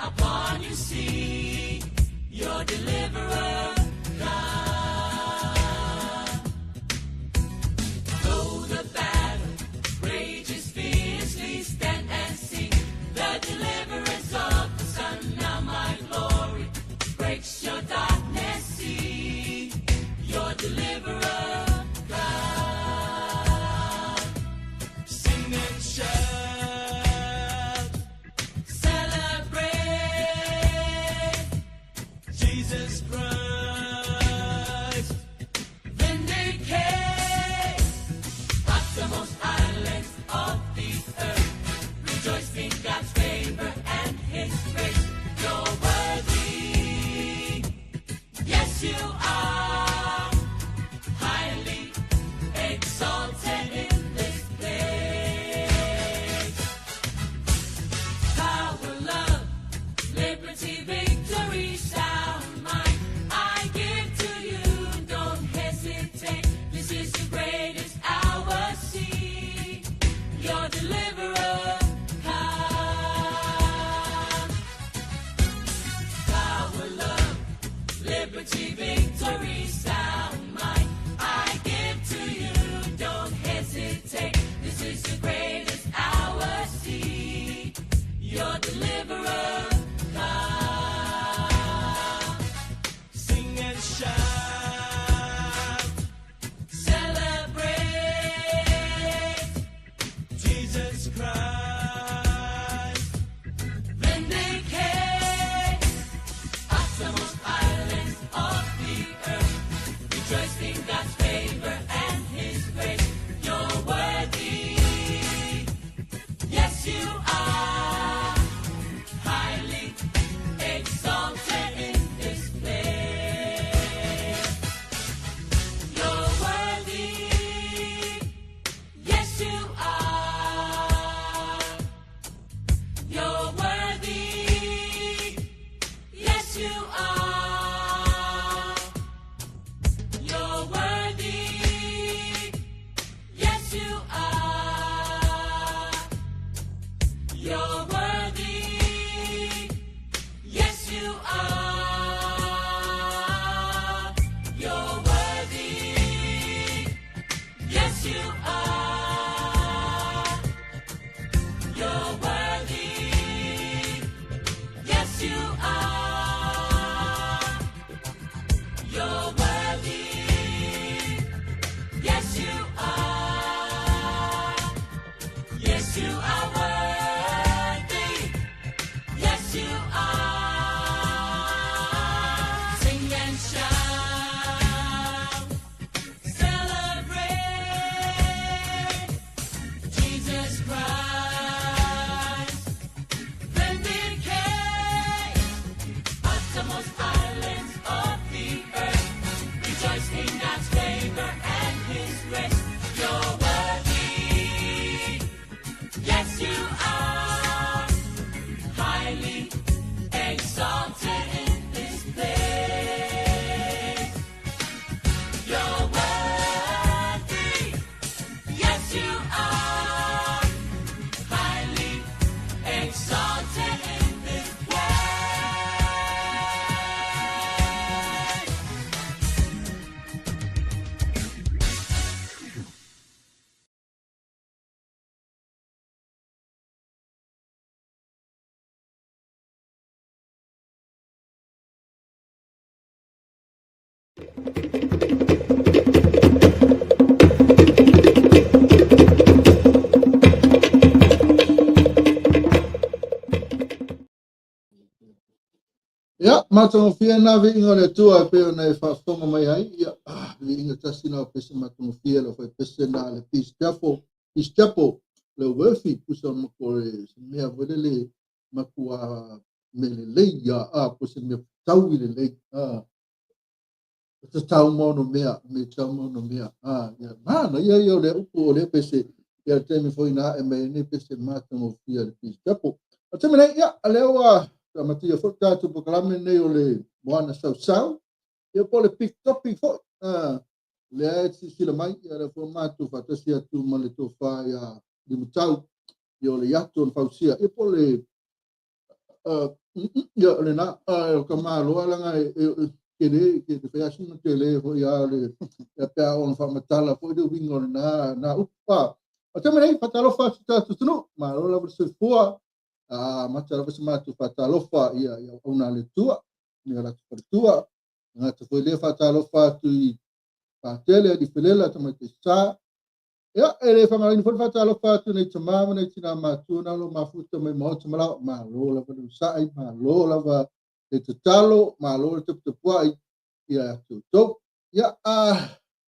upon you, see your deliverer come. Though the battle rages fiercely, stand and see the deliverance of the Son. Now my glory breaks your darkness, see your deliverer come. Sing and shout, celebrate Jesus Christ, vindicate uttermost islands of the earth. Rejoice in God's favor and His grace. You're worthy, yes you are, highly exalted in this place. Power, love, liberty, victory, sound mind, I give to you. Don't hesitate. This is the greatest hour. See your deliverer come. Power, love, liberty, victory, sound mind, I give to you. Don't hesitate. This is the greatest hour. See your deliverer come. Sing and shout, celebrate Jesus Christ, vindicate uttermost islands of the earth. Rejoice in God's favor and His grace. You're worthy, yes you are, highly exalted in this place. You're worthy, yes you are. You're worthy, yes you are. You're worthy, yes you are. You're worthy, yes you are. You're worthy, yes you are. You're worthy, yes you are. You're worthy, yes you are. Yes you are worthy, yes you are. Sing and shout, celebrate Jesus Christ, vindicate uttermost islands of the earth. Rejoice in God's favor and His grace. You're worthy, yes you are, highly exalted in this place. You're worthy, yes you are, highly exalted in this place. Ia, matagofie na viiga o le Atua e pei ona e faafofoga mai ai. Ia, ah, viiga tasi na o pese matagofie le fai pese na le Peace Chapel, Peace Chapel, le Worthy, pusa mo le se mea foi lele matua me lelei ia, ah, po se mea tau i lelei, ah, te tau mono mea, me tau mono mea, ah, ia, mana, ia, ia, o le upu o le pese, ia te me foi na e me ne pese matagofie le Peace Chapel. O te mea, ia, a lea ua, ta matia foi tātou pokalame nei o le moana sausau, ia po le big topic foi, ah, lea e sisila mai, ia le foi mātou whatasi atu ma le tōwha ia limutau, ia o le iato na fausia, ia po le Ia, o lena, o ka malo alaga e tele, ke te whai asina tele foi a le, ia pe a ona whaamatala foi le uiga o lena na upu. O te mea nei, faatalofa atu tatou atunuu, malo lava le soifua, amata lava se matou faatalofa ia i auauna a le Atua, me o latou faletua, e gata foi lea faatalofa atu i Patele, Alii Felela, Tamaitai Sa. Ia, e le faagaloina foi le faatalofa atu nei tama ma nei tina matua na lo mafuta mai maota ma lao. Malo lava le usa'i, malo lava le tatalo, malo le taputapua'i ia atu outou. Ia,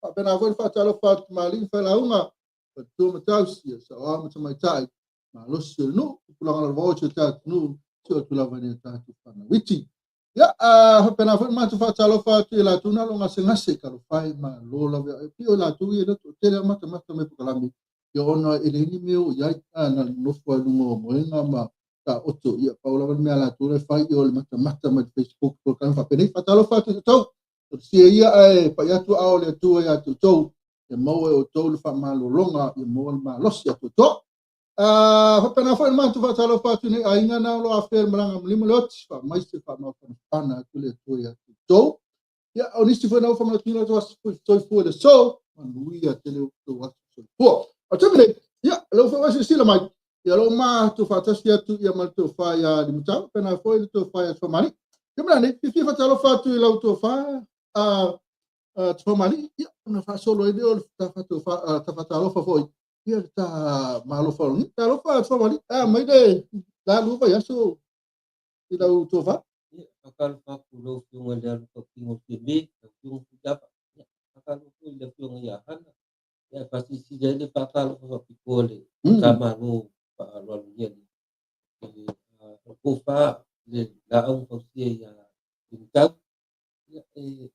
faapena foi le faatalofa atu malii failauga, faletua ma tausi, ia saoao ma tamaitai, malosi o le nuu, tupulaga laluvao o si o tatou nuu, si o atu lava i tatou fanau iti. Ia, faapena foi le matou faatalofa atu i latou na lo gasegase, talofa e, malo lava. E pei o latou ia le toatele a matamata mai polokalame, ia ona e leai ni mea o i ai, na nofo ai luga o moega ma taoto, ia pau lava le mea a latou le fai o le matamata mai le Facebook polokalame faapenei. Faatalofa atu i outou, talosia ia ae pai atu ao le Atua ia te outou, ia maua e outou le faamalologa, ia maua le malosi atu outou. Faapena foi le matou faatalofa atu nei aiga na o lo afea le malaga ma lima le oti, faamaise faamafanafana atu le Atua ia te outou. Ia, o nisi foi na ua faamanatuina atu aso soifua i le aso, manuia tele o outou aso soifua. O le taimi nei, ia, lau foi ua silasila mai, ia lo matou faatasi atu ia ma le tofa ia Limutau, pena foi le tofa ia Tufamali. Ia ma nei, fiafia faatalofa atu i lau tofa Tufamali, ia, ona faasolo ai lea o le tafatalofa foi, ia le ta malofa. Talofa Tufamali, mai le la lua vaiaso i lau tofa. Ia, faatalofa atu i lau Afioga i le Alu Tautino o Fiame, lau Afioga Fuiava. Ia, faatalofa foi i le Afioga ia Hana. Ia, e faasilasila ai le faatalofa faapitoa i le Tamalo faaaloalogia le tofa le laau na fausia ia Limutau. Ia, e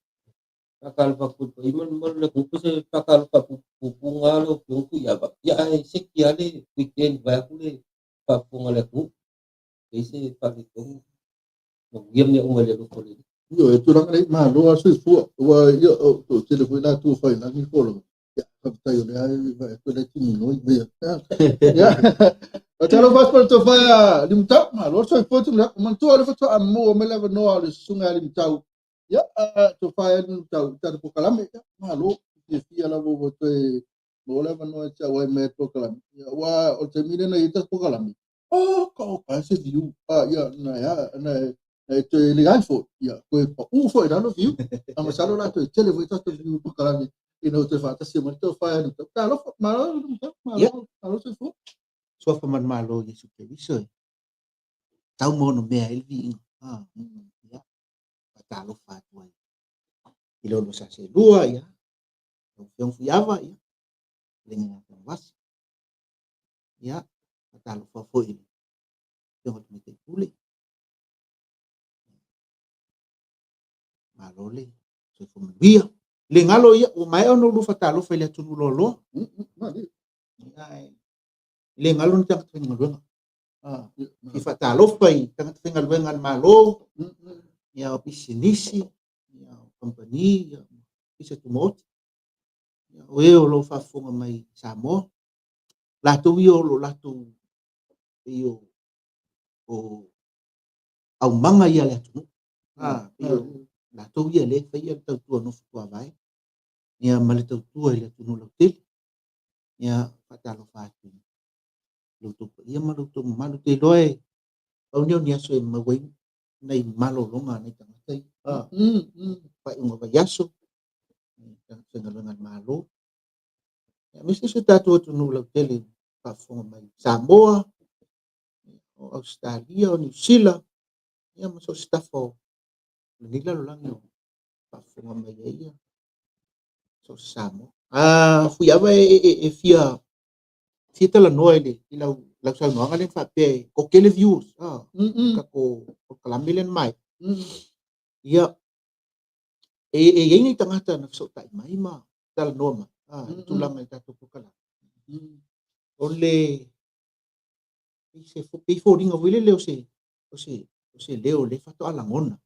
faatalofa atu foi i le paia ma le mamalu o le atunuu, pe se faatalofa pupuga lau Afioga Fuiava. Ia, ae seki lava le weekend vaeatu le faafofoga a le atunuu. E i ai se faaletonu, manuia mea uma i le alofa o le Alii. Io, e tulaga nei, malo a soifua. Ua ia, o toatele foi latou fai lagi folaga. Ia, faafetai o lea e vaai atu le tini noi. Ia, ia. O talofa atu le tofa ia Limutau, malo soifua tu mea. Manatua le faatoa maua mai le avanoa o le susuga ia Limutau. Ia, tofa ia Limutau, tatou polokalame, ia, malo, fiafia lava ua toe maua le avanoa e te auai mai ai polokalame. Ia, ua o le taimi lena i tatou polokalame. Oh, ka o ka se view. Ia, na ia, na e toe le ai foi. Ia, koe pau foi lalo view. A masalo la toe tele foi tatou view polokalame. Ina o toe faatasi mai le tofa ia Limutau. Talofa, malo Limutau, malo, malo soifua. Suafa ma le Malo o Iesu Keriso e tau ma ono mea ai le viiga. Ia, faatalofa atu ai i le olo sa selua, ia, lau Afioga Fuiava, ia, le ngā vasi. Ia, faatalofa foi i le Afioga i le Tamaitai Pule. Malo le soifua manuia. Le galo ia, ua maea ona ulua faatalofa i le atunuu loaloa. Ia, e le galo ni tagata faigaluega. Fia faatalofa i tagata faigaluega a le Malo, ia o pisinisi, ia o kamupani, ia ofisa tumaoti, ia o e o lo o faafofoga mai i Samoa. Latou ia o lo o latou pei o aumaga ia a le atunuu. Pei o latou ia lea e faia le tautua nofo tuavae, ia ma le tautua i le atunuu lautele. Ia faatalofa atu i lo outou paia ma lo outou mamalu. Te iloa e pau nei o ni aso e maua ai nai malologa a nai tagata ia. Faaiuga vaiaso, tagata faigaluega a le Malo. Ia, aemaise si o tatou atunuu lautele faafofoga mai Samoa, o Ausetalia, o Niu Sila, ia ma so o se tafa o lenei lalolagi o faafofoga mai ai ia so o se Samoa. Fuiava e fia talanoa i le i lau saunoaga lea na faapea e toatele viewers, tatou polokalame lea na maea. Ia, e i ai nai tagata na fesootai mai ma talanoa mai, i le tulaga i tatou polokalame. O le se pei foliga foi lele o se leo lea faatoa lagona.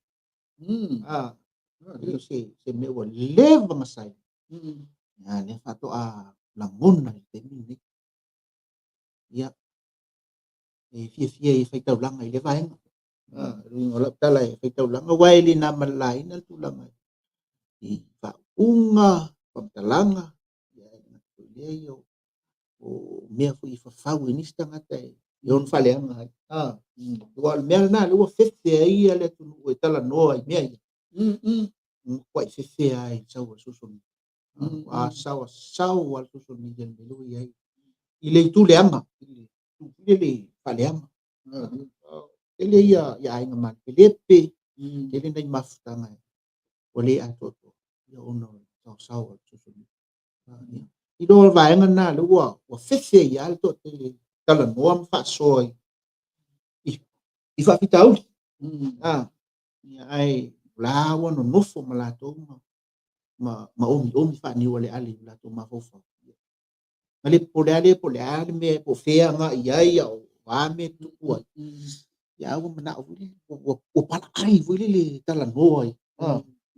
O se mea ua leva ona sai. Ia, lea faatoa lagona i le taimi lenei. Ia, e fiafia e faitaulaga i lea vaega. Le uiga o lau tala e faitaulaga, aua e le na ma le laina le tulaga i faauuga, faamatalaga, ia ae le gata foi i lea ia o mea foi e fafau e nisi tagata e ono faaleaga ai. Aua o le mea lena lea ua fefe ai ia le atunuu e talanoa i mea ia. Matuai fefe lava i le sau o le social media. A saoasao lava le social media i le mea lea ua i ai. I le itu leaga, i le itu foi lele faaleaga. Tele ia aiga malepelepe, tele nai mafutaga ua le atoatoa ia ona o le saoasao o le social media. I lo le vaega lena lea ua fefe ai lava le toatele e talanoa ma faasoa i faafitauli. Ae o la ua nonofo ma latou ma omiomi faaniualeale i o latou mafaufau. Na le popole lava lea po o le a le mea, po o fea e agai i ai, a o a mea e tutupu ai. Ia a ua manao foi lele, ua palaai foi lele e talanoa ai.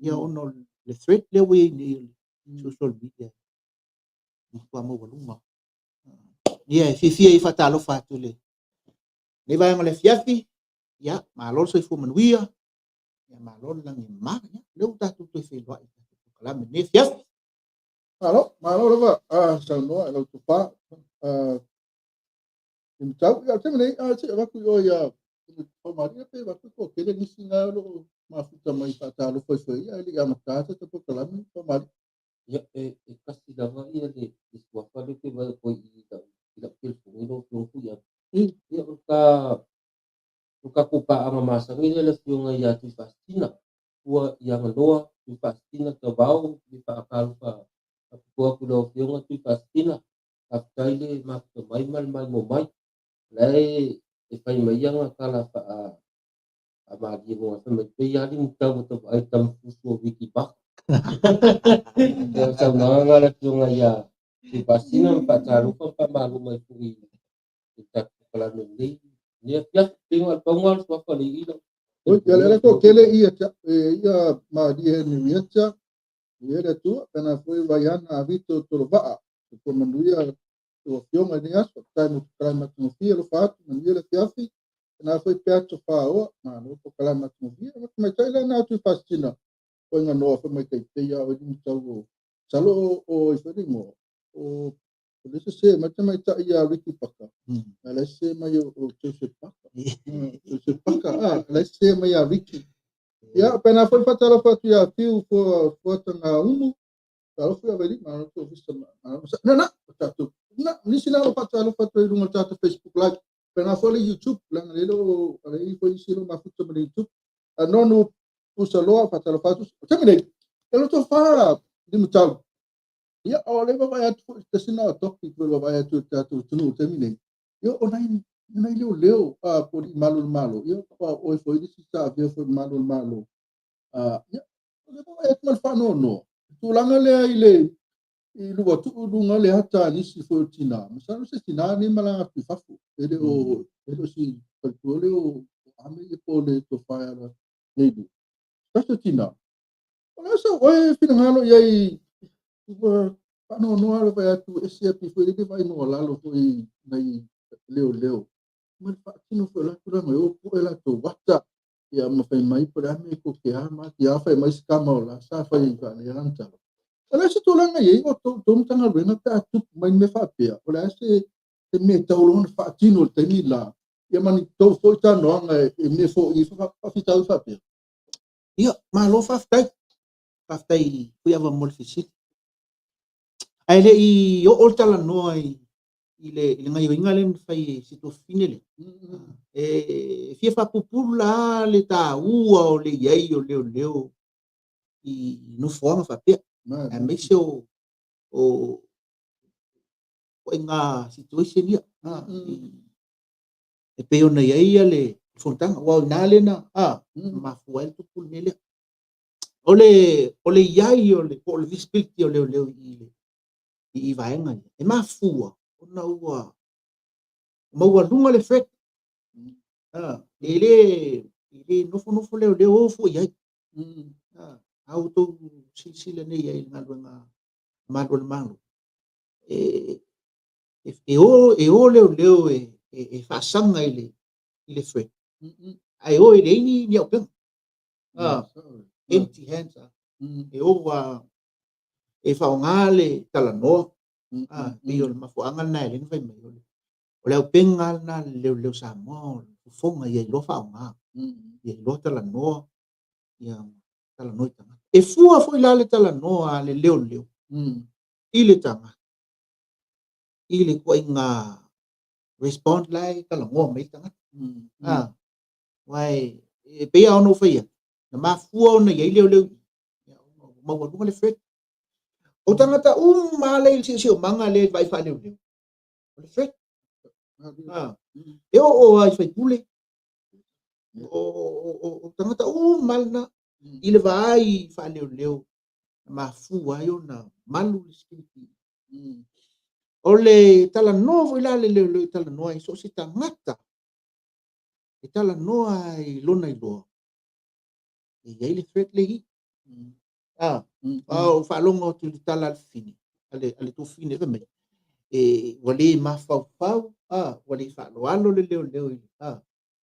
Ia ona o le threat lea ua i ai nei o le social media, matua maualuga. Ia e fiafia e faatalofa atu i lenei vaega o le afiafi. Ia, malo le soifua manuia. Ia, malo le lagi e mama. Ia, lea ua tatou toe feiloai i le tatou polokalame i lenei afiafi. Malo, malo lava saunoa i lau tofa. Tau, ia, o le taimi nei, se i avatu i oe ia Faumaliga pe avatu po o tele nisi na o lo o mafuta mai faatalofa ifo i ai, ae le i amata se tatou polokalame Faumaliga. Ia, e tasi lava ia le suafa lea ou te vaai atu ai i lau telefoni lau Afioga Tuiaana. Ia, o le tatou paaga masani lea le Afioga ia Tuifaasisina, ua i Aganoa, Tuifaasisina Tavao, le faatalofa faapitoa atu i lau Afioga Tuifaasisina. Faafetai le mafuta mai ma le maimoa mai. O la e fai mai ana tala faamalie luga, fai mai pei lava Limutau o tavaai i le tamafusu o Ricky Baka. Ia, o le saunoaga lena a le Afioga ia Tuifaasisina ma faatalofa ma faamalo mai foi i le tatou polokalame i lenei afiafi. Pei na o le pau lena o le suafa o le ii lau. Oi, ia le toatele ia ia Malie Henrietta, ia le Atua, pena foi Vaiana Avito Tolovaa, soifua manuia tou afioga i lenei aso, faafetai mo polokalame matagofie, alofa atu, manuia le afiafi, pena foi Peato Faaoa, malo polokalame matagofie, tamaitai lea na atu i Fasisina, foi nganoa foi mai taipei a o Limutau o masalo o i foi le igoa o le sese mai tamaitai ia Ricky Paka, a la sese mai o Joseph Paka, Joseph Paka, a la sese mai ia Ricky. Ia, pena foi faatalofa atu ia Fiu Fuatanga Umu, talofa ia Vaili, malo te ofisa, malo na na, tatou, na, nisi na o faatalofa atu i luga o le tatou Facebook Live, pena foi le YouTube, leaga le o ale foi isi lo mafuta ma le YouTube. Nonu Pusaloa, faatalofa atu, o taimi nei, e loto fa Limutau. Ia, o le vaavaai atu foi tasi na o topic foi vaavaai atu i le tatou atunuu i le taimi nei. Ia, o nai leoleo po o malu o le Malo, ia, o oe foi le isi sa avea foi i malu o le Malo. Ia, o le vaavaai atu ma le faanoanoa. Tulaga lea i le i luatuu luga le ata a nisi foi o tina. Masalo se tina nei malaga atu i fafo. E le o si faletua lea o Ame ia po o le tofa ia la nei lu. Tasi o tina. O le asa oe finagalo i ai ua faanoanoa le vaai atu ese atu foi le vaai maualalo foi nai leoleo. Ma le faatino foi o la tulaga e o pue latou ata. Ia ma fai mai po o le a mea e koke a ma tia fai mai se kama o la sa fai faalea lana tala. O le a se tulaga i ai o tou Matagaluega pe a tupu mai ni mea faapea, o le a se mea e tau loa ona faatino i le taimi la, ia ma ni tou foi talanoaga e mea foi i faafitauli faapea. Ia, malo faafetai. Faafetai Fuiava mo le fesili. Ae le i oo le talanoa i le gaioiga lea na fai e si tuafafine lea. E fia faapupulu la le taua o le i ai o leoleo i nofoaga faapea. Aemaise o ituaiga situation ia. E pei ona i ai ia le fonotaga. Aua o i ina lea na mafua ai le tupu le mea lea. O le i ai o le, po o le visibility o leoleo i vaega ia, e mafua ona ua maualuga le threat. E le nofonofo leoleo o foi i ai. A outou silasila nei ai i le galuega malu o le Malo, e o leoleo e faasaga i le threat. Ae o e leai ni auupega. Empty hands. E o ua e faaaoga le talanoa. Pei o le mafuaaga lena e ala ai ona fai mai o le auupega lena a le leoleo Samoa o le fofoga ia iloa faaaoga, ia iloa talanoa, ia talanoa i tagata. E fua foi la le talanoa a le leoleo i le tagata i le ituaiga respond la e talanoa mai le tagata. Aua e pei lava ona ou fai atu, na mafua ona i ai leoleo i i, ua maualuga le threat. O tagata uma lava lea i le siosiomaga lea i le vaai faaleoleo, o le threat. E oo lava i faipule, o tagata uma lava lena i le vaai faaleoleo na mafua ai ona malu le security. O le talanoa foi la a le leoleo e talanoa ai so o se tagata e talanoa i lona iloa, e i ai le threat le i i. A ou faalogo atu i le tala a le fafine, a le tuafafine fai mai, e, ua le mafaufau, ua le faaaloalo le leoleo i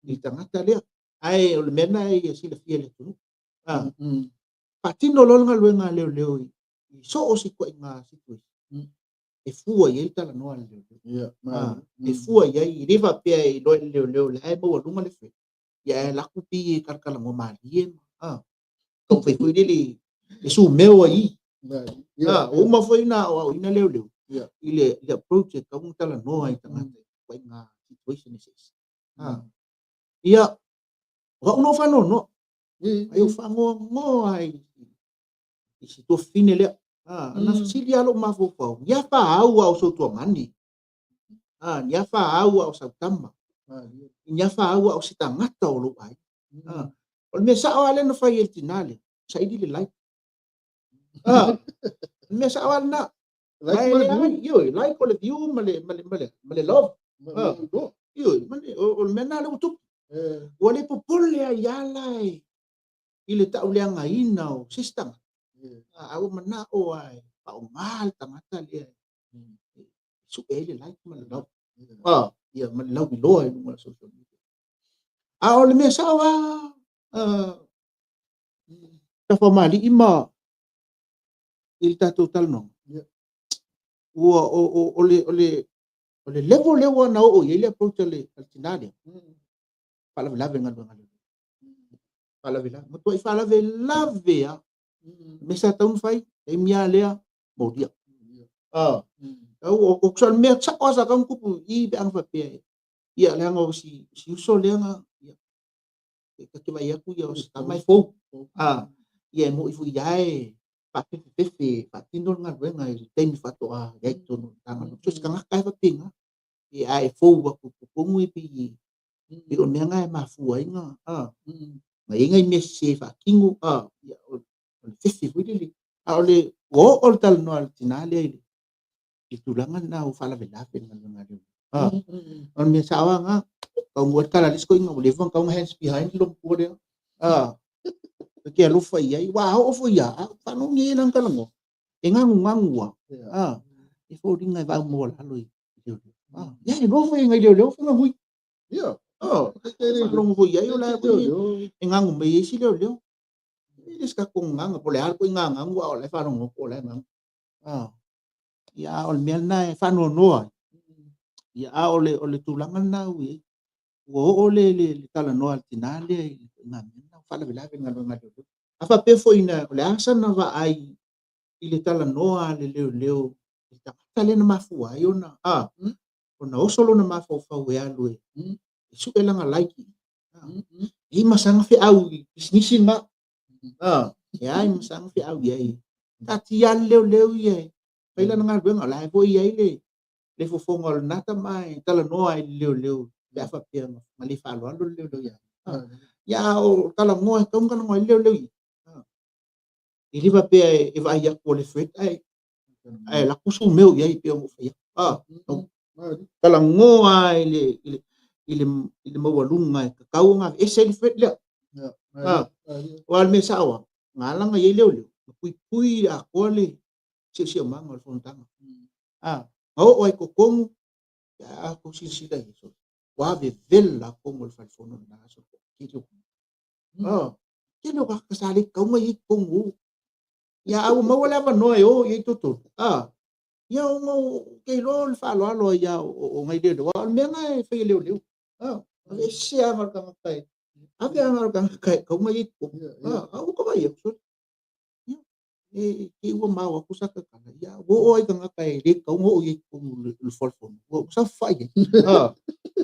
le tagata lea. Ae o le mea lena ia silafia e le atunuu. Faatino loa le galuega a leoleo i so o se ituaiga situation, e fua i ai le talanoa a le leoleo. E fua i ai, e le faapea e iloa e le leoleo la e maualuga le threat, ia ae alu atu pei e talatalanoa malie ma taumafai foi lele e sumeo ai i. Ua uma foi ona aoaoina leoleo i le approach e tatau ona talanoa i tagata i ituaiga situation eseese. Ia, o au na ou faanoanoa, ai ou faanoanoa ai i si tuafafine lea. Na fesili lava lou mafaufau, ni a fa au a o Sotuagani? Ni a fa au a o Sautama? Ni a fa au a o se tagata o lou aiga? O le mea sao lava lea na fai e le tina lea, saili le like. O le mea sao lava lena. Ioe, like o le view ma le love. Ioe, o le mea lena lea ua tupu. Ua le popole ai lava la i le tauleagaina o se isi tagata. A ua manao lava e faaaoga le tagata lea e sue ai le like ma le love. Ia, ma le lauiloa i luga o le social media. A o le mea sao lava, Tafaomalii ma i le tatou talanoaga, ua o le level lea ua na oo i ai le approach a le tina lea, faalavelave galuega lea. Faalavelave. Matuai faalavelave lava. Mea sa tatau ona fai, taimi lava lea, molia. O le mea sao lava sa tatau ona tupu i pe ana faapea, ia leaga o si uso lea na, ia, ta te vaai atu ia o se tama e fou. Ia e moni foi lava e faafefefefe faatino le galuega i le taimi faatoa i ai i totonu o le Matagaluega. So se tagata e faapena, ia ae fou atu i totonu e pei o le mea lena e mafua ai na i ai nai mea sese faatino, ia o le fefe foi lele. A o le ua oo le talanoa a le tina lea i le tulaga lena ua faalavelave le galuega a leoleo. O le mea sao lava lena, taunuu ai le tala a le isi toeaina ua leva ona tatau ona hands behind le loomatua lea. Ta te alofa i ai, ua oo foi lava, a ou faalogo i ai lana talanoa, e ganuganu lava, e foliga e vaai maualalo i leoleo. Ia, e iloa foi e nai leoleo faiga nui. Faalogo foi i ai o la foi e ganu mai ai isi leoleo. E le se tatou gagana, po o le a le ituaiga ganu, a o la e faalogo atu o la e ganu. Ia, a o le mea lena e faanoanoa ai. Ia, a o le tulaga lena ua i ai. Ua oo le talanoa a le tina lea i le ituaiga mea lena, ua faalavelave le galuega a leoleo. A faapea foi o le a sana vaai i le talanoa a le leoleo i le tagata lea na mafua ai ona oso lona mafaufau e alu e sue lana like. E i ma sana feau i pisinisi lena. E ai ma sana feau i ai. Taatia lava le leoleo ia e fai lana galuega. O la e foi i ai le fofoga o lena tama e talanoa ai i le leoleo pe a faapea na le faaaloalo le leoleo ia. Ia, a o talanoa e tatau ona talanoa ai le leoleo ia. E le faapea e vaai atu o le threat ae alu atu sumeo i ai pei ona ou fai atu. Talanoa i le maualuga e tatau ona aveese ai le threat lea. Aua o le mea sao lava, na ala ona i ai leoleo, na puipui atoa le siosiomaga o le fonotaga. Na oo ai i totonu, a outou silasila i ai, ua vevela totonu o le fale fono i lena aso. Tele o. Ah, tele o tagata sa le kauga i totonu o. Ia a ua maua le avanoa e o i ai totonu. Ah, ia ona ou te iloa o le faaaloalo ai lava o nai leoleo. Aua o le mea lena e fai e leoleo. Ah, aveese aga o le tagata e, ave aga o le tagata e kauga i ai totonu. Ah, a ua ka vaai atu, sole. Ia, e te i ua mao atu sa tatala. Ia, ua oo lava i tagata e le tatau ona oo i ai i totonu o le fono. Ua saofafai ai. Ah,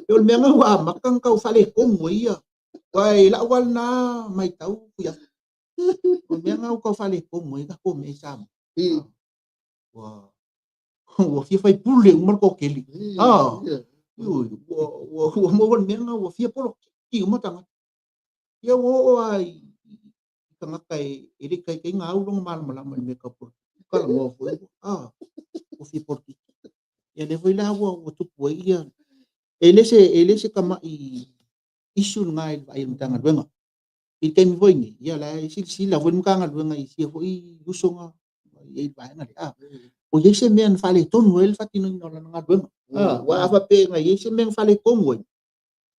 e o le mea lena ua amata ona tau faaletonu ai ia. Aua i lau lava lena matau, Fuiafa, o le mea lena ua tau faaletonu ai tatou mea i Samoa. Ua fia faipule uma le toatele. Ah, ioe, ua maua le mea lena ua fia polokiki uma tagata. Ia ua oo lava i tagata e le i taitai ona au lona malamalama i le mea tau polokiki. Talanoa foi, ah, ua fia polokiki. Ia lea foi la ua tupu ai ia, e le se tamai issue lena i le vaai a le Matagaluega. I le taimi foi nei, ia la e silasila foi le Matagaluega i sia foi usoga i ai le vaega lea. Ah, o i ai se mea na faaletonu ai le faatinoina o lana galuega. Ah, aua a faapea na i ai se mea na faaletonu ai,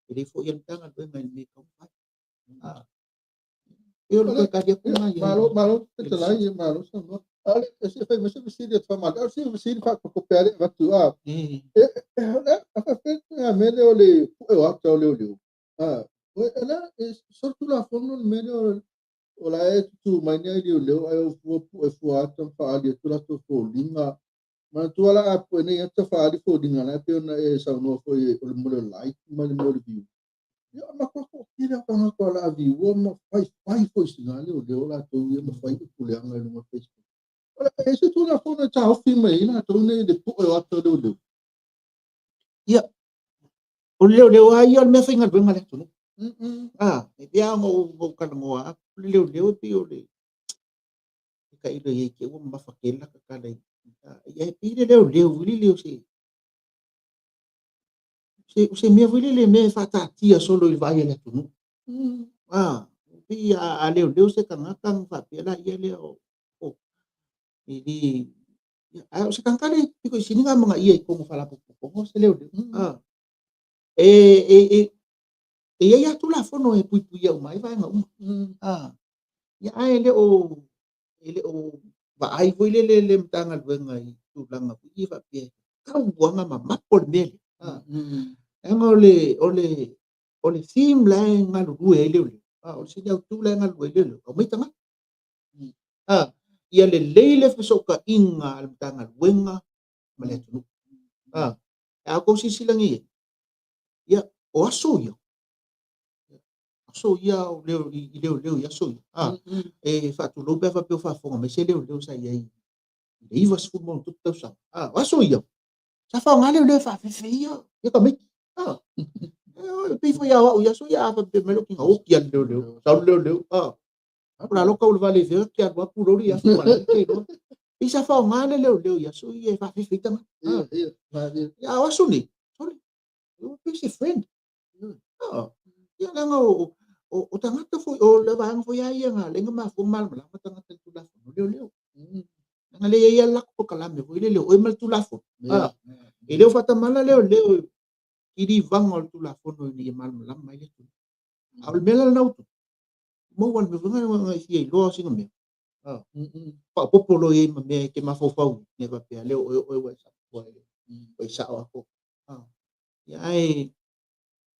e le foi a le Matagaluega i le mea e tatau ona fai. Ah, e o le toe tali atu lena i ai. Malo, malo fetalai, malo saunoa. A o le se fai mai se fesili atu faamalo. A o se fesili faakokope lava le avatu a. E a faapea a mea lea o le pue o ata o leoleo. A, o la e solitulafono le mea lea o o la e tutū mai nei leoleo ae o fua pue fua ata ma faaali atu latou foliga. Manatua la a pue nei ata faaali foliga la e pei ona e saunoa foi o le mea o le like ma le mea o le view. Ia matua toatele lava tagata o le a viua ma faifai foi i sina leoleo latou ia ma fai upu leaga i luga o Facebook. O le e se tulafono e taofi mai ai latou nei i le pue o ata o leoleo. Ia, o le leoleo lava ia o le mea faigaluega a le atunuu. Ah, e pei lava ona ou talanoa atu, o le leoleo e pei o le tailo i ai te i ua mamafa tele lata tala i ia e pei le leoleo foi lele o se o se mea foi lele mea e faataatia solo i le vaai a le atunuu. Ah, pei a leoleo se tagata ona faapea laia lea o e le ae o se tagata le pito i sili ona amanaia i totonu o faalapotopotoga o se leoleo. Ah, e e i ai lava Tulafono e puipuia uma ai vaega uma. Ah, ia ae le o vaai foi lele le Matagaluega i tulaga foi ia faapea e tatau lava ona mamapo le mea lea. Ah, leaga o le theme la e galulue ai leoleo. Ah, o le sini autu la e galulue ai leoleo, aumai tagata. Ah, ia lelei le fesootaiga a le Matagaluega ma le atunuu. Ah, a outou silasila nei i ai, ia, o aso ia, aso ia o leo, i leoleo i aso ia. Ah, e faatulou pe a faapea o faafofoga mai se leoleo sa i ai i le 90 ma ono tupu tausaga. Ah, o aso ia, sa faaaoga leoleo e faafefe ia, ia tamaiti. Ah, e pei foi a o au i aso ia, a faapea mai lou tino, oti a le leoleo, sau le leoleo. Ah, o la loka o le vale i fea, te alu atu lori i aso wala, te iloa. Pei sa faaaoga le leoleo i aso ia e faafefe ai tagata. Ah, ia, a o aso nei, sole, ua pei se friend. Ah, ia leaga o tagata foi, o le vaega foi lava ia na ala ai ona mafua ona malamalama tagata i le Tulafono leoleo. Leaga lea e i ai lava le latou polokalame foi lele o oe ma le Tulafono. Ah, e le o faatamala leoleo i kilivaga o le Tulafono ina ia malamalama ai le atunuu. A o le mea la lena ua tupu, maua le mea foi lena e fia iloa sina mea. Ah, faaopoopo loa i ai ma mea e te mafaufau ai, faapea lea o oe o oe ua e sao, ua e sao atoa. Ah, ia ae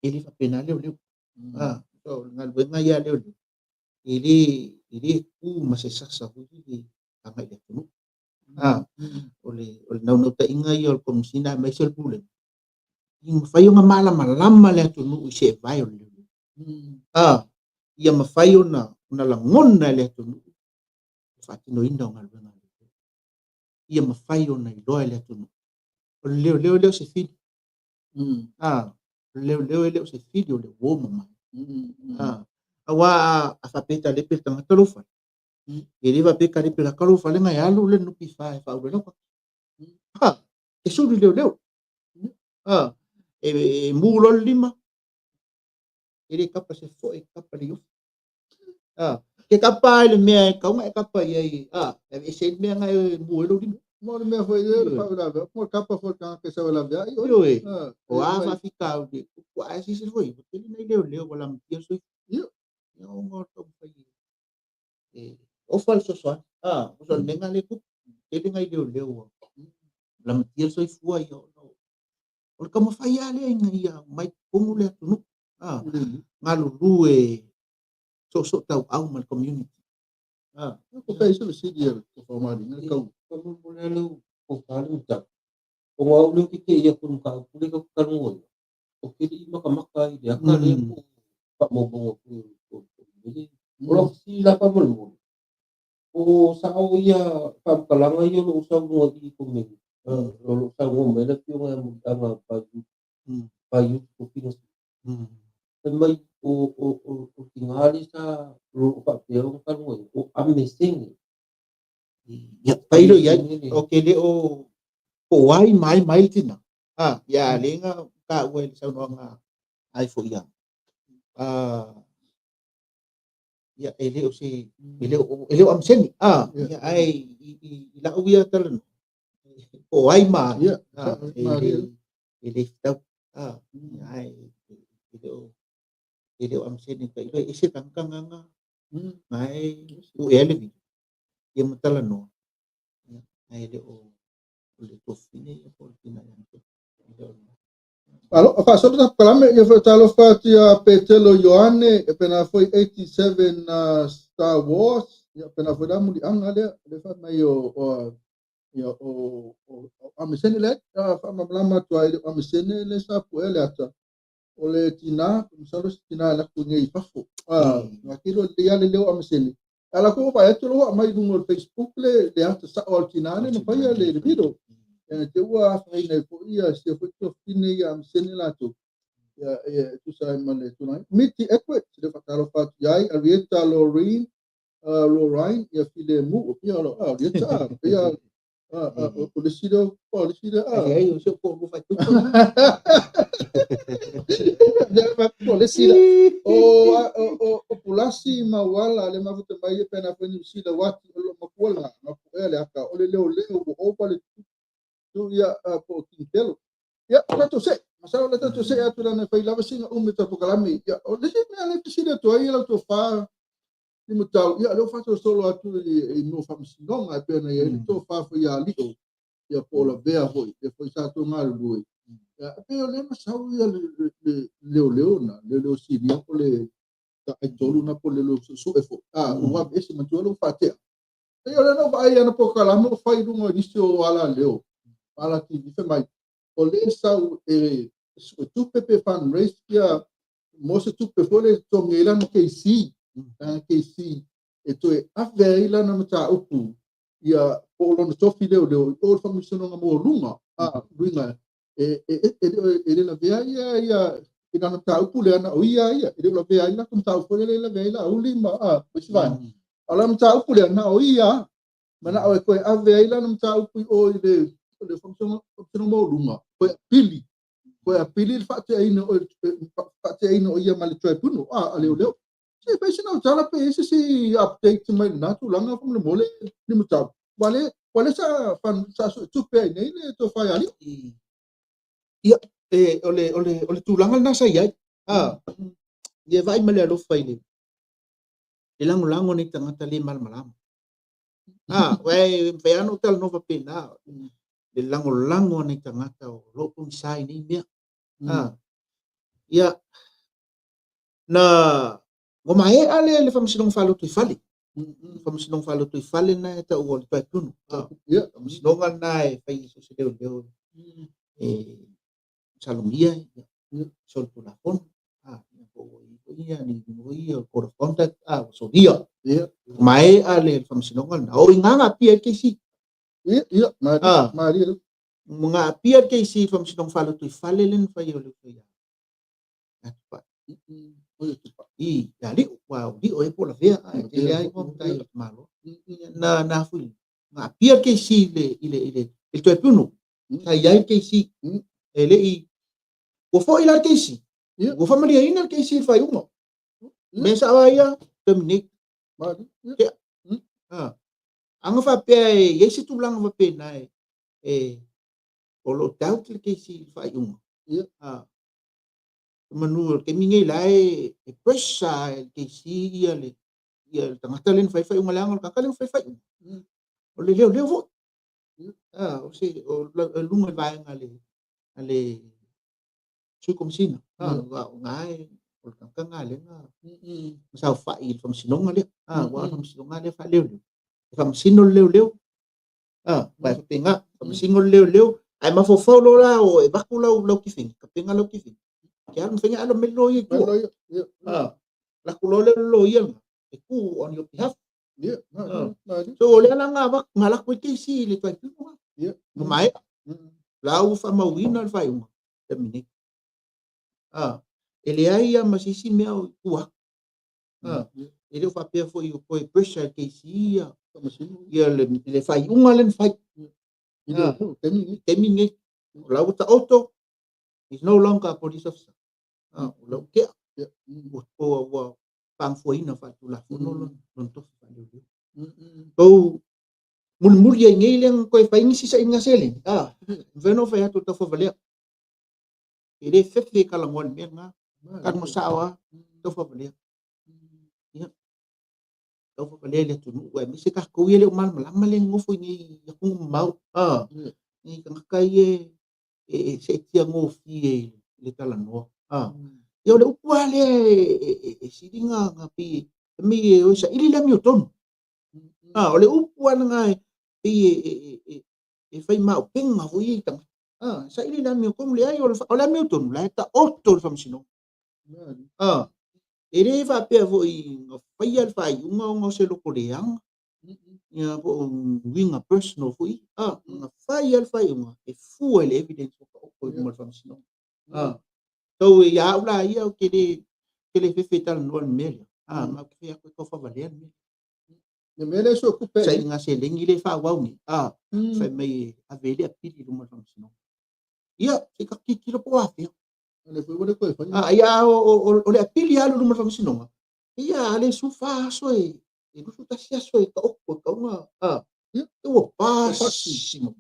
e le faapena leoleo. Ah, so o le galuega ia a leoleo, e le tu ma se sasa foi lele agai i le atunuu. Ah, o le naunautaiga ia o le Komesina aemaise o le Pulega, ia mafai ona malamalama le atunuu i seevae o le leoleo. Ah, ia mafai ona lagona e le atunuu le faatinoina o galuega a leoleo. Ia mafai ona iloa e le atunuu. O le leoleo e le o se fili. Ah, o le leoleo e le o se fili, o le uo mamae. Ah, aua a faapea e talepe le tagata lou fale, e le faapea e talepe laka lou fale na e alu le NPF e faaulu ai lau kaka. Ah, e sulu i leoleo. Ah, e mu loa le lima, e le kapa se foe, e kapa le iofi. Ah, ke kapa ai le mea e tatau ona e kapa i ai, ah, e aveese ai le mea na e mu ai lou lima. Mo le mea foi lea, le faalavelave, mo le kapa foi le tagata e sau e laveai oe. Ioe, o a faafitauli e tupu, ae silasila foi, ua tele nai leoleo ua lamatia le soifua. Ia ona o le taumafai e ofa le fesoasoani. A, o le mea lena lea e tupu. Tele nai leoleo ua lamatia le soifua ia ona o le taumafai lava lea ina ia omai i totonu le atunuu. A, galulue e soosootauau ma le community. A. Ko pei se fesili a le Tofa Malie tau. Faamolemole lava lau tofa le mataupu. Ona o au lea ou te te i atu i le mataupu lea tatou te talanoaina, ou te le i matamata i le ata lea po o faamaumauga foi o le O lau fesili la faamolemole, po o sao ia faamatalaga ia o lo o saunoa i i komeni, o lo o saunoa mai le afioga ia Muliaga Vaiutu Tofiga Fai mai o le tina lea sa o lo o faapea ona talanoaina, o Amesene. Ia, pailo i ai, o ke le o po o ai ma ai ma ai le tina. A, ia le na taua i le saunoaga ai foi ia. A, ia e le o se e le o e le o Amesene. A, ia ai i lau ia talanoa po o ai ma ai. A, e le fetau. A, ai e le o Amesene ka iloa e ese tagata nganga ngai u e le video ia ma talanoa. Ia, ai le o le tofine ia po o le tina ia e le o Alo, faasolo ta polokalame, ia faatalofa atu ia Petelo Ioane, e pena foi 87 Star Wars, ia pena foi la muliaga lea, le fai mai o ia o Amesene le faamalamalama atu ai le Amesene le sa puea le ata. O le tina, masalo se tina e laku nei i fafo. Nga kilo le ia le leo Amesene. Ala ko vai atu lo mai lunga o le Facebook le ata sa o le tina le na faia le video. Ia te ua afaina ai foi ia se foi tofine ia Amesene latou. Ia e tusa ai ma le tulaga. Miti Edward, le faatalofa atu i ai, Arieta Lorraine, Lorraine, ia file mu, ia lo, Arieta, ia o le sida, o le sida, Ai ai o se ko mo fai tu. O le sida, o Pulasi Mauala, le mafuta mai e pena foi ni sida wati, o lo makua la, ma puea le aka, o le leo leo, o o pa le tu ia po Quintelo. Ia, tatou se, masalo le tatou se atu lana fai lava singa ume ta polokalame. Ia, o le isi mea le fesili atu ai lau tofa ni matau, ia, leo fato solo atu i mo faamasinoga e pei ona i ai le tofa foi ia Alio, ia po o lavea foi, ia foi sa tou galulue. Ia, e pei o lea masau ia le leoleo na, leoleo sinia po le taitolu na po le leoleo suesue foi. A, ua aveese matua lou faatea. E o lea na ou vaai ana polokalame o fai i luga o nisi o ala leo, ala TV fai mai, o lea sau e sue tupe pe fundraise ia mo se tupe foi le totogi ai lana KC, KC e toe ave ai lana mataupu ia po o lona tofi leoleo i o le faamasinoga maualuga. A, luiga e le lavea ia ia i lana mataupu lea na o ia ia, e le o lavea ai latou mataupu foi lea e lavea ai Laauli ma isi vaega. A o lana mataupu lea na o ia manao e toe ave ai lana mataupu i o i le faamasinoga maualuga, toe apili le faateaina o ia ma le tribunal a leoleo. Se fai sina tala pe ese se update mai lena tulaga faamolemole ni mataupu. Ua le sa fan sa tupe ai nei le tofa ia Alio. Ia, e, o le, o le, o le tulaga lena sa i ai. A, ia vaai ma le alofa i le lagolago nei tagata le malamalama. A, e mafai lava ona ou talanoa faapena, le lagolago a nei tagata o lo o pogisa i nei mea. A, ia, na, ua maea le faamasinoga faalotoifale. Faamasinoga faalotoifale na e taua o le tribunal. A, faamasinoga lena e fai i so o se leoleo e masalomia ia solitulafono. A, ia po ua i ai foi ia ni uiga ia o code of conduct, a, ua solia. Ua maea le faamasinoga lena. O i ina na aapia ai le KC. Ia, A, malie le. Ua na aapia le KC i le faamasinoga faalotoifale lea na fai o le uso ia Tupai. I, ia Lio, ua o Lio e po o lavea, a e tele ai mo matai o le Malo. Na fui, na aapia le KC i le tribunal. Sa i ai le KC. E le i, ua foi la le KC. Ua faamaliaina le KC i le faaiuga. Mea sao lava ia, terminate. Tea. A. Aga faapea e i ai se tulaga faapena e o lo o doubt le KC i le faaiuga. A. Manu o le taimi nei la e e pressure e le KC ia le ia le tagata lea na fai faaiuga leaga o le tagata lea na fai faaiuga. O le leoleo foi. Ah, o se o luga i le vaega a le Sui Komesina. Ah, o na e o le tagata na lea na saofai i le faamasinoga lea. Ah, aua o le faamasinoga lea faaleoleo. E faamasino le leoleo. Ah, aua e faapena, faamasino le leoleo, ae mafaufau loa la o e avatu lau lau kifini, tapena lau kifini. Ke alu mafai ona alo mai le loia i tua. Ah, alu atu loa lea o le loia lena, e tu on your behalf. So o lea la na avatu, na alu atu ai KC i le tribunal lena. Ua maea. La ua faamauina le faaiuga, terminate. Ah, e leai lava ma se isi mea o i tua atu. Ah, e le o faapea foi o toe pressure e le KC ia, ia le, le faaiuga lea na fai. Ah, taimi lenei. O la ua taoto, he's no longer a police officer. Ah, o la ua tea. Ua, ua, ua faagafoeina faaletulafono lona, lona tofi faaleoleo. Pau mulimuli ai nei lea na toe fai nisi sailiga seleni, ah, mafai ona ou fai atu o le taufavalea. E le fefe e talanoa i le mea lena. Talanoa sao lava, taufavalea. Ia, taufavalea i le atunuu, aemaise tatou ia e le o malamalama lea e nonofo i nei atunuu mamao. Ah, nei tagata ia e seetia gofie i le talanoa. Ah, ia o le upu lava lea e sili na pei e mei e o e saili le amiotonu. Ah, o le upu lava lena e pei e fai maopega foi ia i tagata. Ah, saili le amiotonu, leai, o le amiotonu la e taoto i le faamasinoga. Ah, e le faapea foi na faia le faaiuga ona o se loto leaga, ia po o uiga personal foi. Ah, na fai lava le faaiuga e fua i le evidence ua taoto i luma o le faamasinoga. Ah, so ia au la ia ou te le fefe e talanoa i le mea lea. Ah, ma ou te fai atu e taufavalea le mea. Le mea lea sua kupe. Sailiga seleni lea e faaauau nei. Ah, fai mai e ave ai le apili i luma o le faamasinoga. Ia, se i tatou tilotilo po o afea. Le foi ua le toe faia. Ah, ia, o le apili alu i luma o le faamasinoga, ia, a le 14 aso e, e 21 aso e taoto e tauga, ah, ia, ua pasi mamao.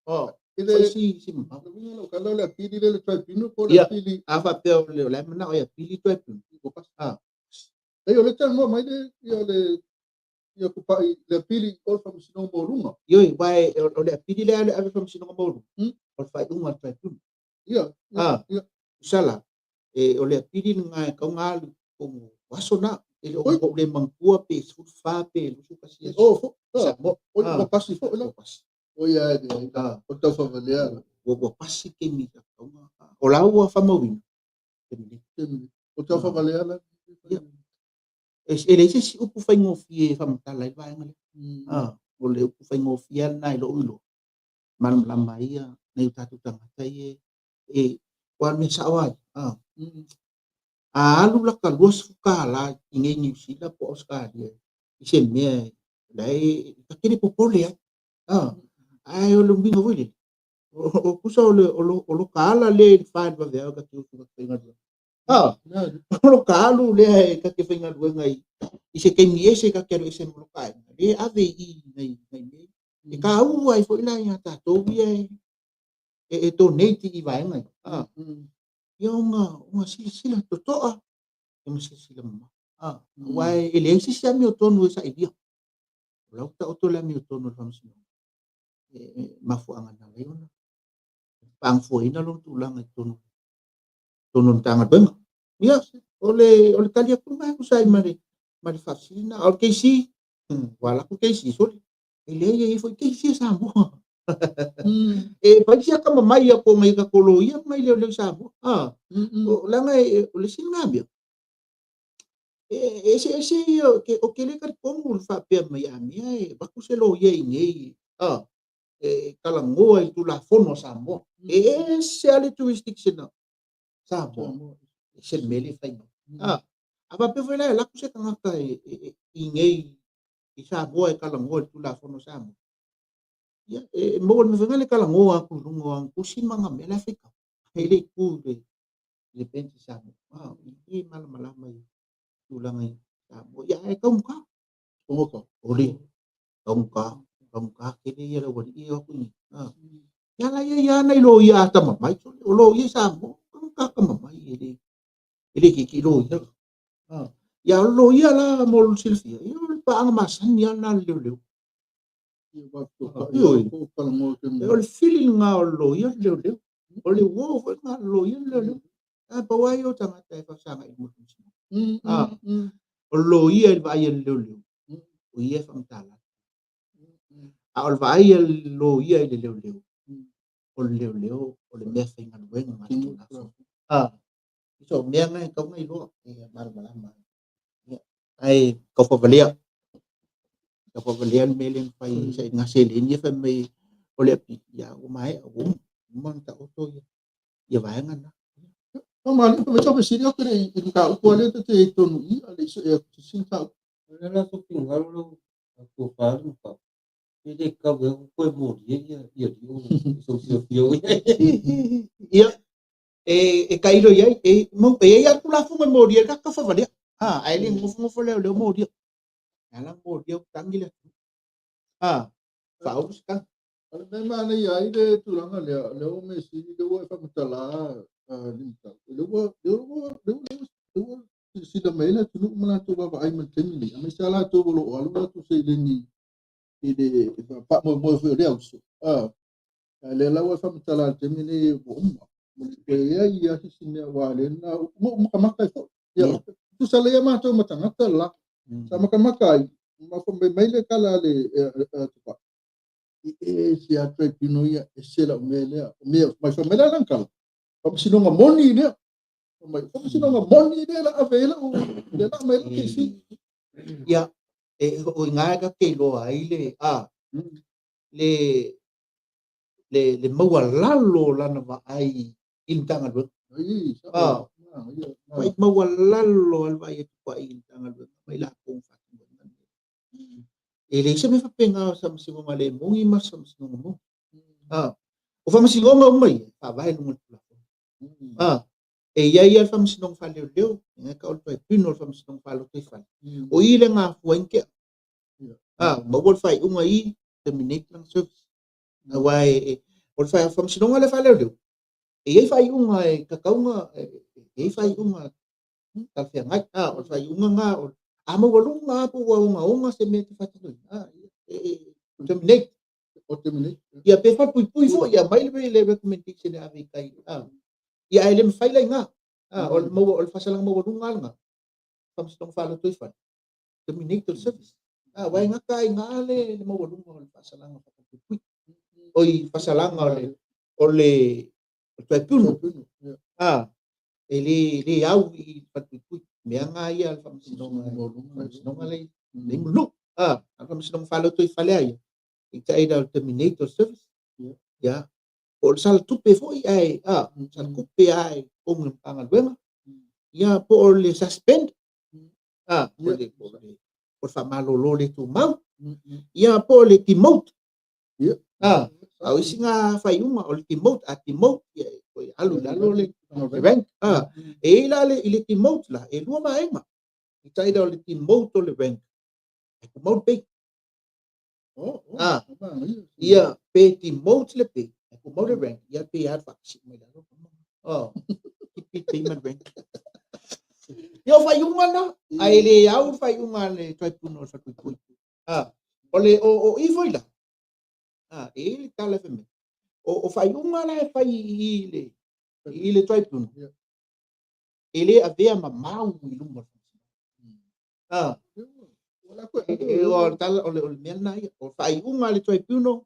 Ah, I le, fai si mamao. le uiga o lau tala o le apili lea i le tribunal po o le Ia, apili a faapea o le a manao e apili i tribunal. Ua pasi. Ah. Ei, o lea e talanoa mai le, ia le, ia Kupa'i, le apili o le Faamasinoga Maualuga. Ioe, aua o le apili lea e ave i le Faamasinoga Maualuga, o le faaiuga a le tribunal. Ia, ia, Ah, ia. Tusa la, o le apili lena e tatau ona alu i totonu o aso na. E le o Oi. ou le manatua pe 14 pe 21 aso. Oh, fo, I ah, Samoa. oi, Ah. ua pasi foi la. Ua pasi. Oi, ai, ai, Ah. o taufavalea la. Ua pasi taimi e tatau ona. O la ua faamauina. O taufavalea la. Ia. E leai se isi upu faigofie e faamatala ai le vaega lea. Ah, o le upu faigofie lava lena i lou iloa, malamalama ai ia nai o tatou tagata ia e aua o le mea sao lava ia. Ah, a alu lata $20 i inei i Niu Sila po o Ausetalia i se mea la e ta te le popole ai. Ah, ae o le uiga foi lele, o tusa o le o lota ala lea i le 4 i le vaveao ta te usu ta te faigaluega. Ah, o lota alu lea e ta te faigaluega i se taimi ese ta te alu ese ma lota aiga, lea e ave i i nai nai mea ia. E taua ai foi la ia tatou ia e donate i vaega ia. Ah, ia ona silasila totoa ia ma silasila mamao. Ah, aua e leai se isi amiotonu e sailia. O la ua taoto le amiotonu a le Faamasinoga. E mafuaaga na ala ai ona faagafoeina lona tulaga i totonu totonu o le Matagaluega. Ia, o le tali atu lena e tusa ai ma le faafesili lena. A o le KC, ua alu atu le KC, sole, e leai e i ai foi KC a Samoa. E fai si atamamai atu o nai o tatou loia ma nai leoleo i Samoa. Leaga o le isi lena mea, e eseese ia, ou te le talitonu i le faapea mai a mea e avatu se loia i inei, e talanoa i le Tulafono a Samoa. E ese lava le jurisdiction a Samoa, ese le mea lea e fai mai. A faapea foi la e alu atu se tagata i inei i Samoa e talanoa i le Tulafono a Samoa, ia, e maua i le mea foi lena le talanoa atu i luga o ana tusi ma ana mea la e faitau. E le i tu i le bench i Samoa. E le malamalama i tulaga i Samoa. Ia, ae taugata. Taugata. O le taugata, taugata tele ia le aualii ia o atu i inei. Ia la ia ia ana i loia atamamai, o loia i Samoa, taugata. akamamai e le e le itiiti loia. Ia o le loia la mo le silafia, ia o le paaga masani lava lena a le leoleo. Ioe. O le fili lena o le loia le leoleo. O le uo foi lena a le loia le leoleo. Ae pau lava ia o tagata e faafesagai i luma o le Faamasinoga. O le loia i le vaai a le leoleo, o ia e faamatala. A o le vaai a le loia i le leoleo, o le leoleo o le mea faigaluega a le Tulafono. So, o mea na e tatau ona iloa e malamalama. Ia, ae taufavalea. Taufavalea le mea lea na fai i sailiga seleni ia fai mai o le apili, ia ua maea, ua uma, uma ona taoto ia, ia vaega na. No, ma le ma fesili atu le i mataupu a lea ta te i ai tonu i i, a le i sue atu se isi mataupu. O le ala latou finagalo lau tofa le mataupu, e le tatau ea ona toe molia ia lio i sou silafia o i ai. Ia, e tailo i ai, e i ai lava le Tulafono e molia ai le tagata taufavalea, ae le nofonofo leoleo molia. E ala ona molia ua tagi le atunuu. Faaulu se tagi. O le mea e manaia ai le tulaga lea, o lea ua mea sili, lea ua e faamatala Limutau, lea ua, lea ua, lea ua, lea ua silasila mai ai le atunuu ma latou vaavaai mai i le taimi lenei, aemaise lava latou o lo o alu latou seleni i le faamoemoe foi o le auso. A lea la ua e faamatala i le taimi lenei ua uma. Ua le toe i ai lava se isi mea aua o lea na ou matamata ai foi. Ia, tusa lelei lava matou ma tagata la. Sa matamata ai, ma fai mai le tala a le Tupai, i e se a tribunal ia, ese lau mea lea. O mea, mai fai mai la lana tala, faamasinoga moni lea. Fai mai, faamasinoga moni lea la ave ai lau, lea la aumai lau kesi. Ia, e, o i ina e te iloa ai le, a, le, le, le maualalo o lana vaai i le Matagaluega. Ah, mai maualalo lava le vaai a Tupai i le Matagaluega ma i latou na faatinoina le mea. E leai se mea faapena o se faamasinoga le moni ma se faamasinoga moni. Ah, o faamasinoga uma ia, e faavae i luga o le Tulafono. Ah, e i ai lava le faamasinoga faaleoleo, e gata o le tribunal o le faamasinoga faalotoifale. O i le gafua ai ni tea. Ah, maua le faaiuga i terminate lana service. Aua e, o le faamasinoga lea faaleoleo, e i ai faaiuga e tatau ona, e i ai faaiuga talafeagai. Ah, o le faaiuga na, o, a maualuga lava po ua ogaoga se mea e te faatinoina, ah, e, terminate. O terminate. Ia pe falepuipui foi, ia aumai le recommendation e ave i tai. Ah, ia ae le mafai la i ina. Ah, o le maua, o le faasalaga maualuga lava lena, faamasinoga faalotoifale. Terminate le service. Ah, aua e gata ai i ina le maualuga o le faasalaga falepuipui. Oi, faasalaga o le o le tribunal. Ah, e le le au i falepuipui. Mea na ia a le faamasinoga, faamasinoga le le mulu. Ah, a le faamasinoga faalotoifale lava ia, e tai la o le terminate o le service. Ia, po o le sala tupe foi ae, ah, sala tupe lava i totonu o le Matagaluega. Ia, po o le suspend. Ah, o le, o le, o le faamalolo le tumau. Ia, po o le demote. Ah, a o isi na faaiuga o le demote, a demote, ia, e toe alu i lalo le rank. Ah, e i ai la le, i le demote la, e lua vaega. I tai la o le demote o le rank, e tumau le pay. Ah, ia, pe demote le pay, e tumau le rank, ia pe a le faasii mai lalo. Oh, keep pay ma le rank. Ia o faaiuga na, ae le au le faaiuga a le tribunal o le falepuipui. Ah, o le, o, o i foi la, ah, e i ai le tala e fai mai, o, o faaiuga la e fai i le, i le tribunal, e le avea ma mau i luma o le faamasinoga. Ah, e, o le tala, o le, o le mea lena ia. O le faaiuga a le tribunal,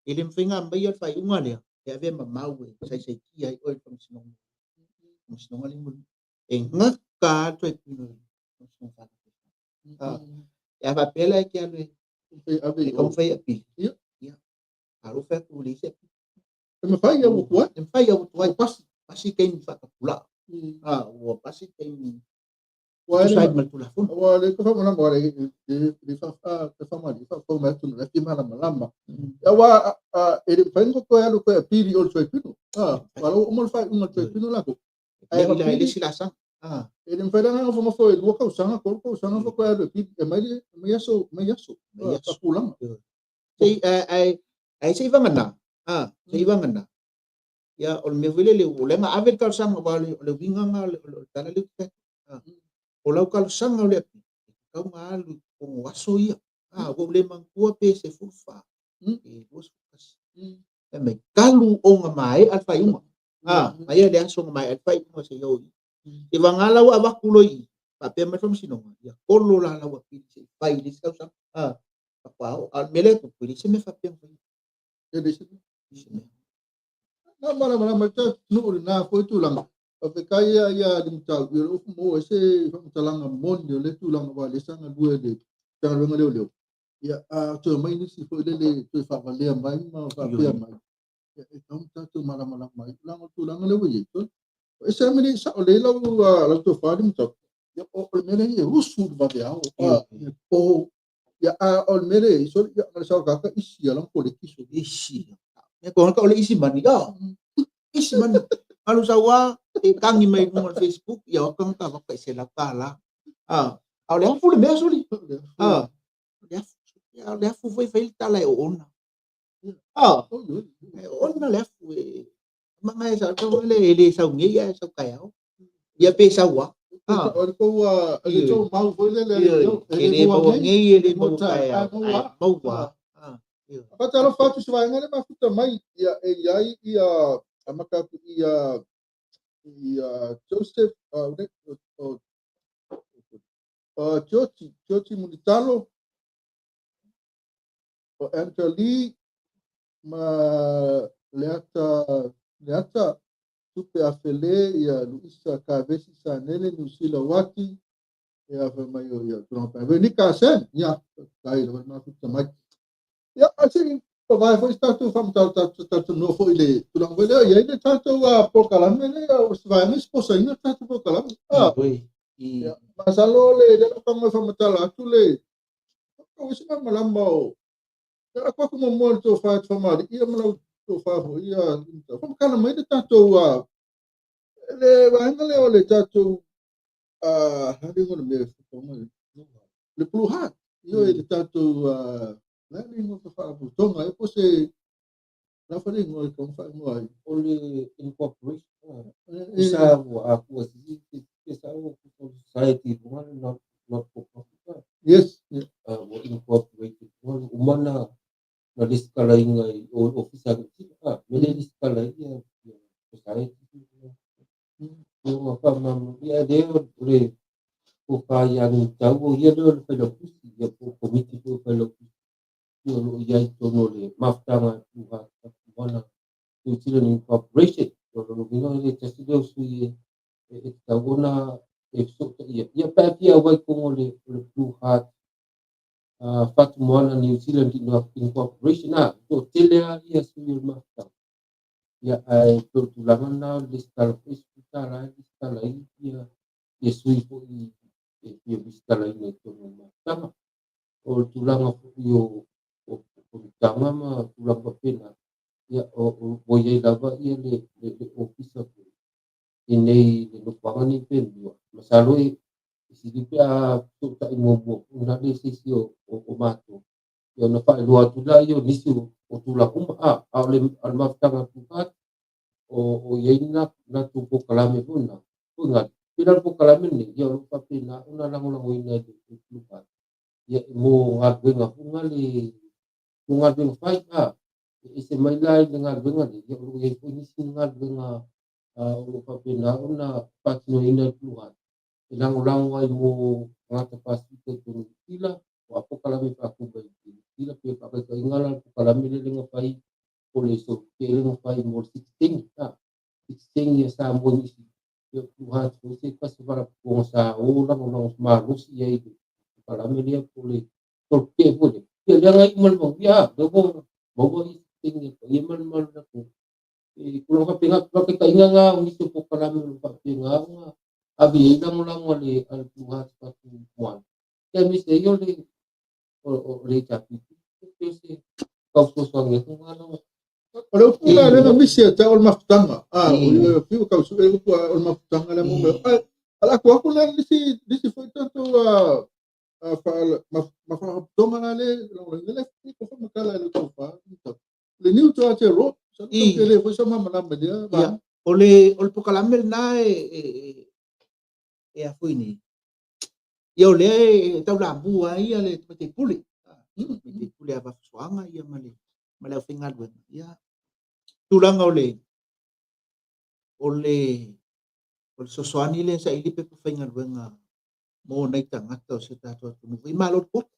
e le mafai ona aumaia le faaiuga lea, e avea ma mau e saisaitia ai oe i le faamasinoga. Faamasinoga le mulimuli. E gata lava le tribunal i le faamasinoga faatasi. Ah, e a faapea la e te alu e e taumafai e apili. Ia. Ia. Alofa atu le isi apili. E mafai au ua tuai. E mafai au ua tuai. Pasi, pasi taimi faatapulaa. Ah, ua pasi taimi Ua tusa ai ma le Tulafono. Ua le ka faamalama le le fa fa fa ma le fa fa ma tu le fi malamalama. Ia ua e le mafai ona toe alu toe apili o le tribunal. Ah, ua lau uma le faaiuga o le tribunal lako. Ae apili le isi laasaga. Ah. E le mafai la ona nofonofo e 2 tausaga, 3 tausaga faatoa alu e apili. E mai le mai aso, mai aso. Mai aso. Faatulaga. Sei ae ae sei vagana. Ah, sei vagana. Ia, o le mea foi lele, o lea na ave le talosaga, aua o le uiga lena o le tala lea ou te fai atu. O lau talosaga o le apili, e tatau ona alu i totonu o aso ia. Ua ou le manatua pe 14, pe 21. Fai mai, talu ona maea le faaiuga. Mai le aso na maea le faaiuga seia oo i i. E vagana la ua avatu loa i i, faapea mai le faamasinoga, ia kolo la lau apili se i fai i le isi tausaga. Faatoa oo. A o le mea lea e tupu, e leai se mea faapea na faia. E leai se mea. Se mea. Na malamalama i tatou nuu lena foi tulaga. Faafetai ia ia Limutau, ia o mo e se faamatalaga moni o le tulaga wa le sa galue le Matagaluega Leoleo. Ia a toe mai nisi foi lele toe faavalea mai ma faapea mai. Ia e tatau ona tatou malamalama ai. Leaga o le tulaga lea ua i ai. E se mea sao lelei lau lau tofa Limutau. Ia o le mea lea e usu i le vaveao. E po. Ia a o le mea lea e soli ia le sao kaka isi ia lang koleki so. Isi. E ko ka ole isi mani. Oh. Isi mani. Alu saua e tangi mai luga o le Facebook ia o kanga ka se la tala. Ah, a o le afu le mea soli. Ah, le afu. A o le afu foi fai le tala e oona. Ah, e oona le afu e manga e sa tau le e le sau nei e sau taeao. Ia pe sau a. Ah, O le kou le tou mau foi lele e le maua nei e le maua taeao. Maua. Ah. Faatalofa atu se vaega le mafuta mai ia e i ai ia amata atu ia ia Joseph George George Mulitalo o Angeli ma Leata Leata Tupe Afele ia Luisa Kavesi Sanele Nusila Wati ia fai mai o ia tulaga pa Venika Sen ia tai le mafuta mai ia asi o vai foi tatou faamatala tatou tatou no foi le tulaga foi lea ia i le tatou polokalame lea o se vaega sposaina tatou polokalame. Ah, oi. Ia, masalo le le kanga faamatala atu le o se malamalama o ia ko ko mo le tofa faamali ia ma lau tofa foi ia faamatala mai le tatou le vaega lea o le tatou le ngo le mea le Blue Heart io e le tatou la le ngo fa faalapotopotoga e po se la fa le ngo e ka fa ngo ai O le incorporation. Sa ua aku si se sa ua society bunga not not for profit. Yes. Ua incorporated bunga umana na resitala inga i o ofisa ni mele resitala ia society. Ia ma fa ma ia le o le o fa ia ni tau o ia le o le failautusi ia po komiti po failautusi ia o lo ia i tonu o le mafutaga tuha mana New Zealand Incorporation o lo vino le tasi le sui e tau ona e so ia ia pa fia wai ko le le Blue Heart Fatu Moana New Zealand Incorporation na to tele a ia sui o mafutaga ia ai to tulaga na le stala Facebook la le stala ia ia sui fo i e fia visitala i nei tonu mafutaga o tulaga foi o o tanga ma tulaga faapena ia o o ia lava ia le le ofisa foi i nei le nofoaga nei pe lua masalo e sili pe a so'ota'i muamua na le se isi o o matou ia ona fa'ailoa atu laia o nisi o tulaga uma a a o le mafutaga tukat o iai na latou polokalame foi na foi ga pei la le polokalame lenei ia o lo'o faapena ona lagolagoina e le tukat ia mo galuega foi ga le mo galuega fai a e se mai la i le galuega lea ia o lo'o iai foi nisi galuega o lo'o faapena ona faatinoina e Blue Heart e lagolago ai mo tagata Pasefika i totonu o Niu o a polokalame faatuba i Niu pe faataitaiga la le polokalame lea le gafai o le solopele gafai mo le 16 a 16 ia Samoa i nisi ia Blue Heart foi se tasi faalapotopotoga sa o lagolago malosi i ai i le polokalame lea po o le solopele foi lea ia lea gai uma le manuia lea ua maua ia 16 ia ma le mamalu o le atunuu e tulaga faapena faataitaiga na o nisi o polokalame o lo faapena ona ave ai lagolago a le Blue Heart Fatu Moana ia aemaise ai o le o le HRPP pe se tausoasoaga atu na lau O le upu la lena misi e tau o le mafutaga. Ah, o le fiu kau su e upu o le mafutaga le mo me. Ai, ala ku aku la nisi nisi foi tatou a fa ma fa tonga la le la le le ko fa makala le tau fa. Le niu to ate ro Masalo e le foi sa malamalama i lea Ia, vaega. o le polokalame lena e a foi nei. Ia o lea e taulamu ai ia le tamaitai pule. Tamaitai pule a Vafesoaga ia ma le aufaigaluega. Ia tulaga o le fesoasoani lea saili pepa faigaluega mo nai tagata o si o tatou atunuu foi malo le quota.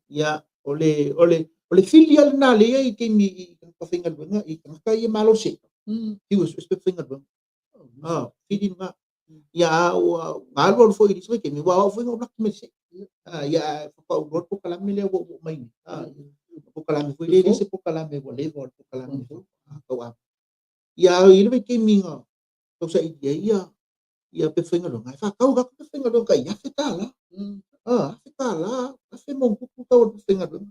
Ia o le fili lava lena lea i taimi i tagata faigaluega i tagata ia malo le se'i. Fiu e sue se pepa faigaluega. Fili lena. Ia a ua alu alu foi i nisi vaitaimi, aua o au foi na ou laki mai le se'i. Ia ae faatoa ou iloa le polokalame lea ua ou oo mai nei. Polokalame foi lea e le se polokalame ua leva, o le polokalame tauave. Ia i le vaitaimi na tausaili ai ia pepa faigaluega, e faatau atu pepa faigaluega tai $1,000. $1,000, afe ma ona tupu tau o le pepa faigaluega.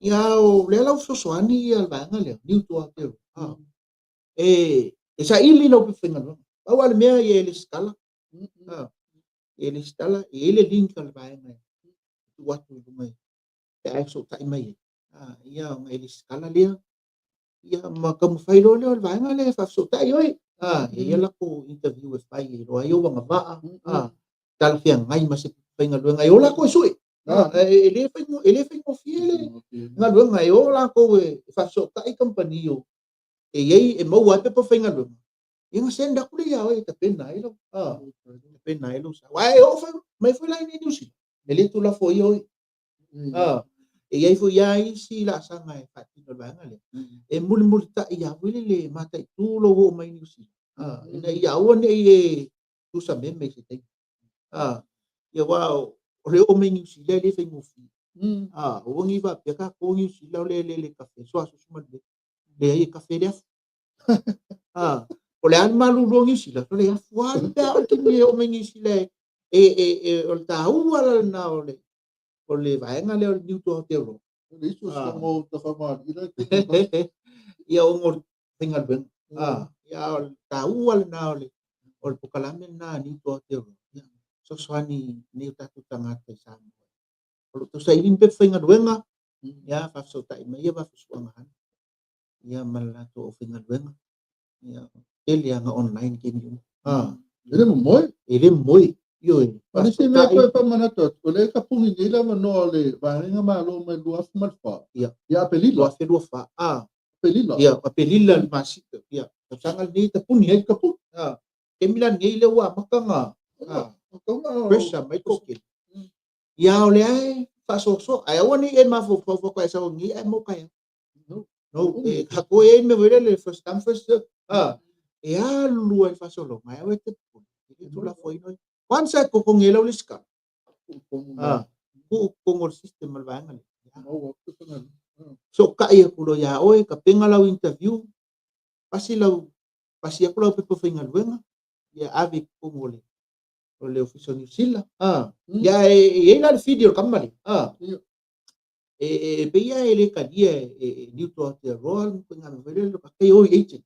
Ia o lea la ua fesoasoani ia le vaega lea, Niu to Aotearoa. E saili lau pepa faigaluega. Pau lava le mea ia e lesitala. E lesitala, e i ai le link a le vaega e tuu atu i luga pe a e fesootai mai ai. Ia ona e lesitala lea. Ia ma taumafai loa lea o le vaega lea e faafesootai oe. E i ai latou interview e fai e iloa ai ou agavaa, talafeagai ma se pepa faigaluega e o latou e sue. E le faigofie le galuega e o latou e faafesootai kamupani o e i ai e maua ai pepa faigaluega. Ia na send atu lea ia oe e tapena ai lou sao. Ae oo foi mai foi la i Niu Sila, e le tulafoia oe. E i ai foi lava isi laasaga e faatino e le vaega lea. E mulimulitai lava foi lele mataitu lou oo mai Niu Sila. Ina ia aua ne i e tusameme i se taimi. Ia aua o le oo mai Niu Sila e le faigofie. Aua ne i faapea tatou Niu Sila o le elele kafe, soa susu ma le leai e kafe le afu. O le a le malulu o Niu Sila, o le afu lava pe a o le taimi e oo mai Niu Sila e o le taua la lena o le vaega lea o le Niu to Aotearoa. Le isu o tafamali la. Ia ona o le faigaluega. Ia o le taua lena o le polokalame lena a Niu to Aotearoa. Ia fesoasoani nei o tatou tagata i Samoa. O lo o tausaili ni pepa faigaluega, ia faafesootai mai ia Vafesuaga Hana. Ia ma le latou aufaigaluega. Ia tele aga online taimi uma. E le momoe. E le momoe. Ioe. Ma nisi mea toe faamanatu atu, o lea e tapuni nei le avanoa o le vaega malo mai 2004. Ia. Ia Apelila. 2024. Apelila. Ia, Apelila le masina. Ia, tausaga lenei tapuni ai tapuni. Taimi la lenei lea ua amata na pressure mai toatele. Ia o lea e faasoasoa. Ae aua ne i e mafaufau faatoa e sau nei ae mo taeao. No, e tatou e ai le mea foi lele first come first serve. E alu ai le faasologa, ae aua e te popole. E le tulafoina oe. Once e totogi ai lau lesitala, tuu i totonu o le system o le vaega lea. Fesootai atu loa ia oe, tapena lau interview, pasi lau pasi atu lau pepa faigaluega, ia ave i totonu o le Ofisa o Niu Sila. Ia e i ai la le fili o le tama lea. E pei lava e le talia e Niu to Aotearoa le ituaiga mea foi lele, e o i agent.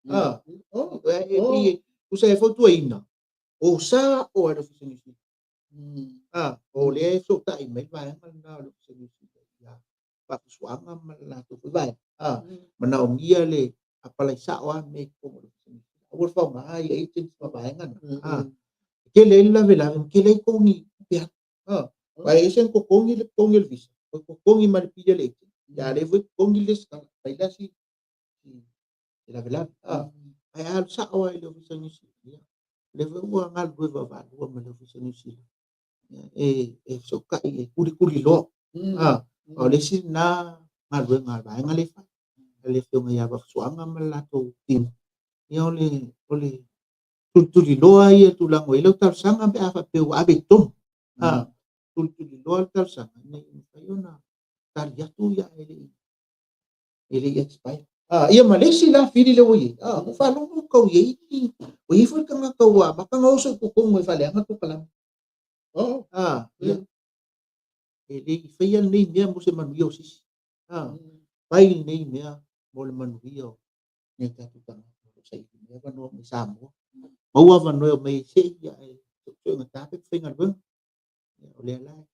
E pei tusa e fautuaina, o sa o le Ofisa o Niu Sila. O lea e fesootai mai le vaega lena o le Ofisa o Niu Sila ia Vafesuaga ma le latou foi vaega. Manaomia le apalai sao lava mea i totonu o le Ofisa o Niu Sila. Aua le faaaoga ia agents ma vaega na. E tele ai le lavelave ma tele ai totogi tupe alu. Aua e ese ona totogi le totogi o le visa, toe totogi ma le pili a le agent. Ia a lea foi totogi le lesitala, fai la si lavelave. Ae alu sao lava i le Ofisa o Niu Sila. Ia, o lea foi ua galulue vaavaalua ma le Ofisa o Niu Sila. Ia, e fesootai e tulituliloa. O le isi lena galuega a le vaega lea e fai. Le afioga ia Vafesuaga ma le latou team. Ia o le tulituliloa ia tulaga o i ai lau talosaga pe a faapea ua ave i totonu. Tulituliloa le talosaga ina ia mafai ona tali atu ia e le i expire. Ia ma le isi la fili lea ua i ai. Ua faalogo tau i ai, ua i ai foi le tagata ua amata ona oso i totonu e faaleaga le polokalame. Ia. E le i faia lenei mea mo se manuia o se isi. Fai lenei mea mo le manuia o nai o tatou tagata o lo o saili mai avanoa mai Samoa. Maua avanoa e omai ai se i ae soiogatā pepa faigaluega. Ia, o lea la,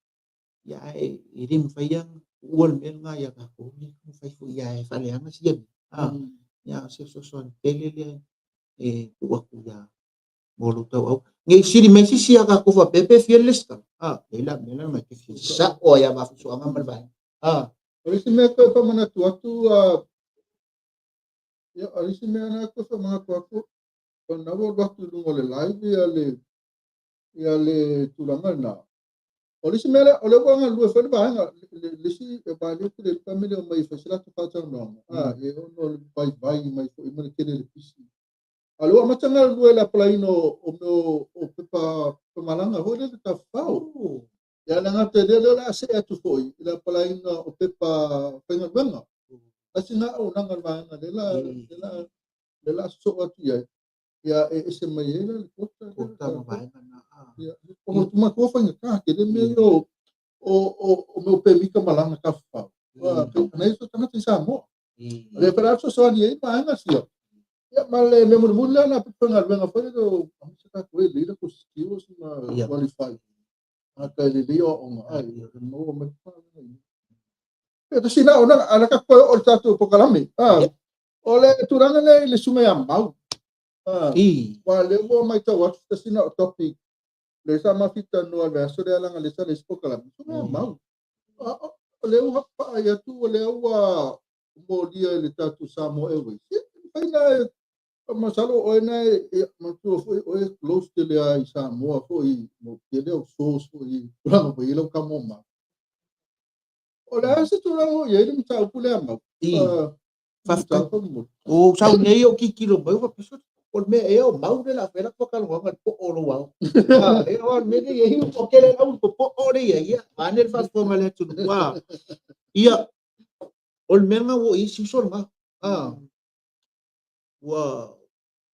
ia ae e le mafai lava ona tuua le mea lena ia tatou, e mafai foi ia e faaleaga sia mea. Ia, o se fesoasoani tele lea e tuu atu ia mo lou tauau. Ne i sili mai sisi ia tatou faapea pe fia le lesitala. Leai la mea la mai te fia sao ai lava Vaafusuaga ma le vaega. O le isi mea toe faamanatu atu, ia, o le isi mea na toe faamanatu atu, o lena ua alu atu i luga o le live ia le tulaga lena. O le isi mea lea, o lea ua galulue foi le vaega, le isi vaega lea le family o mai e fai se latou faatalanoaga, e ono o le vaivai mai foi ma le tele o le pisi. A o lea ua amata galulue i le apalaiina o mea o pepa malaga foi lea le tafafao. Ia le gata i lea, lea o le a see atu foi i le apalaiina o pepa faigaluega. Tasi lena auaunaga a le vaega lea la lea la sosoo atu i ai. Ia e ese mai ai la le quota. Quota ma vaega na. Ia, o matua faigata tele mea ia o mea o pemita malaga tafafao. Nai so tagata i Samoa. O lea foi la fesoasoani ai vaega sia. Ia ma le mea mulimuli lea na pepa galuega foi lea o se tatou e lelei la tou skills ma qualify. Tagata e lelei aoaoga ai e maua mai Ia tasi na ona ala ka koe o le tatou polokalame. O le tulaga lea i le susuga ia Mau. Ua lea ua matau atu tasi na o topic lea sa mafita noa i le vaiaso lea leaga lea sa leai se polokalame. Susuga ia Mau. O lea ua vaai atu o lea ua molia i le tatou Samoa Airways. Ia, mafai na masalo oe na e matua foi oe close tele lava i Samoa foi mo tele au source foi i tulaga foi i lau tama o Mau. O le a se tulaga o i ai le mataupu lea Mau? Faafetai. O sau nei o tilotilo mai ua faapea, o le mea ea o Mau lea o le a fai ai lata talanoaga i le po'o o lou ao. E o le mea lea e i ai, o tele lau popo'o lea e i ai, ia, vaeane le faafofoga a le atunuu. Ia, o le mea lena ua oo i ai si uso lena. Ua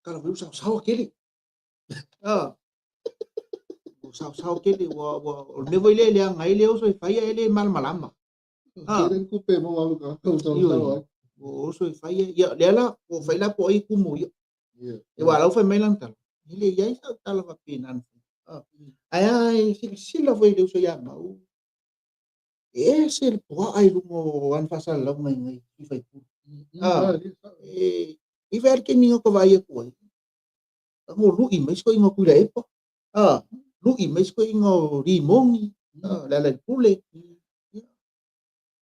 tala mai ua saosaoa tele. Ua saosaoa tele, ua, ua, o le mea foi lea e leaga ai le oso e fai ae le malamalama. Tele tupe maua au ka saosaoa ai. Ua oso e fai ai. Ia, lea la, ua fai la po o ai e tumu ia. E ua lau fai mai lana tala. E le i ai sau tala faapena na fai. Ae a e silasila foi i le uso ia Mau, e ese le puaa i luga o ana faasalalauga i nai sui faipule. E i fai lava le taimi na ta vaai atu ai, tago lu'i mai si toeaina o Tuilaepa, lu'i mai si toeaina o Rimoni, Lealailepule.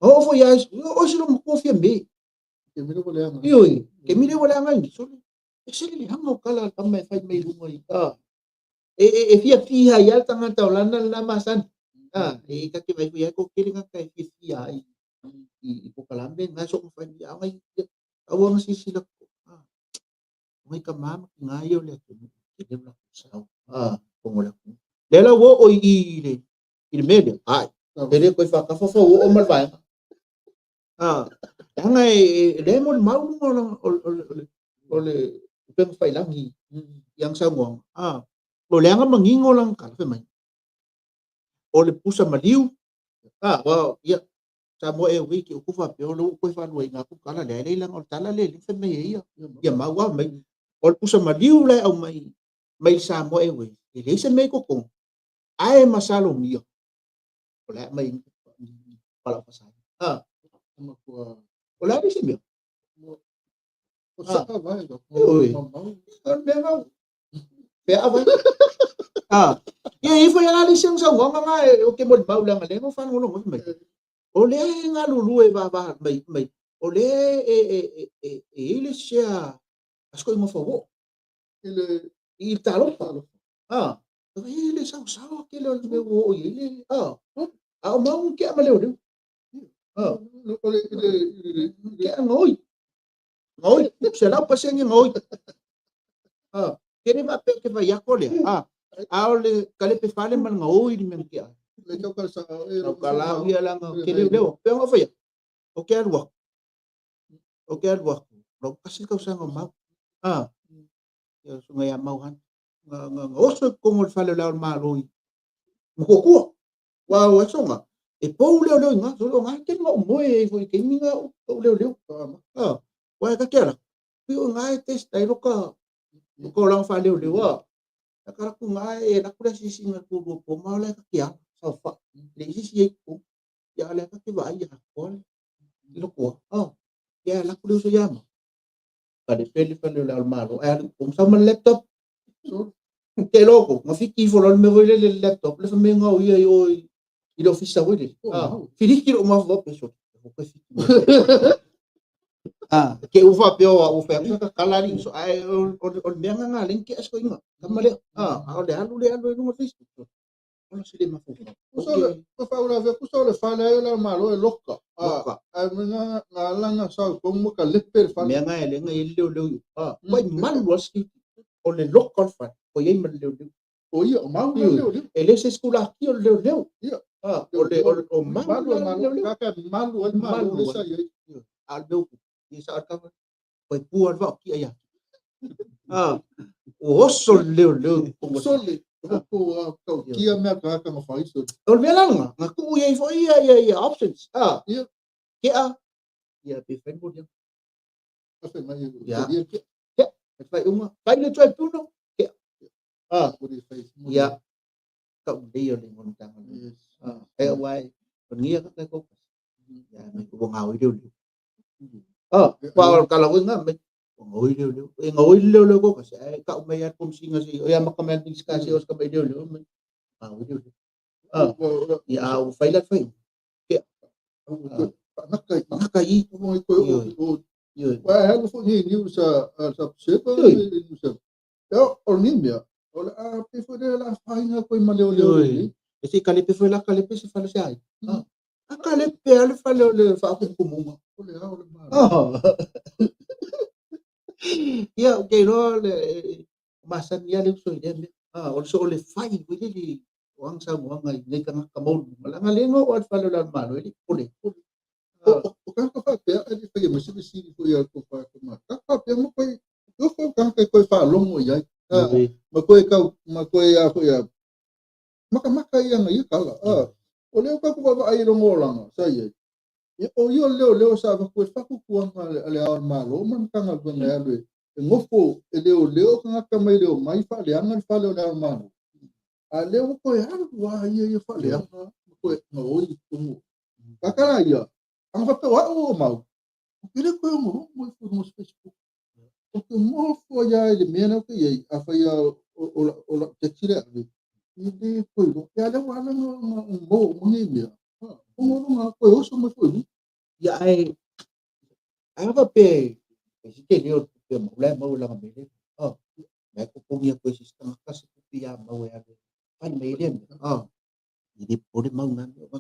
Na oo foi lava o si lou matua Fiame. Ioe, taimi lea ua leaga ai nei, sole, ese le leaga o tala a le tama e fai mai i luga i, e fiafia ai lava le tagata o lana lena masani. E ta te vaai foi lava e toatele tagata e fiafia ai i polokalame na so o fai mai, a ngai, aua na silasila totoa. O ngai tama ma tina ia o le atunuu, tele o latou sao, totonu o le atunuu. Lea la ua oo i le mea lea, ai, e le toe faatafa fou oo ma le vaega. Leaga e lea e molimau luga o le upega tafailagi i ana saunoaga. O leaga manino lana tala fai mai, o le pusa maliu, ia, Samoa Airways te upu faapea o lea ua toe faaluaina atu tala lea, e leai leaga o le tala lea lea fai mai ai ia, ia mau lava mai. O le pusa maliu la e aumai mai le Samoa Airways, e leai se mea i totonu, ae masalomia, o le a aumai ni palau fasaina. O le a le isi mea? O saka vai. Oi. O le mea ngau. Pea vai. Ia i foi ala le isi saunoaga na o ke molimau leaga lea na faalogologo mai. O lea e galulue vava mai mai. O lea e i le share a si toeaina fauoo. I le talofa. E le saosaoa tele o le mea ua oo i ai le a o mau ke a ma leoleo. Ke a gaoi. Gaoi, 100% gaoi. Ke le faapea ke fai atu lea. A o le kalepe fale ma le gaoi le mea ke a. Le tau kala sa e Tau kala ia langa ke leo leo. Pe nga fai. O ke alu atu. O ke alu atu. Lau kasi tausaga o Mau. Ia susuga ia Mau Han. Nga oso i totonu o le fale o le ao o le Malo i Matuatua. Ua o aso nga. E pou leo leo i nga. Solo nga tele nga o moe e foi i taimi nga o leo leo. Ua e ka te ala. Pui o nga e test ai loka. Loka o langa wha leo leo a. Ka raku nga e raku le sisi nga kūrua po ma o le ka ke ala. Sau wha. Le sisi e ku. Ia le ka te vai ia koa le. Lokoa. Ia laku leo so ia ma. Kalepe le fale o le Ao o le Malo ae alu i totonu sau ma le laptop. Te iloa outou, na fiki ifo loa le mea foi lele i le laptop, le fai mai na o ia i o i le ofisa foi lele. Filiki lou mafaufau pe sole, ua toe fiki mai. Te i ua faapea o au ua fai atu sa tatala alii uso, ae o le mea lena na ala ai ona tea si toeaina tama lea. A o le alu lea alu ai i luga o le Facebook. Ona se le mafaufau. Pusa o le faauilavea, pusa o le fale ai o le Malo e loka. Ae mea na ala na sau tonu ma kalepe le fale. Mea na e lenga i le leoleo i uka. Ua malu lava le security. O le loka o le fale, ua i ai ma le leoleo. O ia, o mau le leoleo. E le se sikulaki o le leoleo. Ia. O le o malu le leoleo. Kaka malu ai malu le sa i ai. A o le mea ua ia sa o le kava. Ua pua le vao kia ia. Ua oso le leoleo i totonu o le Sole. O tau kia mea ka ka mawhai so. O le mea la lena, na tuu i ai foi ia ia ia options. Ia. Kea. Ia pe fai mo dia. Ka fai mai Ia. ia ke. Kea. E fai uma. Fai le tribunal. Kea. Ia. Kau lei o le ngona tanga. Yes. E wai. O ngia ka kai kau. Ia me ko ngā oi leo leo. Pa o kala oi ngā me. O ngā oi leo leo. E ngā oi leo leo ko kasi. E kau mai at kumsinga si. O ia maka mai at ska si o ska mai leo leo. Ngā oi leo leo. Ia au fai la fai. Kea. Naka i. Naka i. O i koe o. Ioe. Wa alu foi ni news a sa sepa Ioe. ni news. Ia o ni mea. O le a pe foi le la fainga koe ma leo leo Ioe. ni. E se kalepe foi la kalepe se fale se ai. A kalepe a le fale o le whaakumukumunga. O le ao le malo. Ia, o ke iloa le masani ia le uso i lea mea. O le so o le fai foi lele o aga saunoaga i nei tagata maualuluga. Leaga lea na oo lava i le fale o le Malo e le i popole. O tagata faapea e le faia mai se fesili foi a tou faatama. Tagata faapea ma koe, e ofo le tagata e toe faalogo i ai. Ma koe kau, ma koe a foi a makamaka ia na ia kala. O lea o tatou vaavaai i lona olaga sa i ai. Ia, o ia o le leoleo sa avatu e faatuatuaga a le Ao o le Malo ma le Matagaluega e alu e nofo e leoleo tagata mai le omai faaleaga le fale o le Ao o le Malo. A lea ua toe alu lava ia ia faaleaga ma toe gaoi i totonu. Kaka la ia, ana faapea o au o mau, ou te le toe ogogogo ifo i luga o se Facebook. Ou te nofo ai lava i le mea lea ou te i ai, afai lava o lau taxi lea e ave, e le toe iloa. Ia a lea ua ala ona maua uma nei mea, ona o lona toe oso mai foi i luga. Ia ae a faapea e se tele o le tupe a mau la e mau e laga mai lea. La e totogi atu e se isi tagata se tupe ia mau e alu e fai mai ai lea mea. I le popole mau na mea, ua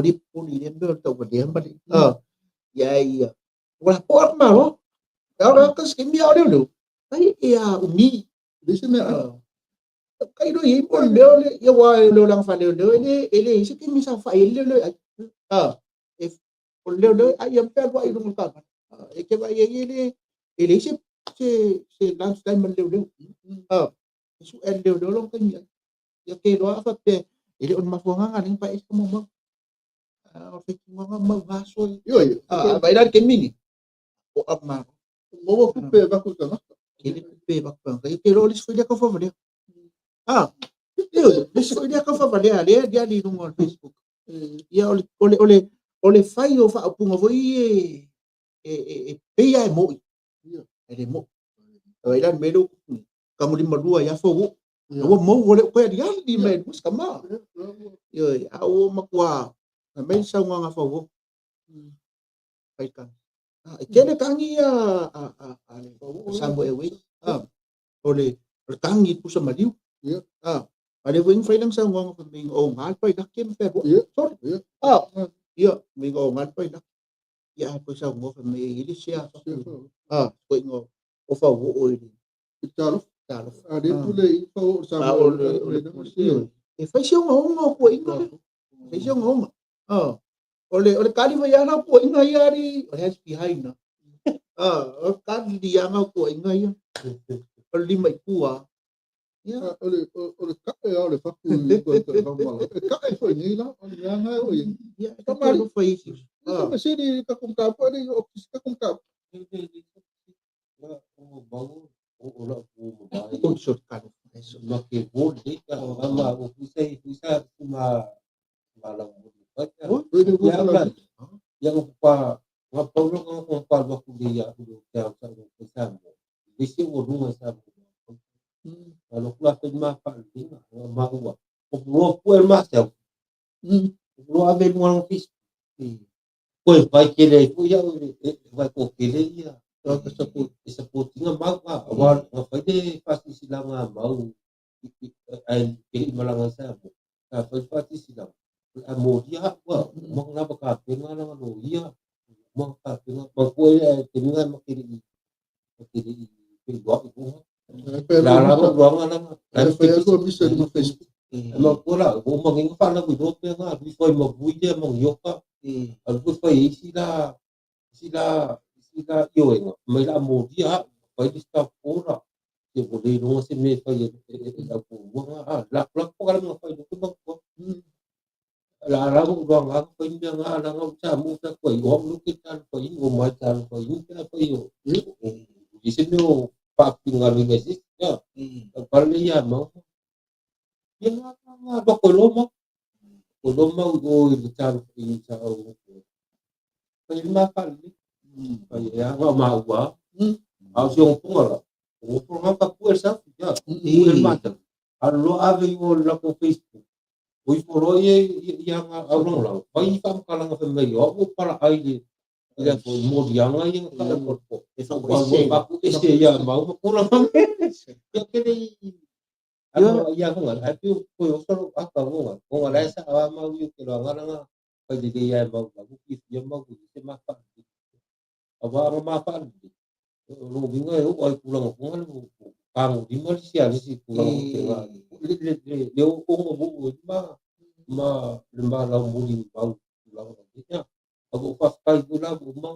le popole i lea mea o le tauvalea ma le. Ia ae ia, ua lapoa le Malo. A o le ata se taimi a o leoleo, ai e a umi. Leai se mea ai. Kai loa i ai mo le mea o le, ia aua o le olaga faaleoleo e le, e leai se taimi e saofai ai le leoleo e ai. E, o le leoleo e ai lava ma fealuai i luga o le taavale. E te vaai ai e le, e leai se, se, se lunch time a le leoleo. E sue e le leoleo lona taimi ai. Ia te iloa a faapea, e le o le mafuaaga lena na pae ai se tama o mau. O le faitinoga mau aso e. Ioe, A vaai la i le taimi lenei, o a malo. Maua tupe e avatu i tagata. Tele tupe e avatu i tagata. Ia te iloa o le isi foi lea taufavalea. Ioe, le isi foi lea taufavalea lea e ali i luga o le Facebook. Ia o le, o le, o le, o le fai o faaupuga foi e, e, e, e pei lava e mo'i. E le mo'i. Vaai la le mea lea ua tupu nei, tagolima lua ia fou. Ua mou ua le o toe aliali mai e lua si tama. Ioe, a ua matua fai mai le saunoaga a Fauogo. Fai le tagi. E tele tagi ia a le Samoa Airways. O le tagi i le pusa maliu. A lea foi na fai lana saunoaga fai mai o oga le pailaki ma fealuai. Sorry. Ia, mai o oga le pailaki. Ia a toe saunoa fai mai e i ai le sea koina o Fauoo i le Talofa. Talofa. A le pule i Fauoo A o le pule. E fai se ogaoga o puaiga lea. E fai se ogaoga. O le kali foi lava o puaiga ia ari, o le hands behind. O le kali liaga o puaiga ia. O le lima i tua. Ia. O le kae o le fatu i koe te whamala. E kae foi nei la, o le mea ngai o i. Ia, e ka alofa i isi. Se masini ka kong ka po ni o ka kong ka. O so ka alofa. Ma ke wo le ka ma o fusa i fusa ma ma la mo pa ka. Ya Ya o pa wa pa lo ko pa lo ku le ya ku ka sa ko sa ese ua luga i Samoa. Alu atu la fai ma faaleleina ma ua loa pue le masau. Loa ave i luga o lana Facebook. Koe vai tele ai foi au e vai toatele ia e support ina mau aua na fai le faasilasilaga a mau ae e le i malaga i Samoa. Sa fai le faasilasilaga o le a molia au ua uma ona lava tapena lana loia, uma ona tapena. Manatua e taimi lena ma te le i ma te le i feiloai foi. La la luaga lana. Manatua la, ua uma nei ona faalauiloa mea na, alu ifo ai ma vui lea ma nioka, alu foi fai ai isi la, isi la, isi la ioega, fai mai o le a molia au, fai le stop order, se ua le iloga se mea e fai e le au toalua na, a, lakolako polokalame na fai, lea ou te manatua. La la ou luaga na fai mea na, leaga ou Samoa ou fai atu ai, o au lea ou te talofaina, o mai talofaina pe afai o i se mea o faafaigaluega i se isi, ia, tau pale lea ia mau. Ia na alu atu e loa mau, ko loa mau i o i le talofaina sa ou fai ai ma faalelei. Fai ai lava o maua. A o si ogaoga la, o ogaoga ka pue le safi, ia, pue le matau. Alu loa ave i o i le latou Facebook, o ifo loa ia i aga aulagolago, fai faamatalaga fai mai, o au ua palaai i le foi moliaga ia na tau o e faapuese ia mau ma tulaga. Ia kele i ia hunga, ai piu koe oso lo aka hunga, hunga lai sa awa mau i ke loa ngana fai lelei ai mau lau ki fia mau i se ma wha. Awa anga ma wha o lo winga e o ai tulaga hunga le pango lima le sia le si tulaga o te ngā. Le le le le o ongo mo o ma ma le ma lau muli mau tulaga o te ia. A o whawhai ko la o ma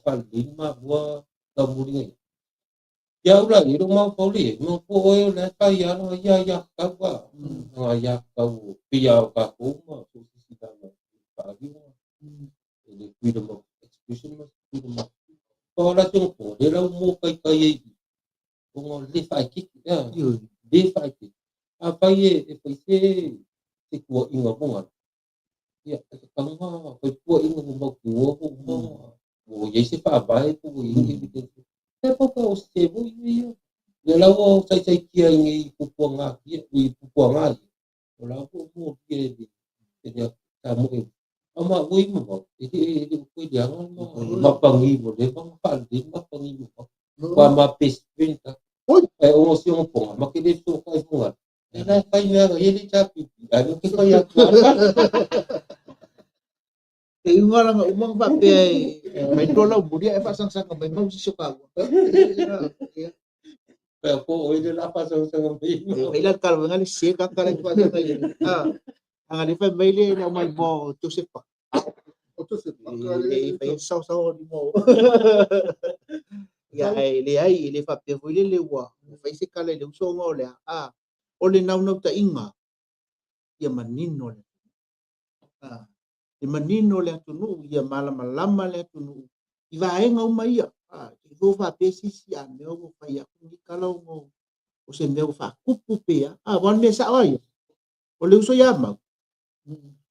wha le ma ua lau muli ngai. Ia ula i ro mau pauli, mau po oe o le kai ia ia ia kau ka. Nga ia kau pia o ka kou ma so si si tanga pa ri e le freedom of expression ma freedom of pa la tong po le lau mo kai kai e o ngo le fa ki ya le fa ki a fai e e fai se se kua inga bonga ia e ka nga fai kua inga mo mau kua mo mo mo ye se fa ba e po ye ke ke e po ka o se mo ia le lau o sai sai kia i ngai pupua ngā kia i pupua ngā ia o lau po mo kia e e le ta mo e ama oi mo mo e e e ko le anga ma ma pangi mo le ma pa le ma pangi mo pa ma best friend ka Oi. E o si o ponga ma ke le so kai ponga e la kai mea e le cha pi ai mo ke kai atu E iuga langa uma nga faapea e mai loa lau muli ae faasagasanga mai mau sisi o kaua. Pe ko oi le la faasagasanga mai. E fai la talavaga le se kaka la faasaga i. Ah, anga le fai mai le le mai mo Joseph pa. O Joseph E le fai sao sao ni mo. Ia e le ai e le faapea foi le le ua fai se kala i le uso o le a o le naunautaiga ia manino le a e manino le atunuu ia malamalama le atunuu i vaega uma ia. A i fo faapea sisi a mea ua fai aku ni kala o o se mea ua faakupu pea. A ua mea sao ai o le uso ia mau.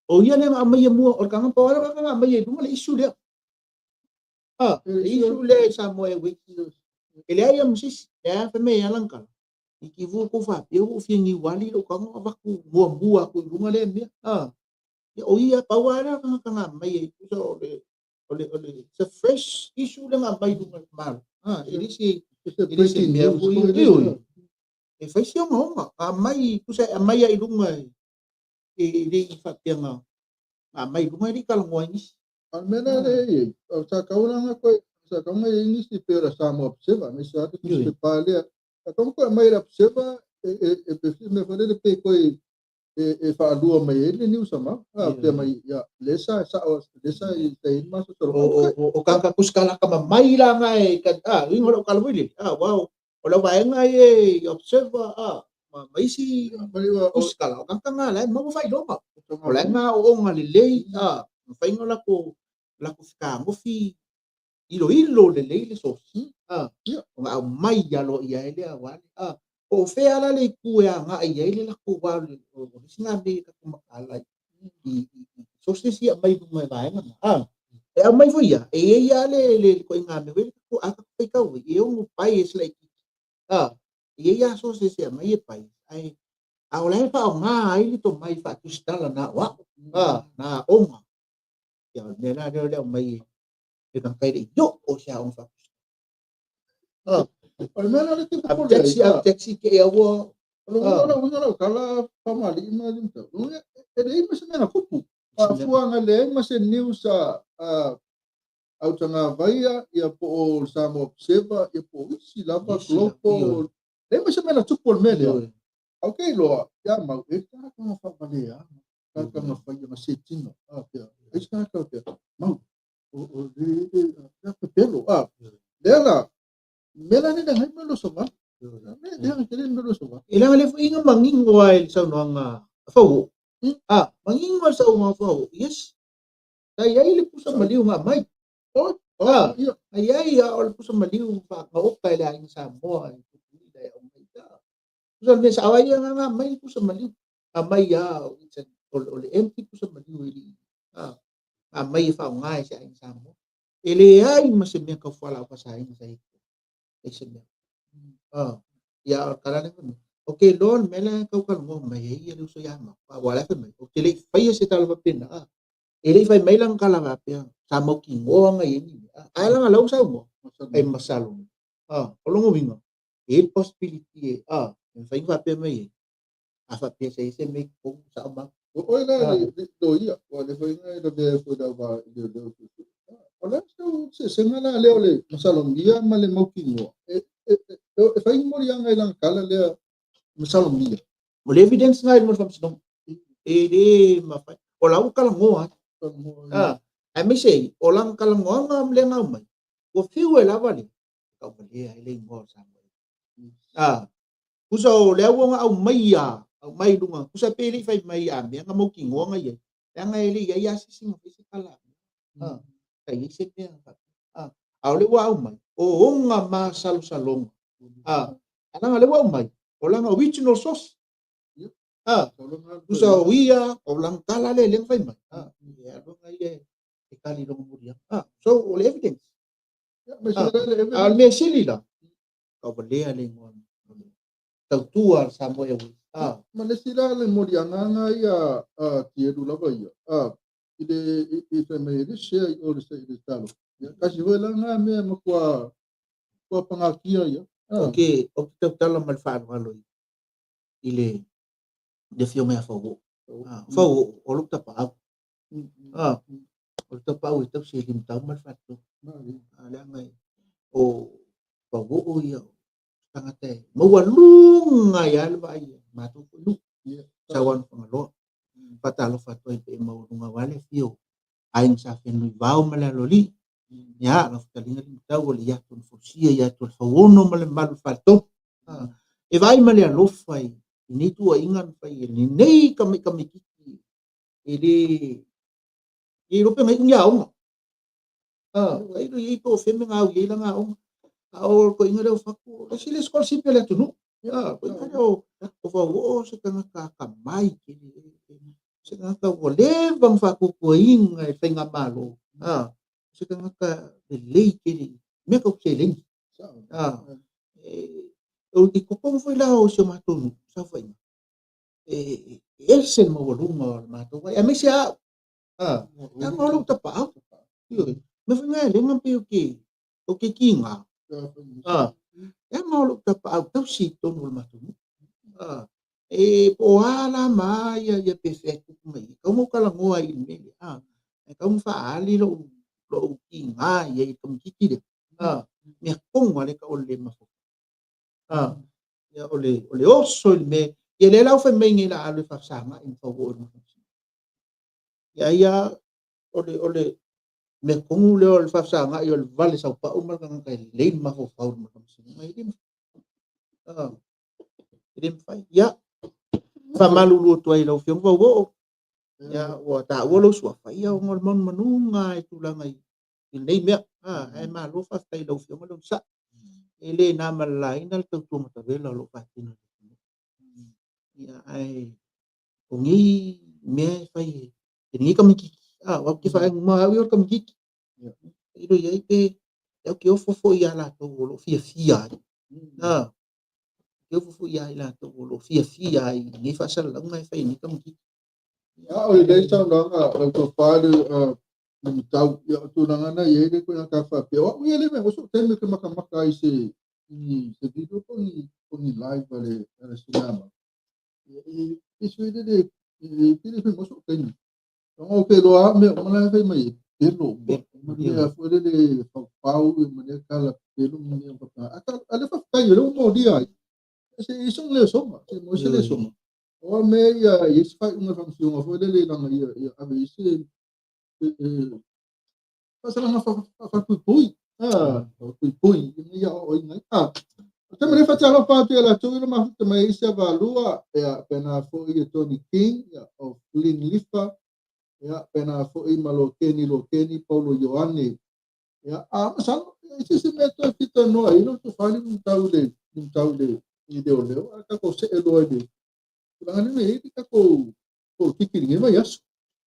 O ia le aumai mua o le kanga pa o le kanga aumai i luga le issue lea. A le issue lea i Samoa Airways. E leai ia ma sisi, lea fai mai e alang kala. I ki vu ko faapea ua fia niuali lou kanga o avaku muamua aku i luga lea mea. A ia o ia pau lava lea kanga kanga mai e tusa o le o le o le it's a fresh issue le nga mai luga le malo. A e le se e le se mea foi e oi. E fai si ogaoga a mai tusa e aumai ai i luga e le i faapea nga aumai i luga e le i talanoa ai nisi. A le mea lea le i ai, o sa kaulanga koe, sa kaunga i nisi pe o le Samoa Observer, me sa atu se pa lea. Sa kaunga koe mai le Observer e e e pe fi me fale le pe koe e e whaalua mai e le news ama. A pea mai ia le sa sa o le sa i te in maso O o o o kaka kuskala ka mai la nga e ka a ingo lo kala wili. A wow. O la vaenga e Observer a ma ma isi kuskala o kaka nga la ma fai loma. O la nga o nga le lei a ma fai la ko la ko fika ngofi ilo ilo le lei le sosi. A o nga mai ya lo ia ele a wale. A o fea la le ku e a nga ia ile la ko wa le o le singa me ka ko makala i i sosi si mai mai vaenga. A E aumai foi ia, e i ai lava le le ituaiga mea foi lele, a tatou faitau ai, e ono bias laitiiti. E i ai lava sources e aumai e bias, ae a o la e faaaoga ai le tomai faatusitala na aoao, na aoga. Ia o le mea la lea o le aumai e le tagata e le i oo i se aoga faatusitala. O le mea la lea e te popole ai, Abject ke ia ua O le uiga o lau uiga lau tala Fagalii ma Limutau, e leai ma se mea na tupu. Faafuaga leai ma se news a Autagavaia ia po o le Samoa Observer ia po o isi lava Global, leai ma se mea na tupu o le mea lea. Ae ou te iloa ia mau e le tagata na faavalea, tagata na faia na setino a pea. Ai se tagata o pea mau o le le pepelo a. Lea la mea la le leaga ai mea o le savali. Mea leaga tele mea o le savali. E leaga lea foi na manino lava i le saunoaga a Fauoo. Manino lava le saunoaga a Fauoo. Yes. Sa i ai le pusa maliu na aumai. Sa i ai a o le pusa maliu faagaoka e le aiga Samoa i Tutuila e aumai. Pusa le mea sao ai ia na aumai le pusa maliu. Aumai lava o le empty pusa maliu e le i aumai e faaaoga e se aiga Samoa. E leai ma se mea tau fualaau faasaina sa i ai se mea. Ia, o le tala lea fai mai. Ou te iloa le mea lea e tau talanoa mai ai ia le uso ia Mau. Aua o la e fai mai, ou te le i faia se tala faapena. E le i fai mai lana tala faapea, sa mautinoa na i ai ni mea. Ae leaga o la ua saunoa, e masalo. O lona uiga, e i ai le possibility e, e mafai ona faapea mai ai. A faapea sa i ai se mea i totonu, sao Mau. O oe la le loia, ua le foi na e lavea ai foi i lau va i leoleo suesue. O le a sau eseesega la lea o le masalomia ma le mautinoa? E fai ni moliaga i lana tala lea masalomia. O le evidence na i luma o le faamasinoga. E le mafai. O la ua talanoa atu. Aemaise ai, o lana talanoaga lea na aumai, ua fiu e lava le tauvalea ai le igoa o Samoa. Tusa o lea ua na aumaia, aumai i luga, tusa pe le i fai mai a mea na mautinoa na i ai, leaga e le i ai lava se isi na fai se tala a mea. Sa i ai se mea faapea. A o lea ua aumai, o ona masalosaloga. A leaga o lea ua aumai, o lana original source. Tusa o ia, o lana tala lea lea na fai mai. E alu ana ia e tali i lona muliaga. So, o le evidence. A o le mea sili la, tauvalea le igoa tautua a le Samoa Airways. Ma le isi la le moliaga na ia a Tielu lava ia, i le i fai mai e le share i o le i le talo. Ia kasi foi la na mea matua tua pagatia ia. Ou te tautala ma le faaaloalo i le afioga ia Fauoo. Fauoo, o lou tapaau. O le tapaau e tausi e Limutau ma le faletolu. Leaga o Fauoo ia o tagata e maualuga ai lava le vaai a matou foi nuu. Sauano Fagaloa. Faatalofa atu ai pe maualuga aua le afio o Aiga Sa Fenunuivao ma le Aloalii. Ia, lau fetalaiga Limutau o le iatu na fausia ia atu o le Fauono ma le mamalu o le faletolu. E vaai ma le alofa i nei tuuaiga na fai e lenei tamaitiiti e le e iloa pe na iu ni aoga. Ua iloa i ai po o fea mea na au i ai lana aoga. A o le toeaina lea o Fatu, o le isi lea scholarship a le atunuu. Toeaina lea o Fauoo o se tagata atamai tele. Se tagata ua leva ona faatuatuaina e le faigamalo. O se tagata lelei tele i mea tau seleni. I totonu foi la o si o matou nuu, saofaiga, e ese le maualuga o le matou vaai, aemaise au. Leaga o lou tapaau. Ioe. Mea foi na e leaga pei ou te kiga. Leaga o lou tapaau tausi i totonu o le matou nuu. E po o a la ma a ia pe fea e tupu mai ai. Tau na ou talanoa ai i le mea lea. E tau na faaali lou kiga i ai i le tamaitiiti lea. Mea tonu lava lea e tau o le le mafaufau. Ia, o le oso i le mea. Ia lea la ua fai mai nei la alu e faafesagai ma fauoo i luga. Ia ia o le mea tonu lea o le faafesagai o le vale saupau ma le tagata e lelei le mafaufau i le faamasinoga. E le mafai. E le mafai. Ia, faamalulu atu ai i lau Afioga Fauoo. Ia, ua taua lou suafa, ia ona o le manumanuga i tulaga i lenei mea. Ae malo faafetai i lau Afioga le onosai. E le na ma le laina le tautua matavela o lo o faatino. Ia, ae o nei mea e fai e lenei tamaitiiti. Aua ou te faaigoa au ia o le tamaitiiti. Tailo i ai pe e ke ofo foi ia latou o lo o fiafia ai. Ke ofo foi ia i latou o lo o fiafia ai i nei faasalalauga e fai e nei tamaitiiti. A o lelei saunoaga o le tofa le Lumitau, ia o tulaga na i ai le koina ta faapea. O au ia le mea, o sou taimi ou te matamata ai se ni se video po ni po ni live a le a le Sinama. Ia e e sui le le e pele fai mo sou taimi. Ona ou te iloa lava mea uma la e fai mai ai, pelo uma. Ma mea foi lele faupau ma lea tala pelo ma mea faapena. A lea faafetai o lea ua molia ai. Se i song le soma, se mo se le soma. O a mea ia i ai se faaiuga a le faamasinoga foi lele leaga ia ave i se faasalaga faapuipui. Faapuipui ina ia aoaoina ai. O te mea faatalofa atu ia latou i le mafuta mai ai se valua, ia pena foi e Tony King, ia o Flynn Lifa, ia pena foi ma Lokeni Lokeni, Paulo Ioane. Ia, a masalo, e se se mea toe fia talanoa ai lau tofa le tau le tau le i leoleo, a tatou see loa i le tulaga lea e i ai le tatou polokiki i lenei vaiaso.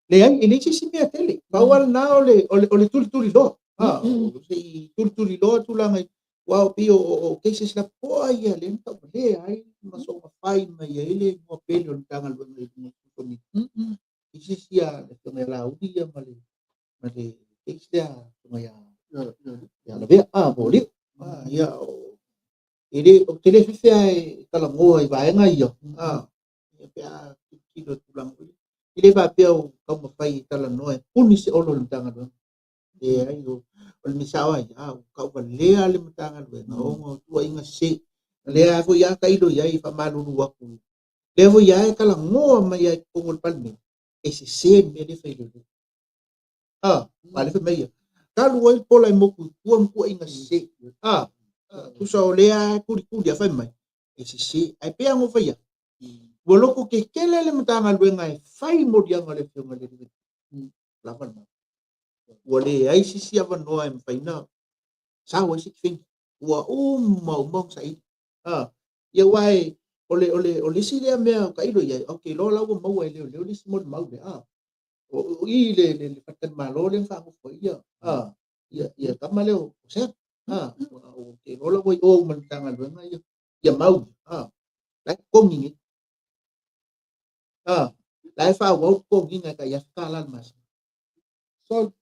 Leai, e leai se isi mea tele. Pau lava lena o le, o le, o le tulituliloa. Ha, o se i tulituliloa tulaga i, aua o pei o, o cases lapopoa ia lea na tauvalea ai ma soona fai mai ai le igoa pele o le Matagaluega i luga o social media. Cases ia le afioga ia Laauli ia ma le, ma le case lea afioga ia, ia Lavea, po o Liu. Ia, o, e le, ou te le fefe lava e talanoa i vaega ia, ia pe a tilotilo i tulaga foi lea. E le faapea o taumafai e talanoa e puni se olo i le Matagaluega. Leai, o le mea sao lava ia, ua tauvalea le Matagaluega ona o tuuaiga sese. O lea lava foi a tailo i ai e faamalulu atu. Lea foi lava e talanoa mai lava i totonu o le Palemene, e sese le mea lea e fai e leoleo. A lea fai mai ia, talu ai le pola e motu i tua ma tuuaiga sese. Tusa o lea e tulituli a fai mai, e sese. Ae pei lava ona ou fai atu, ua loto tetele le Matagaluega e fai moliaga o le afioga i le alii lava le mau. Ua leai se isi avanoa e mafai ona sao ai se kefeni. Ua uma uma ona saili. Ia aua e, o le, o le, o le isi lea mea o tailo i ai, ou te iloa la ua maua e leoleo le isi molimau lea. O i le, le, le faletalimalo lea na faanofo ai ia, ia, ia tama lea o Sam. Ou te iloa la ua i o uma i le Matagaluega ia, ia mau. La e totogi nei. La e faaauau le totogiga e tai $1,000 le masina. So,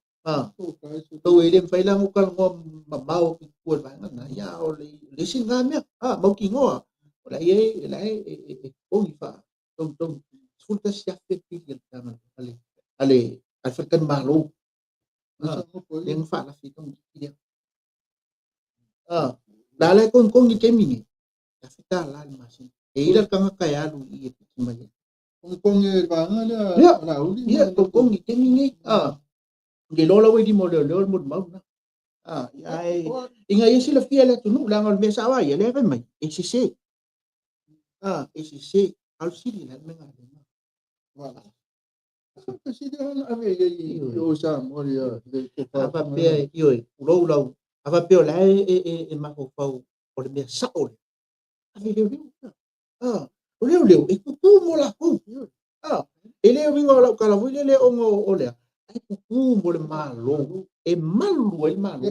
e le mafai la ona ou talanoa mamao atu i tua i le vaega lena. Ia, o le isi lena mea, mautinoa, o la e, la e, e totogi faatogitogi, $11,000 le pili a le Matagaluega, a le faletalimalo. Lea na faalafi ai tamaitiiti lea. La la e togitogi i le taimi nei, e $1,000 le masina. E i ai la le tagata e alu i i e piki mai ai. Togitogi e le vaega lea a Laauli. Ia, togitogi i le taimi nei. Ou te iloa la ua i lima o leoleo le molimau lena. Ia, ae ina ia silafia e le atunuu, leaga o le mea sao lava ia, lea e fai mai, e sese. E sese. A o le fesili, o le a le mea galuega? A faapea, ioe, tulou lau, a faapea o la e, e mafaufau o le mea sao lea, ave leoleo. O leoleo e tutu mo latou. E le uiga o lau tala foi lele ona o lea, ae tutu mo le Malo, e malu ai le Malo.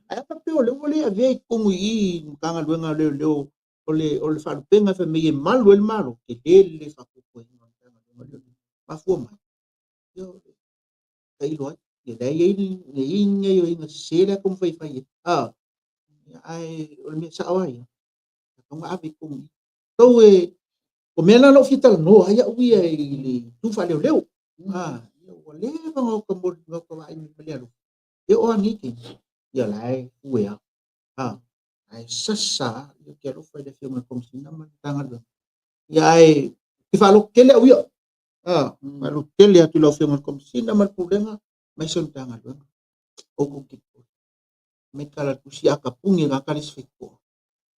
Ae a faapea o lea ua le avea i totonu i i Matagaluega o Leoleo o le, o le faalupega e fai mai e malu ai le Malo, tele le faatuatuaina o le Matagaluega o Leoleo. Mafua mai, ia, tailo ai. Ia la e i ai ni gaoioiga sese lea taumafai e fai ai. Ae o le mea sao lava ia, tatau ona ave i totonu i i. Tau e, o mea na na ou fia talanoa ai au ia i le itu faaleoleo. Ia ua leva ona ota moli, ona ota vaai mai ma le alofa. E oo lava nei taimi, ia la e ue lava. Ae sasa lava, ia ou te alofa i le afioga i le Komesina ma le Matagaluega. Ia ae, ou te faaloto tele au ia. Faaloto tele atu i lau afioga i le Komesina ma le Pulega, aemaise o le Matagaluega. Outou te mai tala le tusi a tapuni e gata le isi faitotoa.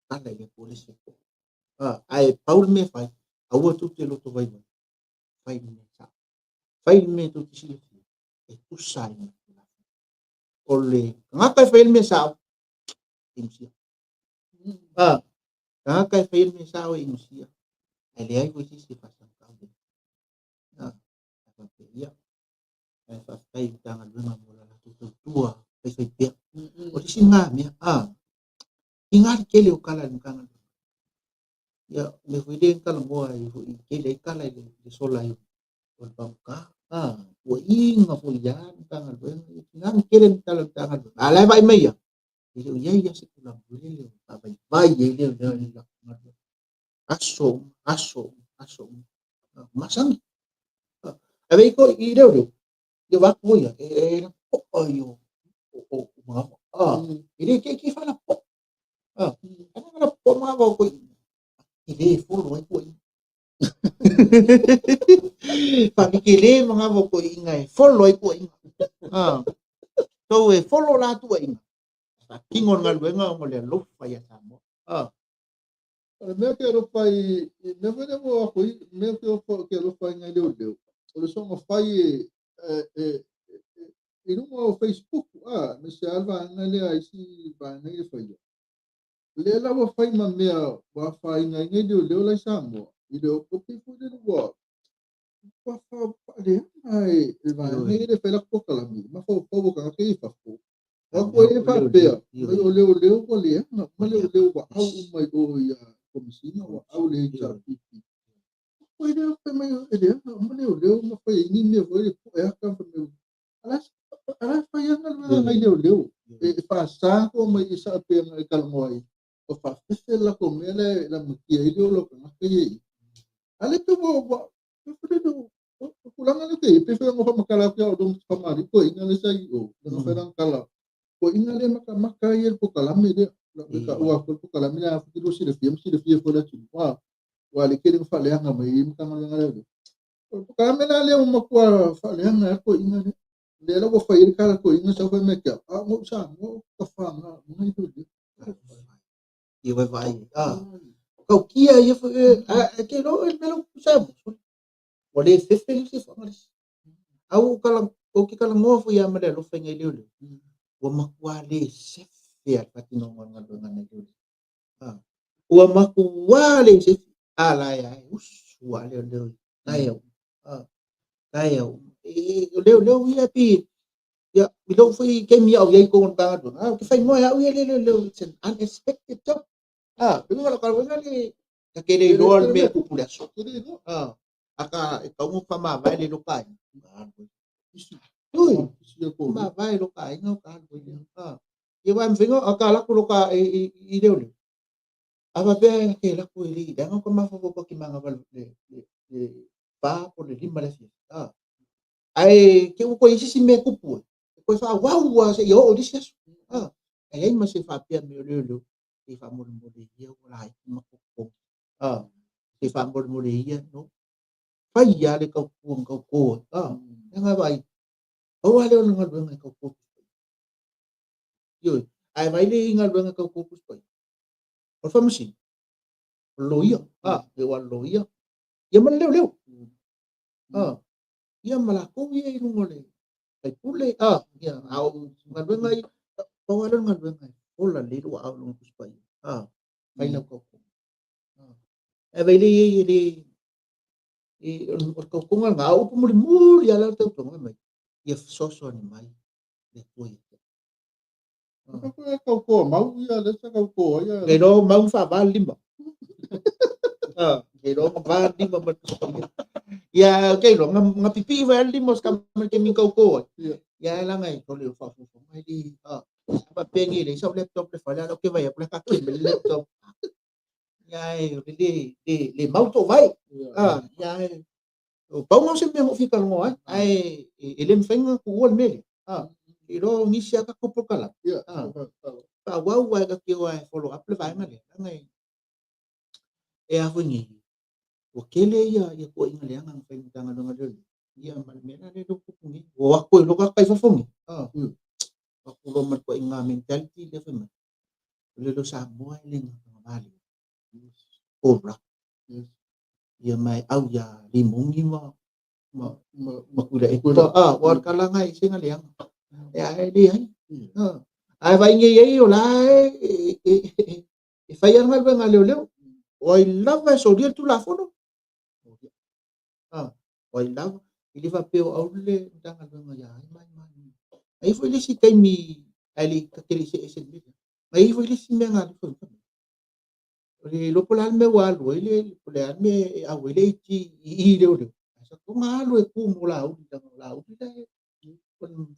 Tala i le Atua le isi faitotoa. Ae pau le mea e fai, aua tou te loto vaivai. Fai le mea sao. Fai le mea tou te silafia e tusa ai ma le Tulafono. O le tagata e fai le mea sao, e inusia. Tagata e fai le mea sao e inusia. Ae leai foi se isi e faasagatau i ai. Faapea ia. Ae faafetai i le Matagaluega mo la latou tautua. fai pea. O le isi lena mea, a, i ngā le tele o kala i le Matagaluega. Ia, mea foi lea na talanoa ai foi i tele ai kala i le sola ai o le pagota. A, tuuaiga foi ia le Matagaluega, ia tina na tele ni tala a le Matagaluega. A o la e vaai mai ia, e le o i ai lava se tulaga foi lele o faavaivai ai lea o le galuega. Aso uma, aso uma, aso uma. Masani. Ae vei ko i leoleo, ia vaku ia, e lapoa i o o manava. E le keiki falapoa. Ana lapoa manava o koi. E le folo ai koi. Faakekele manava o koi inga e folo ai koi. So e folo la tuuaiga. Faatino le galuega ona o le alofa ia Samoa. O le mea ke alofa i mea foi lea ua aku i mea ke alofa ke alofa ai nai leoleo o le soona fai e i luga o Facebook a aemaise lava le vaega lea a isi vaega ia e faia. Lea la ua fai ma mea ua afaina ai nei leoleo la i Samoa i le o pei foi lele ua ua faaleaga e le vaega ia le fai latou polokalame mafaufau o tagata ia i fafo. O aku ai e faapea, mai o leoleo ua leaga, ma leoleo ua au uma i o i a Komesina, ua au le HRPP. Koe lea fai mai e leaga uma leoleo ma fai ai ni mea foi le poe aka fai mai ala fai ana galuega nai leoleo e faasa ko mai i sa pe e talanoa ai o faafefe la ko mea le la matia ai le ola o tagata ia i. A le pe ua ua o tulaga lea ke pe fai ona faamatala atu ia outou faamalie toeaiina lea sa i o lena fai lana tala toeaiina lea matamata ai le polokalame lea le taua atu le polokalame lea afai lua silafia ma silafia foi le atunuu aua le tele na faaleaga mai ai Matagaluega lea o le polokalame la lea ua matua faaleaga ai toeaiina lea lea la ua fai ai le tala toeaiina sau fai mai ke au a o Samoa o tafaga mai le Ia vaivai. Ah. Tautia ia foi e te iloa le mea la ua Samoa. Ua le fefe le isi fofoga le isi. A ua ou kala, ou te talanoa foi lava ma le alofa i nai leoleo, ua matua le sefe lava le faatinoga o le galuega a nai leoleo. Ah. Ua matua le sefe. A la e a e usu lava leoleo i taeao. Ah. Taeao. E, o leoleo ia pei, ia, i lou foi taimi a o i ai i totonu o le Matagaluega, ah, ou te faigō e au ia le leoleo, it's an unexpected job. Ah, le uiga o lau galuega le, ta te le iloa le mea e tupu i le aso. Ah, aka e tatau ona faamavae le iloa ka aiga. Ui, faamavae lo ka aiga o ka alu ai lea. Ah, ia aua e mafai ona aka alu atu lo ka i leoleo. A faapea e te alu atu e le leaga o ka mafaufau pa ki manava le le fa po o le lima le afiafi. Ah, ae te ua toe i ai se isi mea e tupu ai, e toe faaauau lava seia oo i le isi aso. Ah, e leai ma se faapea mea o leoleo se i faamolemole ia ua laiti ma totogi. Ah, se i faamolemole ia, no. Fai lava le tautua na tauto ai. Ah, leaga e vaai, pau lava lea o le galuega e tauto Tusi Paia. Ioe, ae vaai le i galuega e tauto Tusi Paia. O le faamasino, o le loia, ah, e o le loia, ia ma le leoleo. Ah, ia ma latou ia i luga o le faipule, ah, ia, a o galuega ia, pau lava lea o le galuega e ola lelei lou aao i luga o Tusi Paia. Ah, fai lau tautoga. Ah, ae vaai lea i ai e le, e, o le tautoga lena, a o upu mulimuli lava la o le tautoga, fai mai, ia fesoasoani mai le Atua ia te au. Ah. Tautoa mau ia, lea sa tautoa ia. Ke iloa mau na faava le lima. Ah, ke iloa na va le lima ma le Tusi Paia. Ia, ke iloa, na, na pipii foi lava le lima o si tama i le taimi na tauto ai. Ia. Ia, leaga e tole o faafofoga e le, ah, faapea nei e leai sau laptop i le fale, a o la ou te vaai atu la e taatia mai le laptop. Ia, e o le le, le, le mau toovae. Ah, ia, e, o pau na o se mea na ou fia talanoa ai, ae e le mafai ona tuua le mea lea. Ah, ke iloa o nisi lava tatou polokalame. Ia, Ah, faaauau ae ta te o lava e follow up le vaega lea, leaga e, e a foi nei, ua tele ia ia tuuaiga leaga na fai i le Matagaluega o Leoleo, ia ma le mea la lea ua tupu nei. Ua o atu ai loa tagata i fafo nei, ah, o atu loa ma le tuuaiga mentality lea fai mai, o leoleo Samoa e le gata corrupt. Ia ma e au iā Limoni ma ma ma Tuilaepa. Ah, ua le kalaga e ese na leaga. E a e leai. Ah. Ae vaai nei ai o la e e e fai lava le galuega a leoleo. O ai lava e solia le Tulafono. Ah, o ai lava. E le faapea o au le Matagaluega ia ai mai mai. Ai foi le isi taimi Ae le i ta te le i see ese i le mea lea. Ma e i ai foi le isi mea na alu ifo i O le iloa po o le a le mea ua alu ai le, po o le a le mea e au ai le AG i i leoleo. Ae sa tatau ona alu e tu mo Laauli, leaga o Laauli la e o le sui usufono.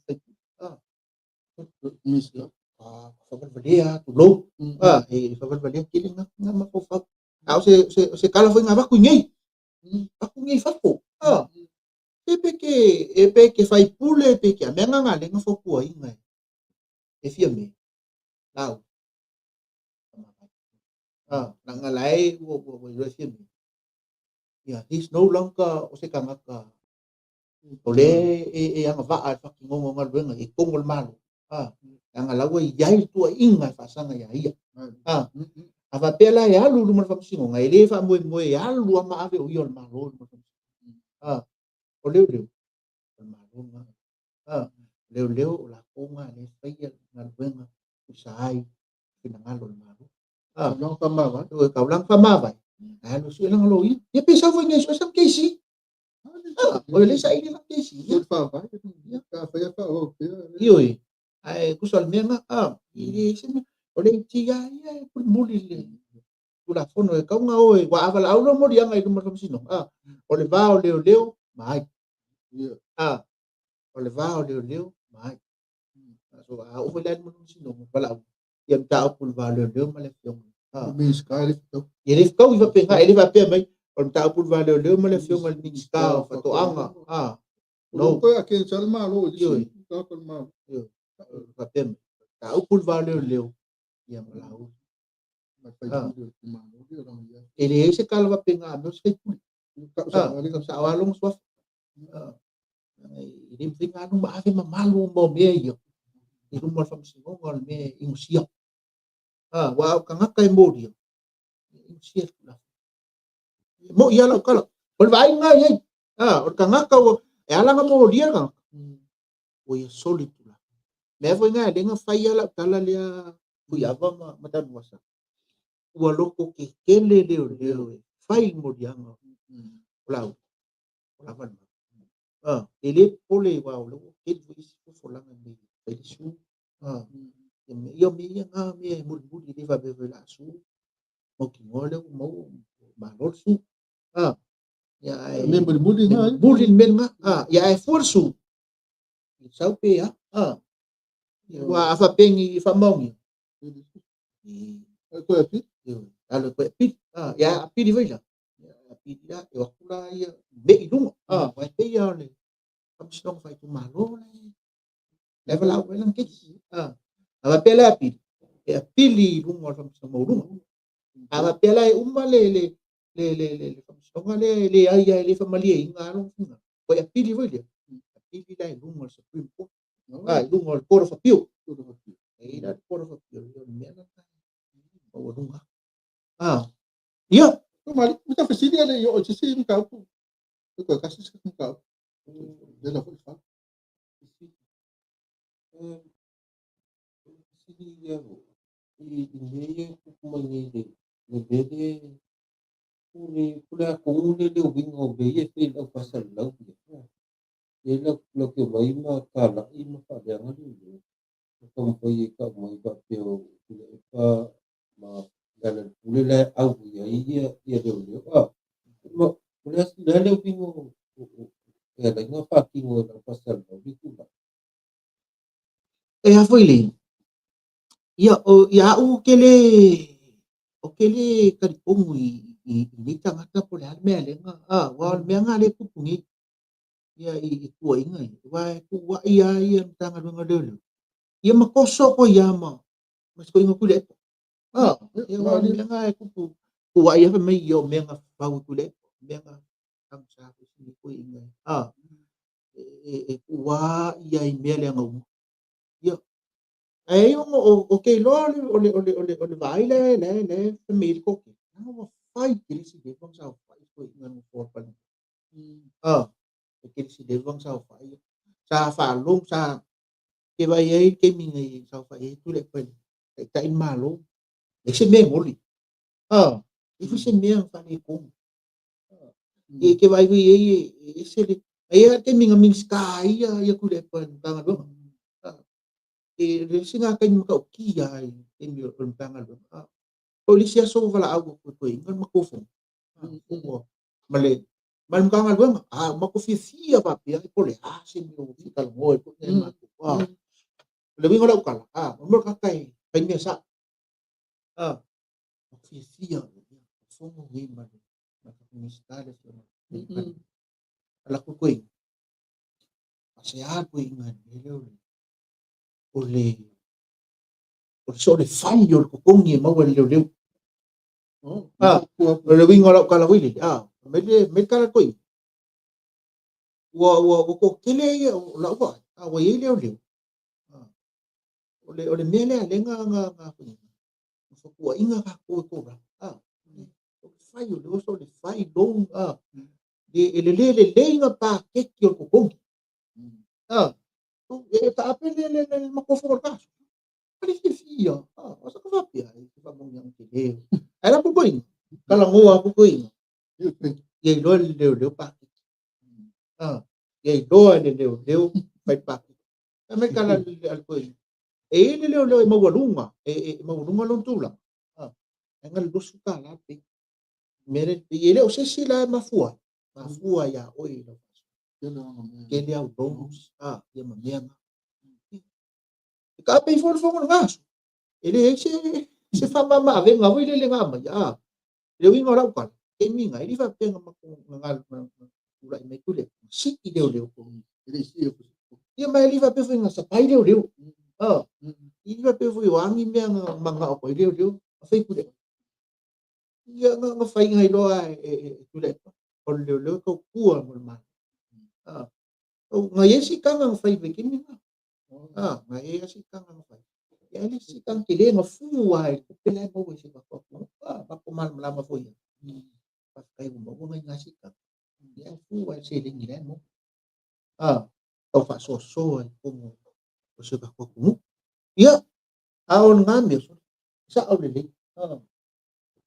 Minista. Ah, faavalevalea lava, tulou. Ah, e faavalevalea tele na, na mafaufau. A o se, se, o se tala foi na avatu i inei. Avatu i inei i fafo. Ah, e pe ke, e pe ke faipule, pe ke a mea na na lea na fautuaina e, e Fiame. Laauli. Ah, leaga la e ua, ua, ua iloa e Fiame. Yeah, he's no longer o se tagata o lea e, e agavaa i le faatinoga o galuega i totonu o le Malo. Ah, leaga la ua i ai le tuuaiga e faasaga iā ia. Ah, a faapea la e alu i luma o le faamasinoga, e le faamoemoe e alu lava ma ave o ia o le Malo i luma o le faamasinoga. Ah, o leoleo, o le Malo lena. Ah, o leoleo o latou na lea e faia le galuega e tusa ai finagalo o le Malo. Ah, Taulaga faamavae. Oi, taulaga faamavae. Ae alu e sue lana loia. Ia pe sau foi nei sue sana kesi. Ah, o le saili lana kesi. Ia faavae. Ia ka faia faaauau pea. Ioe. Ae tusa o le mea lena, ah, e leai se mea. O le iti lava ia e mulimuli le Tulafono e tatau ona o e, aua a valaau loa moliaga i luma o le Faamasinoga, ah, o le va o leoleo ma ai. Ah, o le va o leoleo ma ai. So, a oo foi la i luma o le Faamasinoga, valaau, ia mataupu i le va o leoleo ma le afioga. Ah. Minisita e le fetau. E le fetau i faapena, e le faapea mai, o le mataupu i le va o leoleo ma le afioga i le Minisita o Faatoaga. Ah. No. Koe a ke sa le Malo i le isi le Malo. Ioe. Faapea mai, mataupu i le va o leoleo, ia ma Laauli. E leai se tala faapena a mea o se faipule. Ah, sao lava lona suafa. Ah. E le mafai ona alu ma ave mamalu uma o mea ia i luma o le faamasinoga o le mea e inosia. Ah, aua o tagata e molia, e inosia le Tulafono. E moni lava lau tala. O le vaaiga lena e i ai. Ah, o le tagata ua, e ala ona molia le tagata, ua ia soli le Tulafono. Mea foi lena e ala ai ona fai lava lau tala lea Fuiava ma, ma Tanuvasa. Ua loto tetele leoleo e fai le moliaga o Laauli. O lava le mau. Ah, e le popole aua o lea ua tele foi isi fofolaga nei e fai le sue. Ah, ia mea ia mea ia na mea e mulimuli e le faapea foi o le a sue. Mautinoa lea ua maua ua malo le sue. Ah, ia ae Mea mulimuli na ai. Mulimuli le mea lena. Ah, ia ae fua le sue. I sau pe a. Ah, aua a faapea ni faamaonia. E toe apili. Alo e toe apili. Ah, ia apili foi la. Ia apili la, e o atu la ia mei i luga. Ah, aua e pei lava o le Faamasinoga Faaitumalo la e la e valaau ai lana kesi. Ah, a faapea la e apili, e apili i luga o le Faamasinoga Maualuga. A faapea la e uma le le le le le le Faamasinoga lea e leai lava e le faamalieina lava lona finagalo, toe apili foi lea, apili la i luga o le Supreme Court. Ah, i luga o le Court of Appeal. E i ai la le Court of Appeal, ia o le mea lena e maualuga. Ah, ia. Mali, mi ta fesili ale i oo i se isi mataupu. E toe tasi se mataupu. Lea foi fa. Fesili ia i mea ia e tupu mai nei le le mea lea po le po le a tonu le le uiga o mea ia e fai i le aufaisalau ia. Ia latou te omai ma talai ma faaleaga leoleo ma taumafai e tau mai faapea o Tuilaepa ma Lealailepule la e au i ai ia leoleo. A, ma o le a le uiga o e ala ai ona faatino e le aufaisalau le tulaga? E a foi le, ia, o, ia au ou te le, ou te le talitonu i, i, i nei tagata po o le a le mea lea na, a, aua o le mea lena lea e tupu nei, ia i, i tuuaiga ia, aua e tuuai lava ia Matagaluega o Leoleo, ia ma toso atu ai lava ma, ma si toeaina Tuilaepa. A, ia aua o le mea lena e tupu, tuuai lava fai mai ia o mea na fau e Tuilaepa, o mea na tagisa foi si nei toeaina, a, e, e, e tuuai lava i mea leaga uma. Ia, ae ai ona o te iloa o le, o le, o le, o le vaai la e, la e, la e fai mai ai le toatele, leaga ua fai tele si leva ona saofai toeaiina i le nofoa o le Palemene. A, e tele si leva ona saofai. Sa faalogo, sa ke vaai ai i le taimi nei saofai ai Tuilaepa i le Taitai le Malo. Leai se mea e goli. A, leai foi se mea na faaletonu. E ke vaai foi i ai e ese le, ai lava le taimi na Minisita ai ia Tuilaepa i le Matagaluega. E le isi lena taimi matautia ai i le taimi o le Matagaluega. A o le isi aso ua valaau atu e toeaiina le matou fono ma le ma le Matagaluega. A ua matou fiafia faapea po o le a se mea ua fia talanoa ai foi nai matou. A o le uiga o lau tala, a o le mea o le tagata e fai mea sao. A ua fiafia fono nei ma le Minisita le Afioga i le latou toeaina. A se a toeaiina i le mea lea o le o le o le soo le fai o le totogi e maua e le leoleo. Ah, o le uiga o lau tala foi lele, ah, mai le mai le tala toeaina. Ua ua ua toatele ia o lau vaai, ah, ua i ai leoleo. Ah, o le o le mea lea lea na na na na fatuaiga tatou e corrupt. Ah, o le fai o le oso o le fai loan, ah, e le le lelei na paketi o le totogi. Ah, e taape le le le matou fono o le taso. Ale fiafia. Ah, o sa ka faapea ai se faamanuiaga tele. Ae la puipuiga, talanoa puipuiga. Ia iloa le leoleo paketi. Ah, ia iloa le leoleo fai paketi. Fai mai tala a le toeaina. E i ai le leoleo e maualuga, e e maualuga lona tulaga. Ah, ae na o le $20 le pay. Mea lea e le o se isi la e mafua ai. Mafua ia oe i lau tele au loans, ah, ia ma mea na. E taape ifo le fono o le gaso. E leai se se faamamaavega foi lele na aumai. Ah, le uiga o lau tala, taimi na, e le i faapea na matou na tulai mai Tuilaepa, na sii leoleo. Ia ma e le i faapea foi na sapai leoleo. Ah, e le i faapea foi o a ni mea na manao atu ai leoleo, na fai Tuilaepa. Ia na na fai nai loa e e Tuilaepa, o le leoleo e tautua mo le Malo. Ah, na i ai siitaga na fai i vaitaimi na. Ah, na i ai siitaga na fai. Ia e le siitaga tele na fua i le tupe la e maua i si o tatou atunuu. Ah, matou malamalama foi i ai. Faafetai ua maua nai na siitaga. Ia e fua i le seleni la e maua. Ah, tau faasoasoa i totonu o si o tatou atunuu. Ia, a o lena mea, sao lelei. Ah,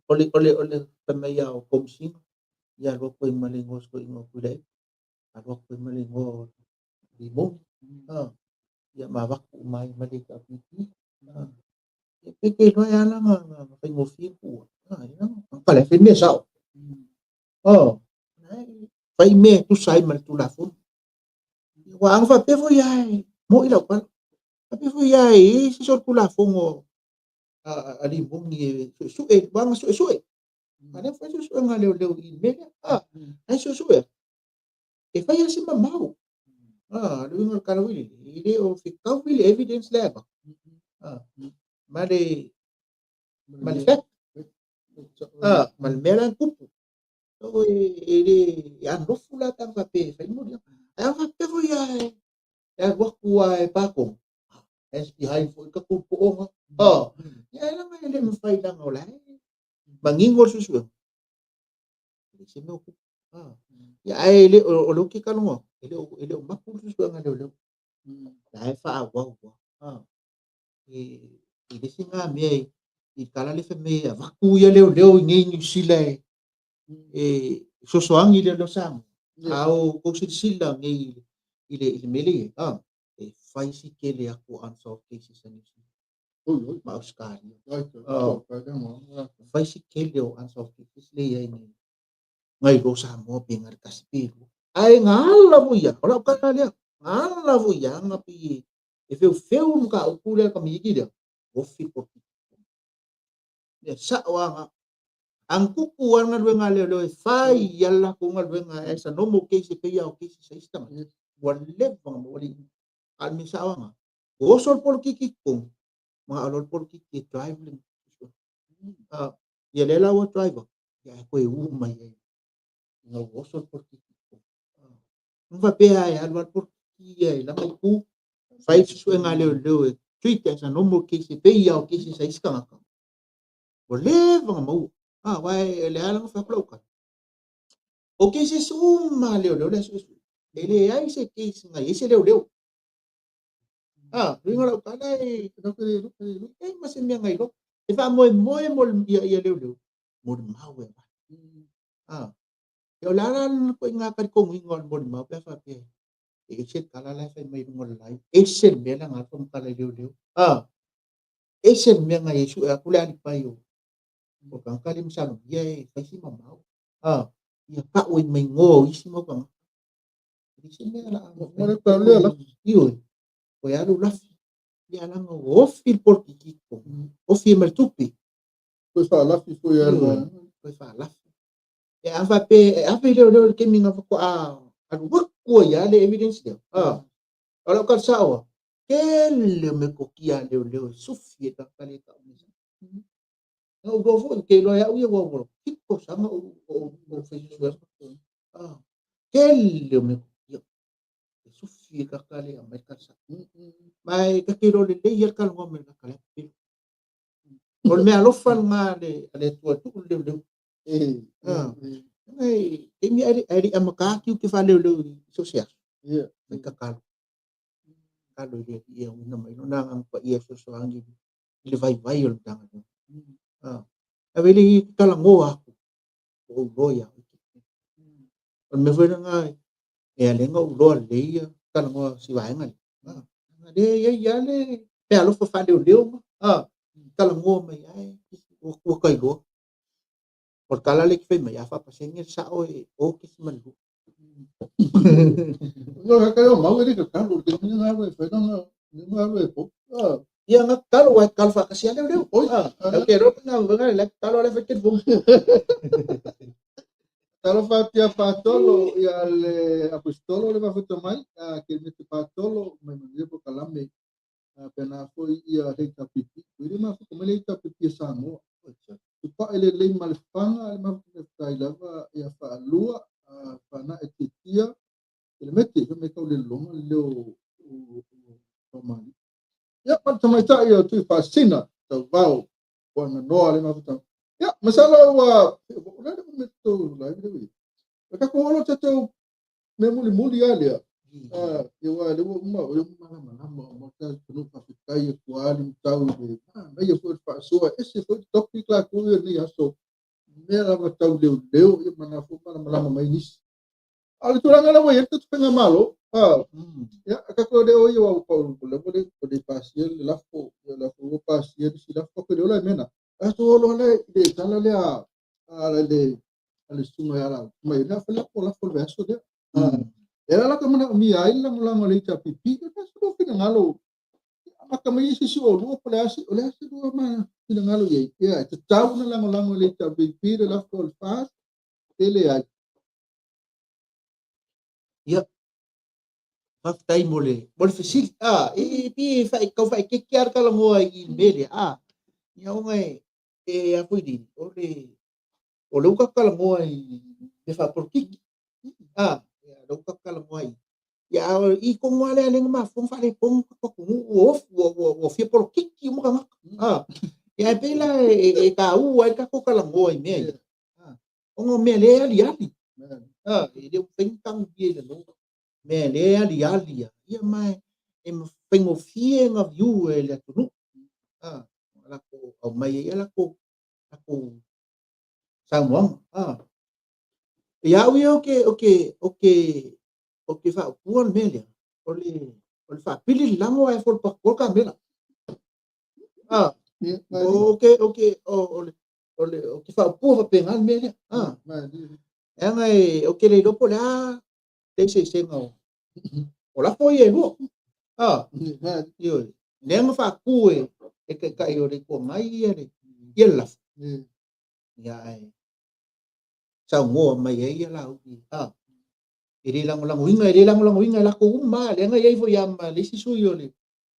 o le o le o le fai mai lava o Komesina, ia alu atu ai ma le igoa o si toeaina o Tuilaepa, alu atu ai ma le igoa o Limoni, ah, ia ma avatu uma ai ma le HRPP. Ah, ia pe te iloa e ala na na faigofie na tuua. Ah, ia na kala e fai mea sao. Oh, fai mea e tusa ai ma le Tulafono. Ua ana faapea foi lava e mo'i lau tala. Faapea foi lava e i ai se isi o le Tulafono a Limoni e suesue, ua ana suesue. A lea fai suesuega a leoleo i le mea lea. Ah, ai suesue. E fai lava si mamao. Ah, le uiga o le tala foi lele, e le o fetau le evidence lea e avatu. Ah, ma le ma le fact. Ah, ma le mea la e tupu. So e e le e anofu la pe ana faapea e fai le moliaga. Ae ana faapea foi lava e e alu atu lava e pakona. Hands behind foi tatou pooga. Ah, ia e leaga e le mafai leaga o la e manino le suesuega. E leai se mea o tupu. Ah, ia ae le o lea ou te talanoa atu, e le o mapu le suesuega a leoleo. La e faaauau lava. Ah, e i le isi lena mea i tala lea fai mai e avatu ia leoleo i nei Niu Sila e e fesoasoani i leoleo Samoa. A o tou silasila nei i le i le mea lea e i ai, ah, e fai si tele atu o unsolved cases a Niu Sila ma Ausetalia. Oh, fai si tele o unsolved cases lea e i ai nei ngai lo Samoa pe ngai le tasi pe lua. Ae na ala foi ia, o lau tala lea, na ala foi ia na pei e feufeu le mataupu lea le tamaitiiti lea, ofi le polokiki. Mea sao lava na. A na tupu lava le galuega a leoleo e fai lava le latou galuega as a normal case e pei lava o cases a isi tagata, ua leva ona maua le iuga. A o le mea sao lava na, ua oso le polokiki i totonu, manao loa le polokiki e drive le ah, ia lea la ua drive atu, ia ae toe u mai ai ina ua oso le polokiki i totonu. Ah, na faapea e alu lava le polokiki ia i lana itu, fai le suesuega a leoleo e treat as a normal case e pei lava o cases a isi tagata. Ua leva ona maua. Ah, aua e le ala na fai atu lau tala. O cases uma a leoleo lea suesue. E leai se case na i ai se leoleo. Ah, uiga o lau tala e e ma se mea na iloa. E faamoemoe mo le ia ia leoleo mo le mau e avatu. Ah, ia o le ala lena ituaiga talitonuina o le molimau pe a faapea. E ese le tala la e fai mai i luga o le live, ese le mea lea na alu faamatala i leoleo. A, ese le mea na i ai sue atu le alipai o o le tagata lea e masalomia e fai si mamao. A, ia tau ai ma igoa o isi mau tagata. E leai se mea o le a Mo le tau lea lafi. Ioe, toe alu lafi. Ia leaga ua ofi le polokiki i totonu. Ofi ai ma le tupe. Toe faalafi foi e Ioe, toe faalafi. E a faapea e ave i leoleo i le taimi na faatoa alu atu ai lava le evidence lea. A, o lau tala sao lava, tele o metotia a leoleo e sufi e tagata le tau mai. Na ou iloa foi, ou te iloa e au ia ua ua 7 tausaga o ou fai suesuega. A, tele o metotia e sufi e tagata le aumai le tala sao. Ma e ta te iloa lelei lava le talanoa mai o le tagata la e pepelo. O le meaalofa lena a le Atua e tuu i le leoleo. Taimi ae le i amata atu ou te faaleoleo i so o se aso. Fai tatalo. Tatalo i le Alii e auina mai lona Agaga Paia e fesoasoani i le vaivai o le Matagaluega. Ae le i talanoa atu, ua ou iloa ia oe. O le mea foi lena e ala ai ona ou iloa lelei ia talanoa o si vaega lea. Lea e i ai lava le meaalofa faaleoleo ma talanoa mai ai, ua ta iloa. O le tala lea e te fai mai, a faapasene le sao e 0.2. No, ka kai o mau e le tatalo, le taimi na alu e fai lana, le na alu e po. Ia, na tatalo, ua e tatalo faatasi lava leoleo. Oi, Ou te iloa pe na vega le tatalo ala e fai telefoni. Talofa atu ia Patolo, ia le Aposetolo le mafuta mai, a Kelemete Patolo, mai manuia polokalame, pena foi ia HRPP. Ua le mafuta mai le HRPP a Samoa. Tupae lelei ma le faga le mafuta mai lava ia faalua, faanae tiatia, Kelemete, fai mai tau le lologa le leo o Mali. Ia, ma le tamaitai o Tuifaasisina, tauvao, ua aganoa le mafuta. Ia, masalo ua, o le a le ume tou live le ui. O tatou olo tatou mea mulimuli lava lea. Ia ua le ua uma, o le uma malamalama o maota atunuu faafetai atu lava le matau i le manaia foi o le faasoa, ese foi le topic latou ia lenei aso. Mea lava tau leoleo, ia ma na foi malamalama mai nisi. A o le tulaga la ua i ai le tatou faigamalo, ia, tatou le o ia ua pau o le ua le pasia le lafo, ia lafo ua pasia le isi lafo, tatou le ola i mea na. Tatou olo ala i le tala lea a le a le susuga ia Lau, mai le afa lafo lafo le vaiaso lea. E ala la ka manaomia ai le lagolago a le HRPP, o le aso lua finagalo, amata mai se isi o lua po o le a se, o le a se lua ma finagalo i ai. Ia, e tatau ona lagolago e le HRPP le lafo o le FAST, pe leai. Ia, faafetai mo le mo le fesili. A, e pei e fai tau faaeteete lava le talanoa i le mea lea. A, ia ona e e a foi nei, o le o lea ua tatou talanoa i mea faapolokiki. A, ia lea ua tatou talanoa i ia a o i tonu lava lea lea na mafua ona faaletonu le tatou atunuu ua ofu ua ua ua fia polokiki uma tagata. A, ia ae pei la e taua ai le tatou talanoa i mea ia. A, ona o mea lea e aliali. A, e le o mafai ona tagogia i lalo. Mea lea e aliali ia, ia ma e faigofie ona view e le atunuu. A, latou aumai ai latou latou saunoaga. A, ia au ia ou te ou te ou te ou te faaupua le mea lea, o le o le faapili le lago ae folopatoa le kamela. A, ou te ou te o le o le ou te faaupua faapena le mea lea. A, leaga e ou te le iloa po o le a le eseesega o o lafo ia e lua. A, ioe, lea na faatu e e Taitai o le Itu Agai ia le ia le lafo. Ia ae saunoa mai ai ia Laauli. A, e le lagolagoina, e le lagolagoina e latou uma lava, lea na i ai foi lava ma le isi sui o le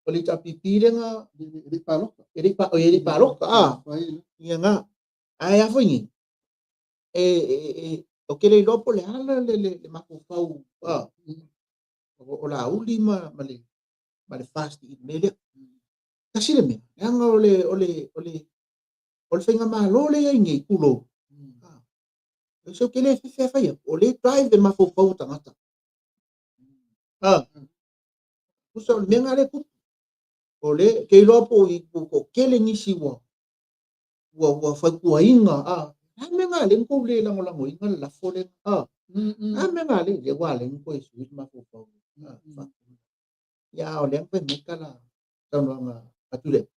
o le HRPP lea na E le i palota. E le i e le i palota, a. Ia na. Ae a foi nei, e, e, e, ou te le iloa po o le a le, le, le mafaufau a, o Laauli ma, ma le, ma le FAST i le mea lea. Tasi le mea, leaga o le, o le, o le, o le faigamalo lea e i ai nei, tulou, a, se ou te le fefe lava fai atu, o lea e drive e mafaufau o tagata. A, tusa o le mea lena lea e tupu. O le, ke iloa po i po o tele nisi ua ua ua fautuaina a a mea na le tou le lagolagoina le lafo lea a a mea na le lea ua ala ai ona toe sui le mafaufau. Ia a o lea na fai mai tala saunoaga a Tuilaepa,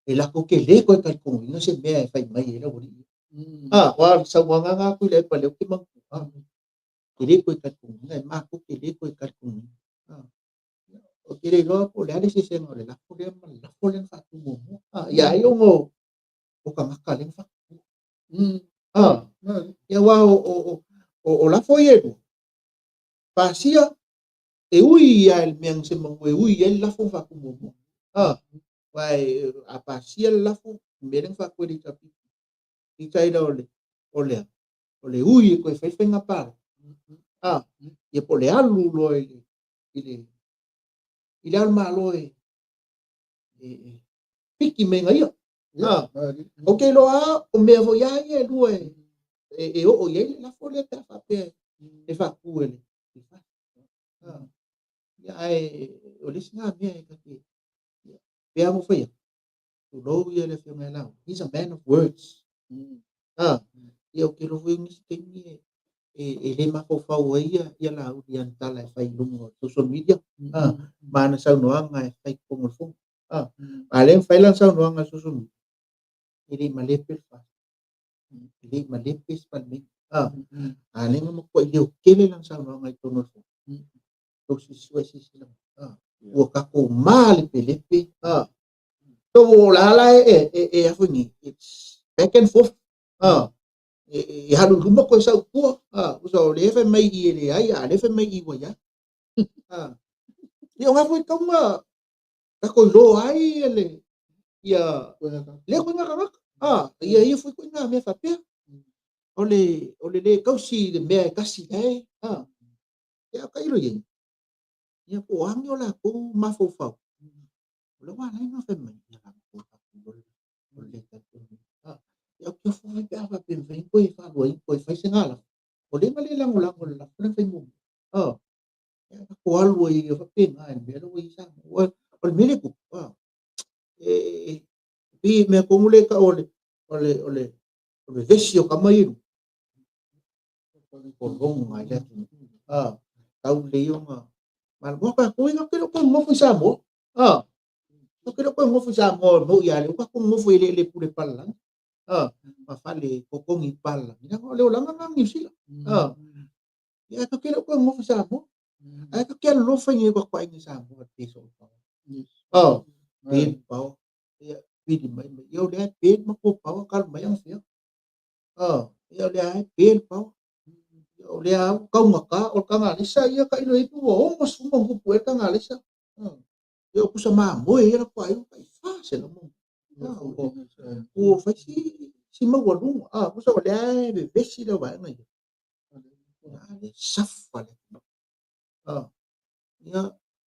e latou te le toe talitonuina se mea e fai mai ai le aualii ia. Aua o le saunoaga lena a Tuilaepa lea ou te manatua, e le toe talitonuina, e matou te le toe talitonuina. Ou te le iloa po o le a le eseesega o le lafo lea ma le lafo lea na faatu muamua. Ia ai ona o tagata lea na faatu. Ia aua o lafo ia e lua, pasia e ui lava i le mea na semanu e ui ai le lafo na faatu muamua. Aua a pasia le lafo, le mea lea na faatu e le HRPP, peitai la o le, o le a? O le ui e toe fai le faiga palota. Ia po o le alu loa i le, i le, i le Ao Malo e, e, piki mai ia. Ou te iloa lava, o mea foi lava ia e lua e, e, e oo i ai le lafo lea pe a faapea e faatu e le FAST. Ia, ae o le isi lena mea e ta te, pei lava ona ou fai atu, tulou ia le Afioga ia Laauli, he's a man of words. Ia ou te iloa foi o nisi taimi e, e, e le mafaufau ai ia, ia Laauli i ana tala e fai i luga o social media, ma ana saunoaga e fai i totonu o le fono. A lea na fai lana saunoaga i le social media, e le i malepe le FAST, e le i malepe se Palemene. A lea na matuai leotele lana saunoaga i totonu o le fono. Tou sue silasila mai. Ua tatou malepelepe. So o la la e e e a foi nei, it's back and forth. E, e alu i luma koe sau i tua. Usa o lea e fai mai i e leai, a o lea e fai mai i ua i ai. Ia o ngā foi taunga tatou iloa ai le ia lea koinga tagata. Ia ia foi koinga mea faapea. O le o le le tausi i le mea e tasi ai. Ia tailo i ai. Ia po o a ni o latou mafaufau. O le wā lai na fai mai, ia la ko ta ku o le ta ku. Ia o ke fo pe a fa pe fai ko e fa lo ai ko e fai se ngala. O le ngale lagolago le lafo le fai mo. Ia ko alu ai fa pe nga e mea lo i sa. O le mele ku. E pi mea ko mule ka o le o le o le o le vesi o kama i pologa i le atunuu. Tau lelei ona maloloa tatou ia tatou te le o toe nonofo i Samoa. Tatou te le o toe nonofo i Samoa mo ia le tatou nonofo i eleele pule palalagi. Ma fale totogi palalagi. Leaga o le olaga lena o Niu Sila. Ia tatou te le o toe nonofo i Samoa. Ae tatou te alolofa i nai o tatou aiga i Samoa pe so o paoa. Pe paoa. Ia pili mai mai. Ia o lea e pe le matou paoa talu mai anafea. Ia o lea e pe le paoa. Ia o lea ua taugata o le tagalesa ia tailo i ai pe ua 60 ma ona tupu ea le tagalesa. Ia o pusa mamoe ia latou aiga tai 400 ma ona tupu. Ua fai si si maualuga. Pusa o lea e vevesi le vaega ia. A lea safa le atunuu. Ia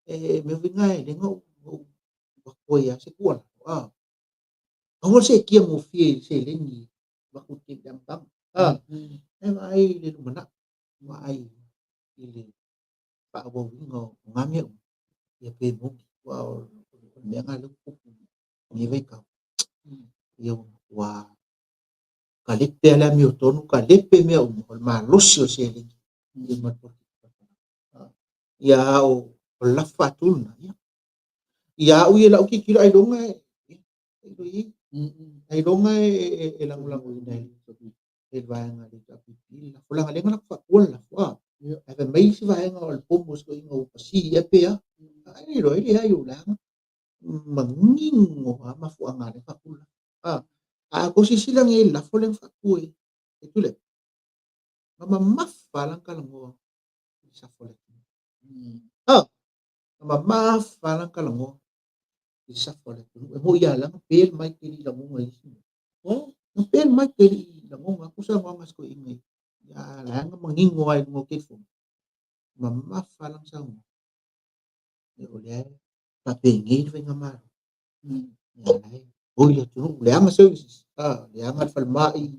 e mea foi lena e le na ou avatu ai lava se tuualalo. Aua le seetia gofie i le seleni avatu i le amataga. Ae vaai i le lumanai, vaai i le faaauauina o na mea uma, ia pe moni. Aua o le mea lena lea ua tupu i lenei vaitau, ia ua matua kalepe lava le amiotonu, kalepe mea uma, o le malosi o le seleni ia ma le polokiki palapala. Ia a o le lafo faatu lena, ia Ia au ia lau tilotilo ailoga e ailoga e lagolagoina e le vaega a le HRPP le lafo leaga lea na latou faatua le lafo a. Ae fai mai isi vaega o le pomu o si toeaina ua pasi ea pe a. Ae le iloa ai leai o leaga manino lava mafuaaga lea na faatu le lafo. A tou silasila nei i le lafo lea na faatu e Tuilaepa, na mamafa lava lana talanoa i le safo a le atunuu. Na mamafa lana talanoa i le safo a le atunuu. E moni lava na pe le mic e le i lagona i isi mea. Na pe le mic e le i lagona atu saunoaga a si toeaina ia. A o la e na manino lava i luga o telefoni. Mamafa lana saunoaga. Ia o lea e faapenei le faigamalo. Ia la e oi le atunuu, leaga services, leaga le falemai,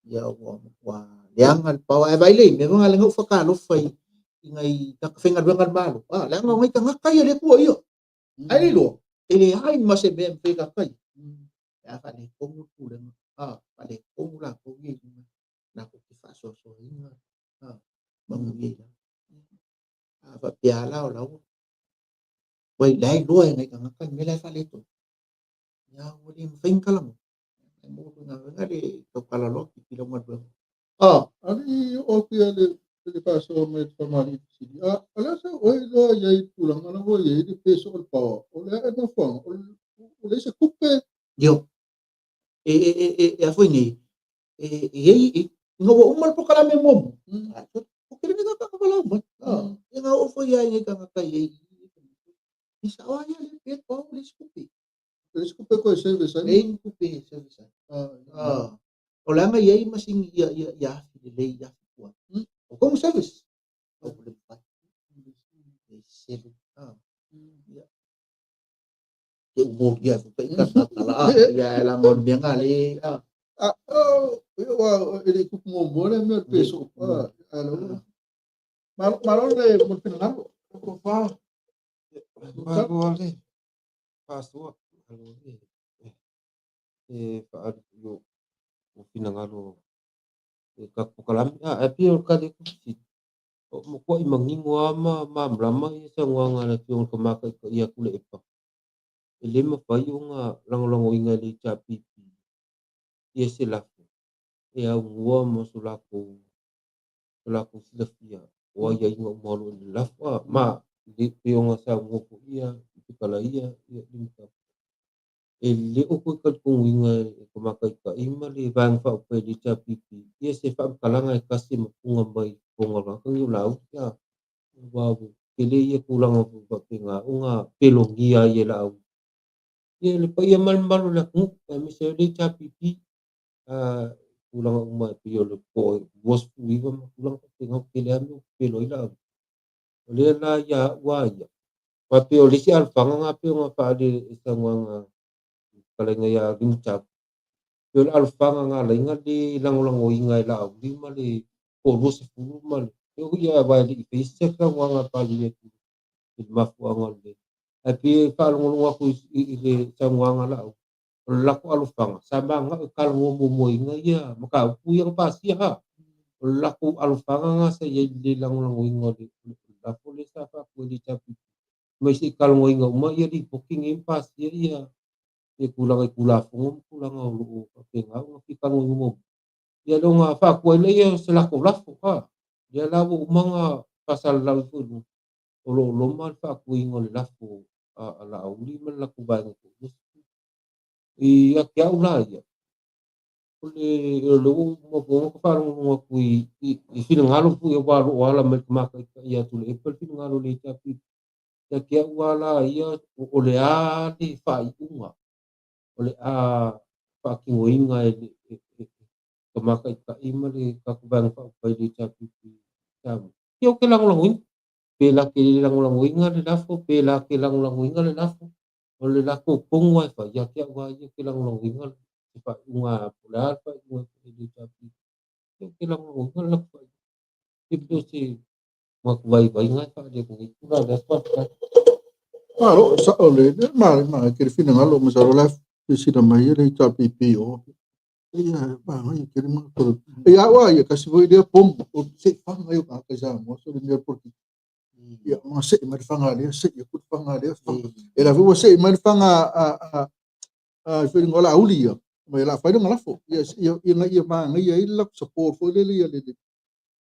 ia ua matua leaga le power. Ae vaai lelei, mea foi na lea na ou faatalofa i i nai tagata faigaluega a le Malo, leaga o nai tagata ia lea e tuuaia. Ae le iloa, e leai ma se mea e mafai e tagata ia. Pe a faaletonu le pulega, faaletonu latou ia i luga, latou te faasoasoaina manuia i lalo. A faapea la o la ua ua la e iloa e nai tagata le mea la e faaletonu. Ia ua le mafai ona talanoa. Ae mo le galuega le tautala loa tipi lau galuega. Ah, ali o atu ia le faasoa mai le faamalie fesili. Ah, o le a sa oe iloa i ai i le tulaga la ua i ai le peso o le power, o le a e mafuaaga, o leai se tupe. Io. E e e e e a foi nei, e e i ai ina ua uma le polokalame muamua, o tele nei tagata na valaau mai. Ia na oo foi lava i nai tagata i ai i sao lava ia le pe pau le isi tupe. Le isi tupe koe service ai. Leai ni tupe e service ai. O le aga i ai masini ia ia ia afi lelei ia afi tuai. O komu service. O le mafai. E selu. Ia. Te umoria e fukai ka tala a. Ia e la ngol mea ngā le. Ah, oh, ua e le kupu muamua le mea o le peso. Malo malo le mo le finagalo. Ko fa. Malo le faasoa, malo le e faaali foi o finagalo i tatou polokalame. Ae pei o le tali atu fesili, o matuai manino lava ma malamalama ia saunoaga a le Afioga i le Tama Taitai ia Tuilaepa, e le mafai ona lagolagoina e le HRPP ia se lafo e aunoa ma so latou silafia o aiaiga uma o lo o i le lafo. Ma pei ona saunoa foi ia Fekalaia ia Limutau, e le o toe talitonuina e Tama Taitai ma le Vaega Faaupufai a le HRPP ia se faamatalaga e tasi e mapuna mai i totonu o tagata nei o Laauli. Aua ua tele ia tulaga foi faapena ona pelogia ai e Laauli ia le paia ma le mamalu o le atunuu, aemaise ai le HRPP, tulaga uma e pei o le toa 29 ma tulaga faapena, ua tele lava mea ua pepelo ai Laauli. O lea la ia au lava ia, aua pei o le isi alofaga lena pei ona faaali e saunoaga i le fetalaiga ia Limutau, pei o le alofaga na ala ai ona le lagolagoina e Laauli ma le toa 20 ma le ia aua e le i faia se saunoaga a le Palemia i le mafuaaga o le ae pei e faalogologo atu i le saunoaga a Laauli, o le latou alofaga sa mananao e talanoa muamuaina ia mataupu ia na pasia. O le latou alofaga lena sa i ai i le lagolagoina o le lafo lea sa faatu e le HRPP, mai se i talanoaina uma ia lipoti nei ma pasia ia tulaga i Tulafono ma tulaga o lo o faapena ona fia talanoaina muamua. Ia lea ona faatu ai lea o se latou lafo. Lea la ua uma ona faasalalau ifo i luga, o lo o loma le faatuina o le lafo a Laauli ma le latou vaega toa-20. Ia te au la ia, o le o lea ua uma foi ona faalogologo atu i finagalo foi aua o lo o ala mai le Tama Taitai ia Tuilaepa le finagalo o le HRPP. Ia te au lava la ia, o le a le faaiuga o le a faatinoina e le Tama Taitai ma le tatou Vaega Faaupufai i le HRPP i Samoa, ia ou te lagolagoina. Pe la te le lagolagoina le lafo, pe la te lagolagoina le lafo, o le latou tonu lava e fai, ia te au lava ia ou te lagolagoina se faaiuga, po o le a le faaiuga e fai e le HRPP, ia ou te lagolagoina le latou faaiuga. E pei o se manatu vaivaiga e faaali atu nei tulaga o le aso. Faafetai. Malo, sao le ma ma ke le finagalo masalo la silasila mai le HRPP o ia ma ke le ma ko ia wa ia kasi foi lea pomu o se fanga yo ka ka Samoa so le mea polokiki ia ma se mai le fanga lea se ia ku fanga lea fanga e la ua se mai le fanga a a a foi ngola auli ia mai la fai le lafo ia ia ia ia ma ngai ia la support foi le ia le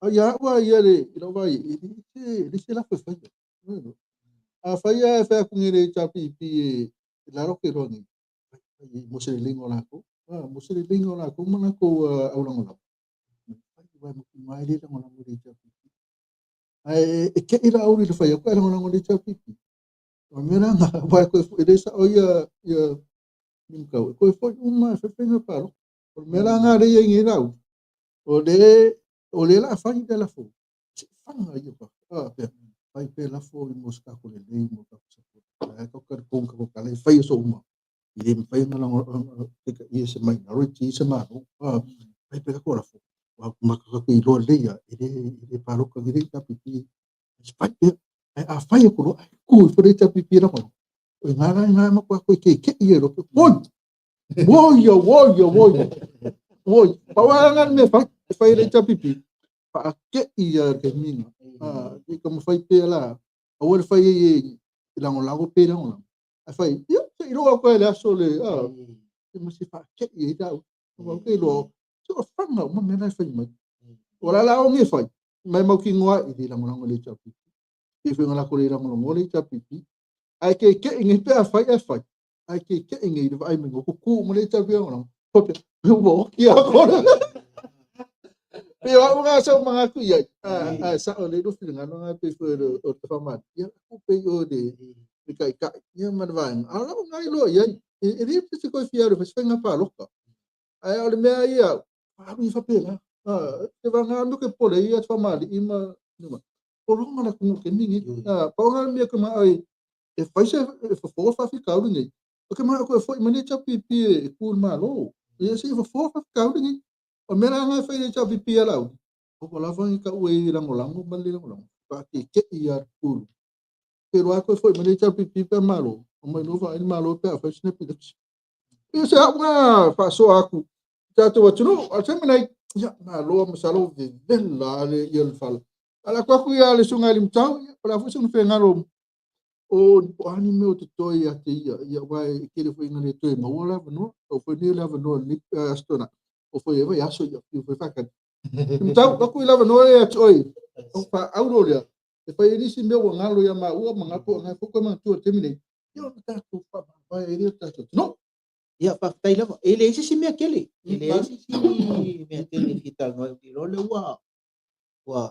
a ia ua ia le i lau vaai e le se lafo e faia. A faia e fai atu nei le HRPP e lalo ke loa nei mo se leleiga o latou, mo se leleiga o latou ma latou au lagolago. Fai mo mai le lagolago le HRPP. Ae e kei la auli le fai atu e lagolago le HRPP. O mea la nga wa koe e le sao ia ia Nimukau. E koe foi uma e whai palo. O mea la nga le ia ngi lau. O le o le la fai le lafo. Se fanga ia pa. Ah pe fai pe lafo i mo ska ko le le mo ka support. Ai ko ka ko ka ka le fai so uma. I le fai na la te ka ia se minority se ma no. Ah fai pe ko lafo. Wa ma ka ko i lo le ia e le palo ka le ka pipi. Fai pe ai a fai ko lo ai ku fo le ta pipi la ko. O ngā la ngā ma ko ko ke ke ia lo. Oi. Woi yo woi yo woi. Woi. Pa wa ngā me fai fai le ta pipi. Faate'i ia le taimi a i ka mafai pea la aua le fai ai e lagolago pe lagolago ae fai ia se i iloa atu le aso le a e ma se faate'i ai tau ua ke iloa se o fanga uma mea na e fai mai o la la o nge fai mai mautinoa i le lagolago le HRPP pe fai la ko le lagolago le HRPP ae ke ke nge pe a fai e fai ae ke ke nge le vaai mai ko ku mo le HRPP lagolago ko pe ua oki a ko Pe o au ngā sau manatu i ai. A sa o le lo finagalo ngā pe foi o te whamari. Ia ku pe o le le kai kai. Ia ma le vaenga. A o ngā iloa i ai. E le pe se koe fia o le whaiswhainga pāloka. Ai o le mea ia, alu i whapela. Te wanga anu ke pole ia te whamari i ma numa. Polonga la kunu ke mingi. Pa o ngā mea ke maa ai e whaise e whawhora whawhikauri nei. O ke maa koe foi mani HRPP e kū le malo. Ia se e whawhora whawhikauri nei. O mea la ngai fai le HRPP a lau. O ko lava i ka ue i langolango ma le langolango. Pa ke ke i a kulu. Ke roa koe foi mani HRPP pe malo. O mai lofa ai malo pe a fai snap election. Ia se au ngā whaasoa aku. Tātou atunuu, a te menai, ia, malo masalo vevela le ia le fala. Ala kwa ku ia le sunga le mtau, ia, pala fu sunga whengaro o ni po ani me o te toi a te ia, ia wai e kere fo inga le toi maua la vanua, o fo ni la vanua ni astona, o fo e vai aso ia, i fo whakani. Mtau, aku i la vanua e atu oi, o wha auro lea, e whai nisi mea ua ngalo ia maua, ma ngapo, ngai foko ma tua te mine, ia o tātou wha, e rea tātou. No! Ia, faafetai lava. E leai se isi mea tele. E leai se isi mea tele e fia talanoa ai. Ou te iloa o lea ua ua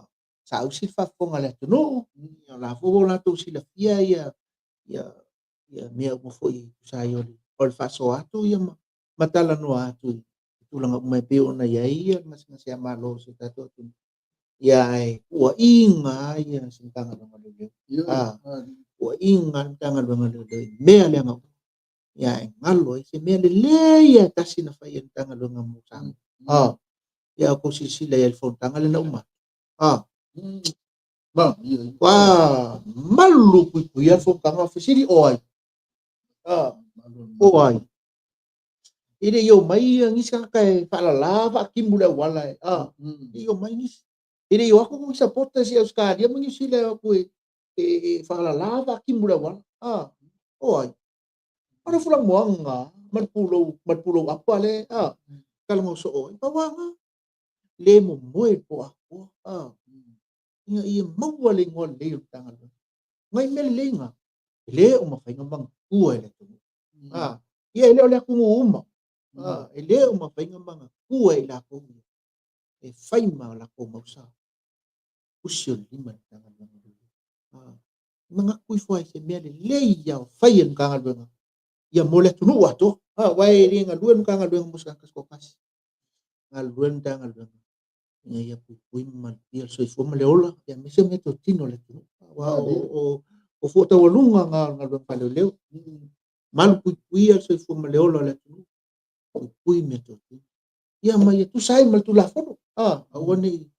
saausi le faafofoga a le atunuu. Ia, o la foi ua latou silafia ia ia ia mea uma foi e tusa ai o le o le faasoa atu ia ma ma talanoa atu i tulaga uma e pei ona i ai ia le gasegase a Malo o si o tatou atunuu. Ia, ae puaiga lava ia se Matagaluega o Leoleo. A, puaiga lava le Matagaluega o Leoleo i mea leaga uma. Ia, e galo ai se mea lelei lava e tasi na fai e le Matagaluega mo Samoa. A, ia outou silasila i ai i le fonotaga lea na uma atu. A, ua malu puipuia le fonotaga, fesili o ai? A, o ai? E le i omai nisi tagata e faalala faatimu le auala e, a, e le i omai nisi. E le i o atu ni supporters i Ausetalia ma Niu Sila e o atu e, e, e faalala faatimu le auala. A, o ai? O le fulamoaga ma le pulou, ma le pulou apa le, a, talanoa soo ai. Pau lava lena, le momoe le po atoa, a, ina ia maua le igoa lelei o le Matagaluega. Nai mea lelei na, e le o mafai ona manatua e le atunuu. A, ia e le o le atunuu uma, a, e le o mafai ona manatua e i latou ia, e fai ma latou mau sa usi o le lima i le Matagaluega o Leoleo. A, manatu ifo ai se mea lelei ia o fai e le Matagaluega ia mo le atunuu atoa. A, aua e le galue le Matagaluega mo se tagata se toatasi. Galulue le Matagaluega ina ia puipui ma malutia le soifua ma le ola, ia aemaise o meatotino a le atunuu. Aua o, o fua taualuga na o le galuega faaleoleo. Malu puipuia le soifua ma le ola o le atunuu, puipui meatotino. Ia ma ia tusa ai ma le Tulafono. A, aua ne i,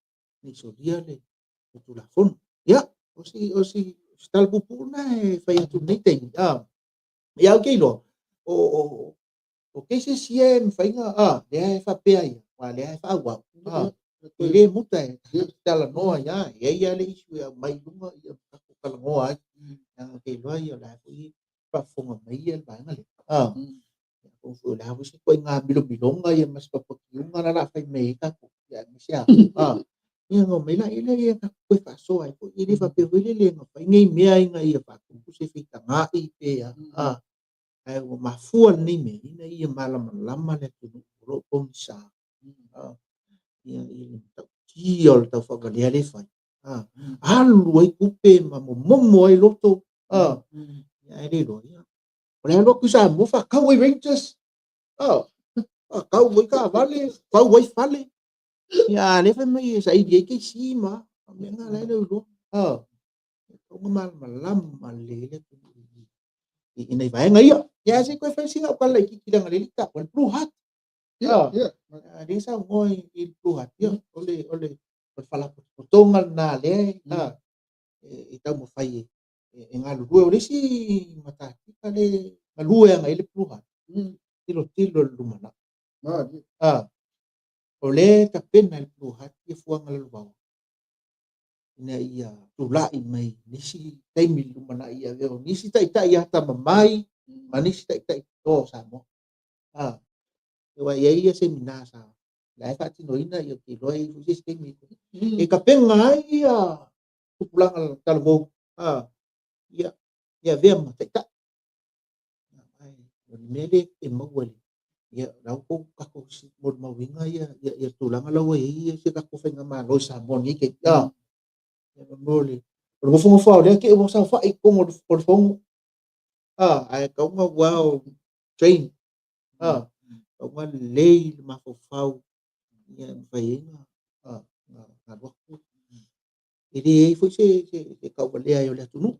ne i solia le, le Tulafono. Ia, o si, o si, si tala puupuu lena e fai atu i lenei taimi. A, ia ou te iloa, o, o, o cases ia e mafai ona, a, lea e faapea ia, aua lea e faaauau. A, e le muta e talanoa ai lava, e i ai lava le issue e aumai i luga ia ma tatou talanoa ai. Leaga ou te iloa ia o la foi e faafofoga mai ia le vaega lea. A, atonu foi o le a foi se ituaiga milomiloga ia ma se papatiuga la o le a fai mai ai tatou, ia aemaise lava, a, ia ona omai laia lea ia tatou toe faasoa ai foi. E le faapea foi lele na fai nei mea ina ia faatupu se feitaga'i pe a, a, ae ua mafua lenei mea ina ia malamalama le atunuu o lo o pogisa, a, ia, i le matautia o le taufaavalea lea e fai, a, alu ai tupe ma momomo ai loto, a, ia, ae le iloa, ia, O le alu atu i Samoa faatau ai Rangers. Oh, faatau ai taavale, fau ai fale. Ia, a lea fai mai e saili ai KC ma mea na la e le iloa. Oh, tatau ona malamalama lelei le atunuu i nai vaega ia. Ia, se i toe fai sina au tala laitiiti leaga o lea e le i taua le Blue Heart. Yeah, yeah. A lea e saunoa i le Blue Heart, ia, o le, o le, o le faalapotopotoga lena lea e taumafai e e galulue. O le isi matatika le galue agai le Blue Heart, tilotilo i le lumanai. A, o lea e tapena e le Blue Heart ia fuaga lalovaoa. ina ia tulai mai nisi taimi i le lumanai i avea o nisi taitai atamamai ma nisi taitai totoa o Samoa. Aua e i ai ia semina sa la e faatinoina ia ou te iloa e i ai foi se isi taimi e tapena ai ia tupulaga talavou ia e avea ma taitai. Ae o le mea lea e maua i le ia la ua outou tatou molimauina ia ia tulaga la ua i ai si a tatou faigamalo i Samoa i lenei taimi. Ia mo le o le nofonofo lava o lea te i ua saofai i totonu o le fono. Ae tatau ona well trained. Tatau ona lelei le mafaufau ina ia mafai ai ona alu atu. E leai foi se tauvalea ai o le atunuu.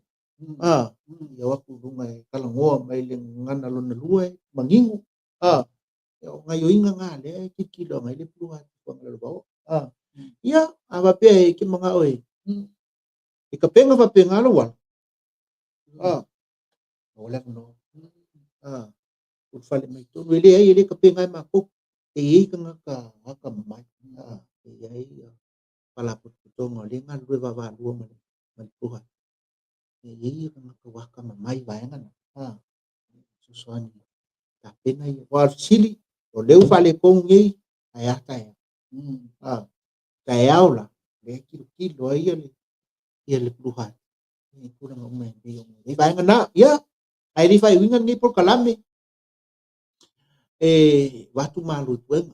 Ia o atu i luga e talanoa mai le gagana lona lua e manino. O gaoioiga na lea e tilotilo agai le Blue Heart Lalovaoa. Ia, a faapea e te manao e tapena faapena lou alo, maua le avanoa. Ulufale mai totonu. E leai, e le tapena e matou. E i ai tagata atamamai. E i ai faalapotopotoga o lea e galulue vaavaalua ma le Blue Heart. E i ai tagata ua atamamai i vaega na. Fesoasoani tapena ia. Aua o le fesili, o lea ua faaletonu nei, ae a taeao? Taeao la, lea e tilotilo ai ia le Blue Heart i tulaga uma e pei ona i ai vaega na. Ia, ae le i faaiuina lenei polokalame, e avatu malu i puega.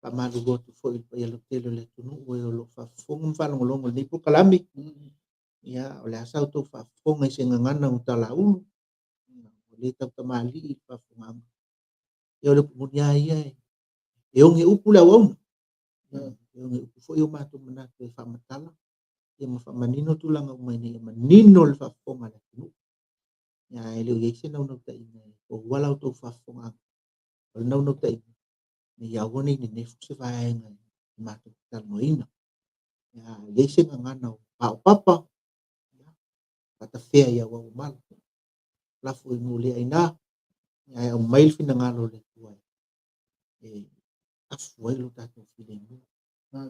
Faamalulu atu foi i le paia lautele o le atunuu e o lo o faafofoga ma faalogologo i lenei polokalame. Ia, o le a sa outou faafofoga i se gagana ua talaulu, ua le tautamalii i le faafofogaaga. Ia, o le upu moni lava ia, e oge upu le auauna. E oge upu foi o matou manatu e faamatala ia ma faamanino tulaga uma ina ia manino le faafofoga a le atunuu. Ia, ae le o i ai se naunautaiga e poua la outou faafofogaaga. O le naunautaiga, ina ia aua ne i nenefu se vaega e matou te talanoaina. Ia, a i ai se gagana o paopapa, ia, faatafea i auauamala. Lafo i nuu le aina, ae aumai le finagalo o le Atua e afu ai lo tatou filemu,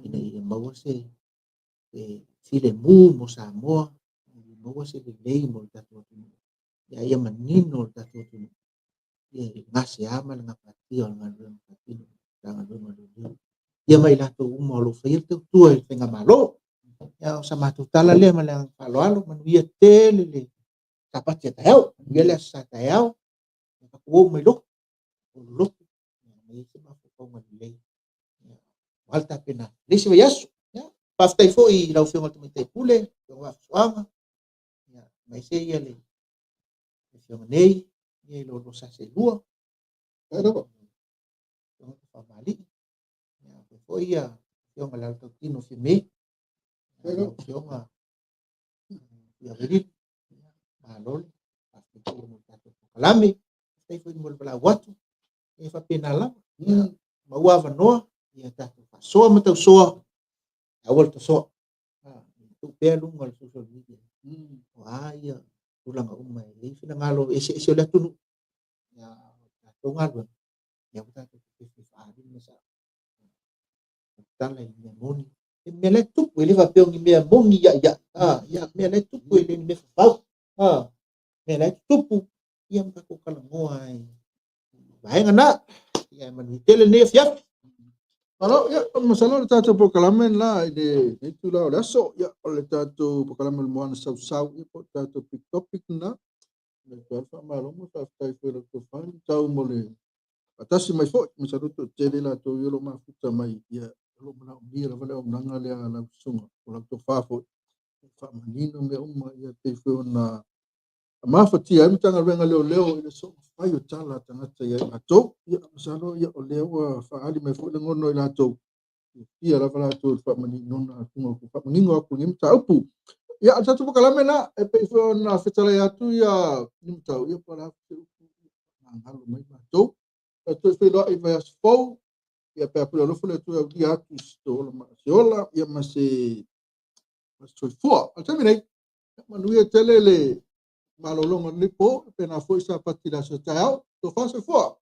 ina ia maua se filemu mo Samoa, ina ia maua se lelei mo le tatou atunuu, ia ia manino le tatou atunuu ia i le gasea ma le gapatia o le galuega faatino a le Matagaluega o Leoleo, ia ma i latou uma o lo o faia le tautua i le faigamalo. Ia, o sa matou tala lea ma le agaga faaaloalo, manuia tele le Sapati a taeao, manuia le Aso Sa taeao, ia tatou o uma i lotu, o lotu, ia aumai ai se mafaufauga lelei, ia, aua le tapena le isi vaiaso. Ia, faafetai foi i lau Afioga i le Tamaitai Pule, Afioga Vaafusuaga, ia, aemaise ia le Afioga nei, ia i lo oulua sa seelua, Afioga Tafamalii, ia, faapea foi ia Afioga i le Alatautino Fiame, lau Afioga Fuiavelili, ia, malo le faafetai tele mo le tatou polokalame, faafetai foi mo le valaau atu, ia faapena lava, ia, maua avanoa, ia tatou faasoa ma tausoa, aua le tosoa. Tuu pea luga o le social media. O a ia tulaga uma e i ai finagalo eseese o le atunuu. Ia, o le tatou galuega, ia aua tatou te fefe e faaali le mea sao. Tala i mea moni. E mea la e tupu, e le faapea o ni mea moni ia ia. Ia, mea la e tupu e le ni mea fafau. Mea la e tutupu, ia ma tatou talanoa ai vaega na. Ia, e manuia tele lenei afiafi. Malo, ia, masalo le tatou polokalame la i lenei itula o le aso, ia, o le tatou polokalame o le Moana Sausau, ia, po o le tatou big topic lena. Le Atua le faamalo ma le faafetai foi i la outou faamatau mo le faatasi mai foi. Masalo toatele latou ia o lo o mafuta mai, ia, o lo o manaomia lava le auaunaga lea a lau susuga, o lau tofa foi, e faamanino mea uma, ia, pei foi ona mafatia ai le Matagaluega o Leoleo i le soona fai o tala a tagata ia i latou. Ia, masalo ia, o lea ua faaali mai foi lagona o i latou, fiafia lava latou i le faamaninoga atu, faamanino atu o lenei mataupu. Ia, o le tatou polokalame la, e pei foi ona fetalai atu ia Nimutau, ia po o le a se upu magalo mai matou. Tatou toe feiloai i vaiaso fou, ia pe a pule alofa le Atua e aulia atu i se ola ma se ola, ia ma se soifua. O le taimi nei, manuia tele le malologa o lenei po, faapena foi Sapati i le aso a taeao. Tofa soifua.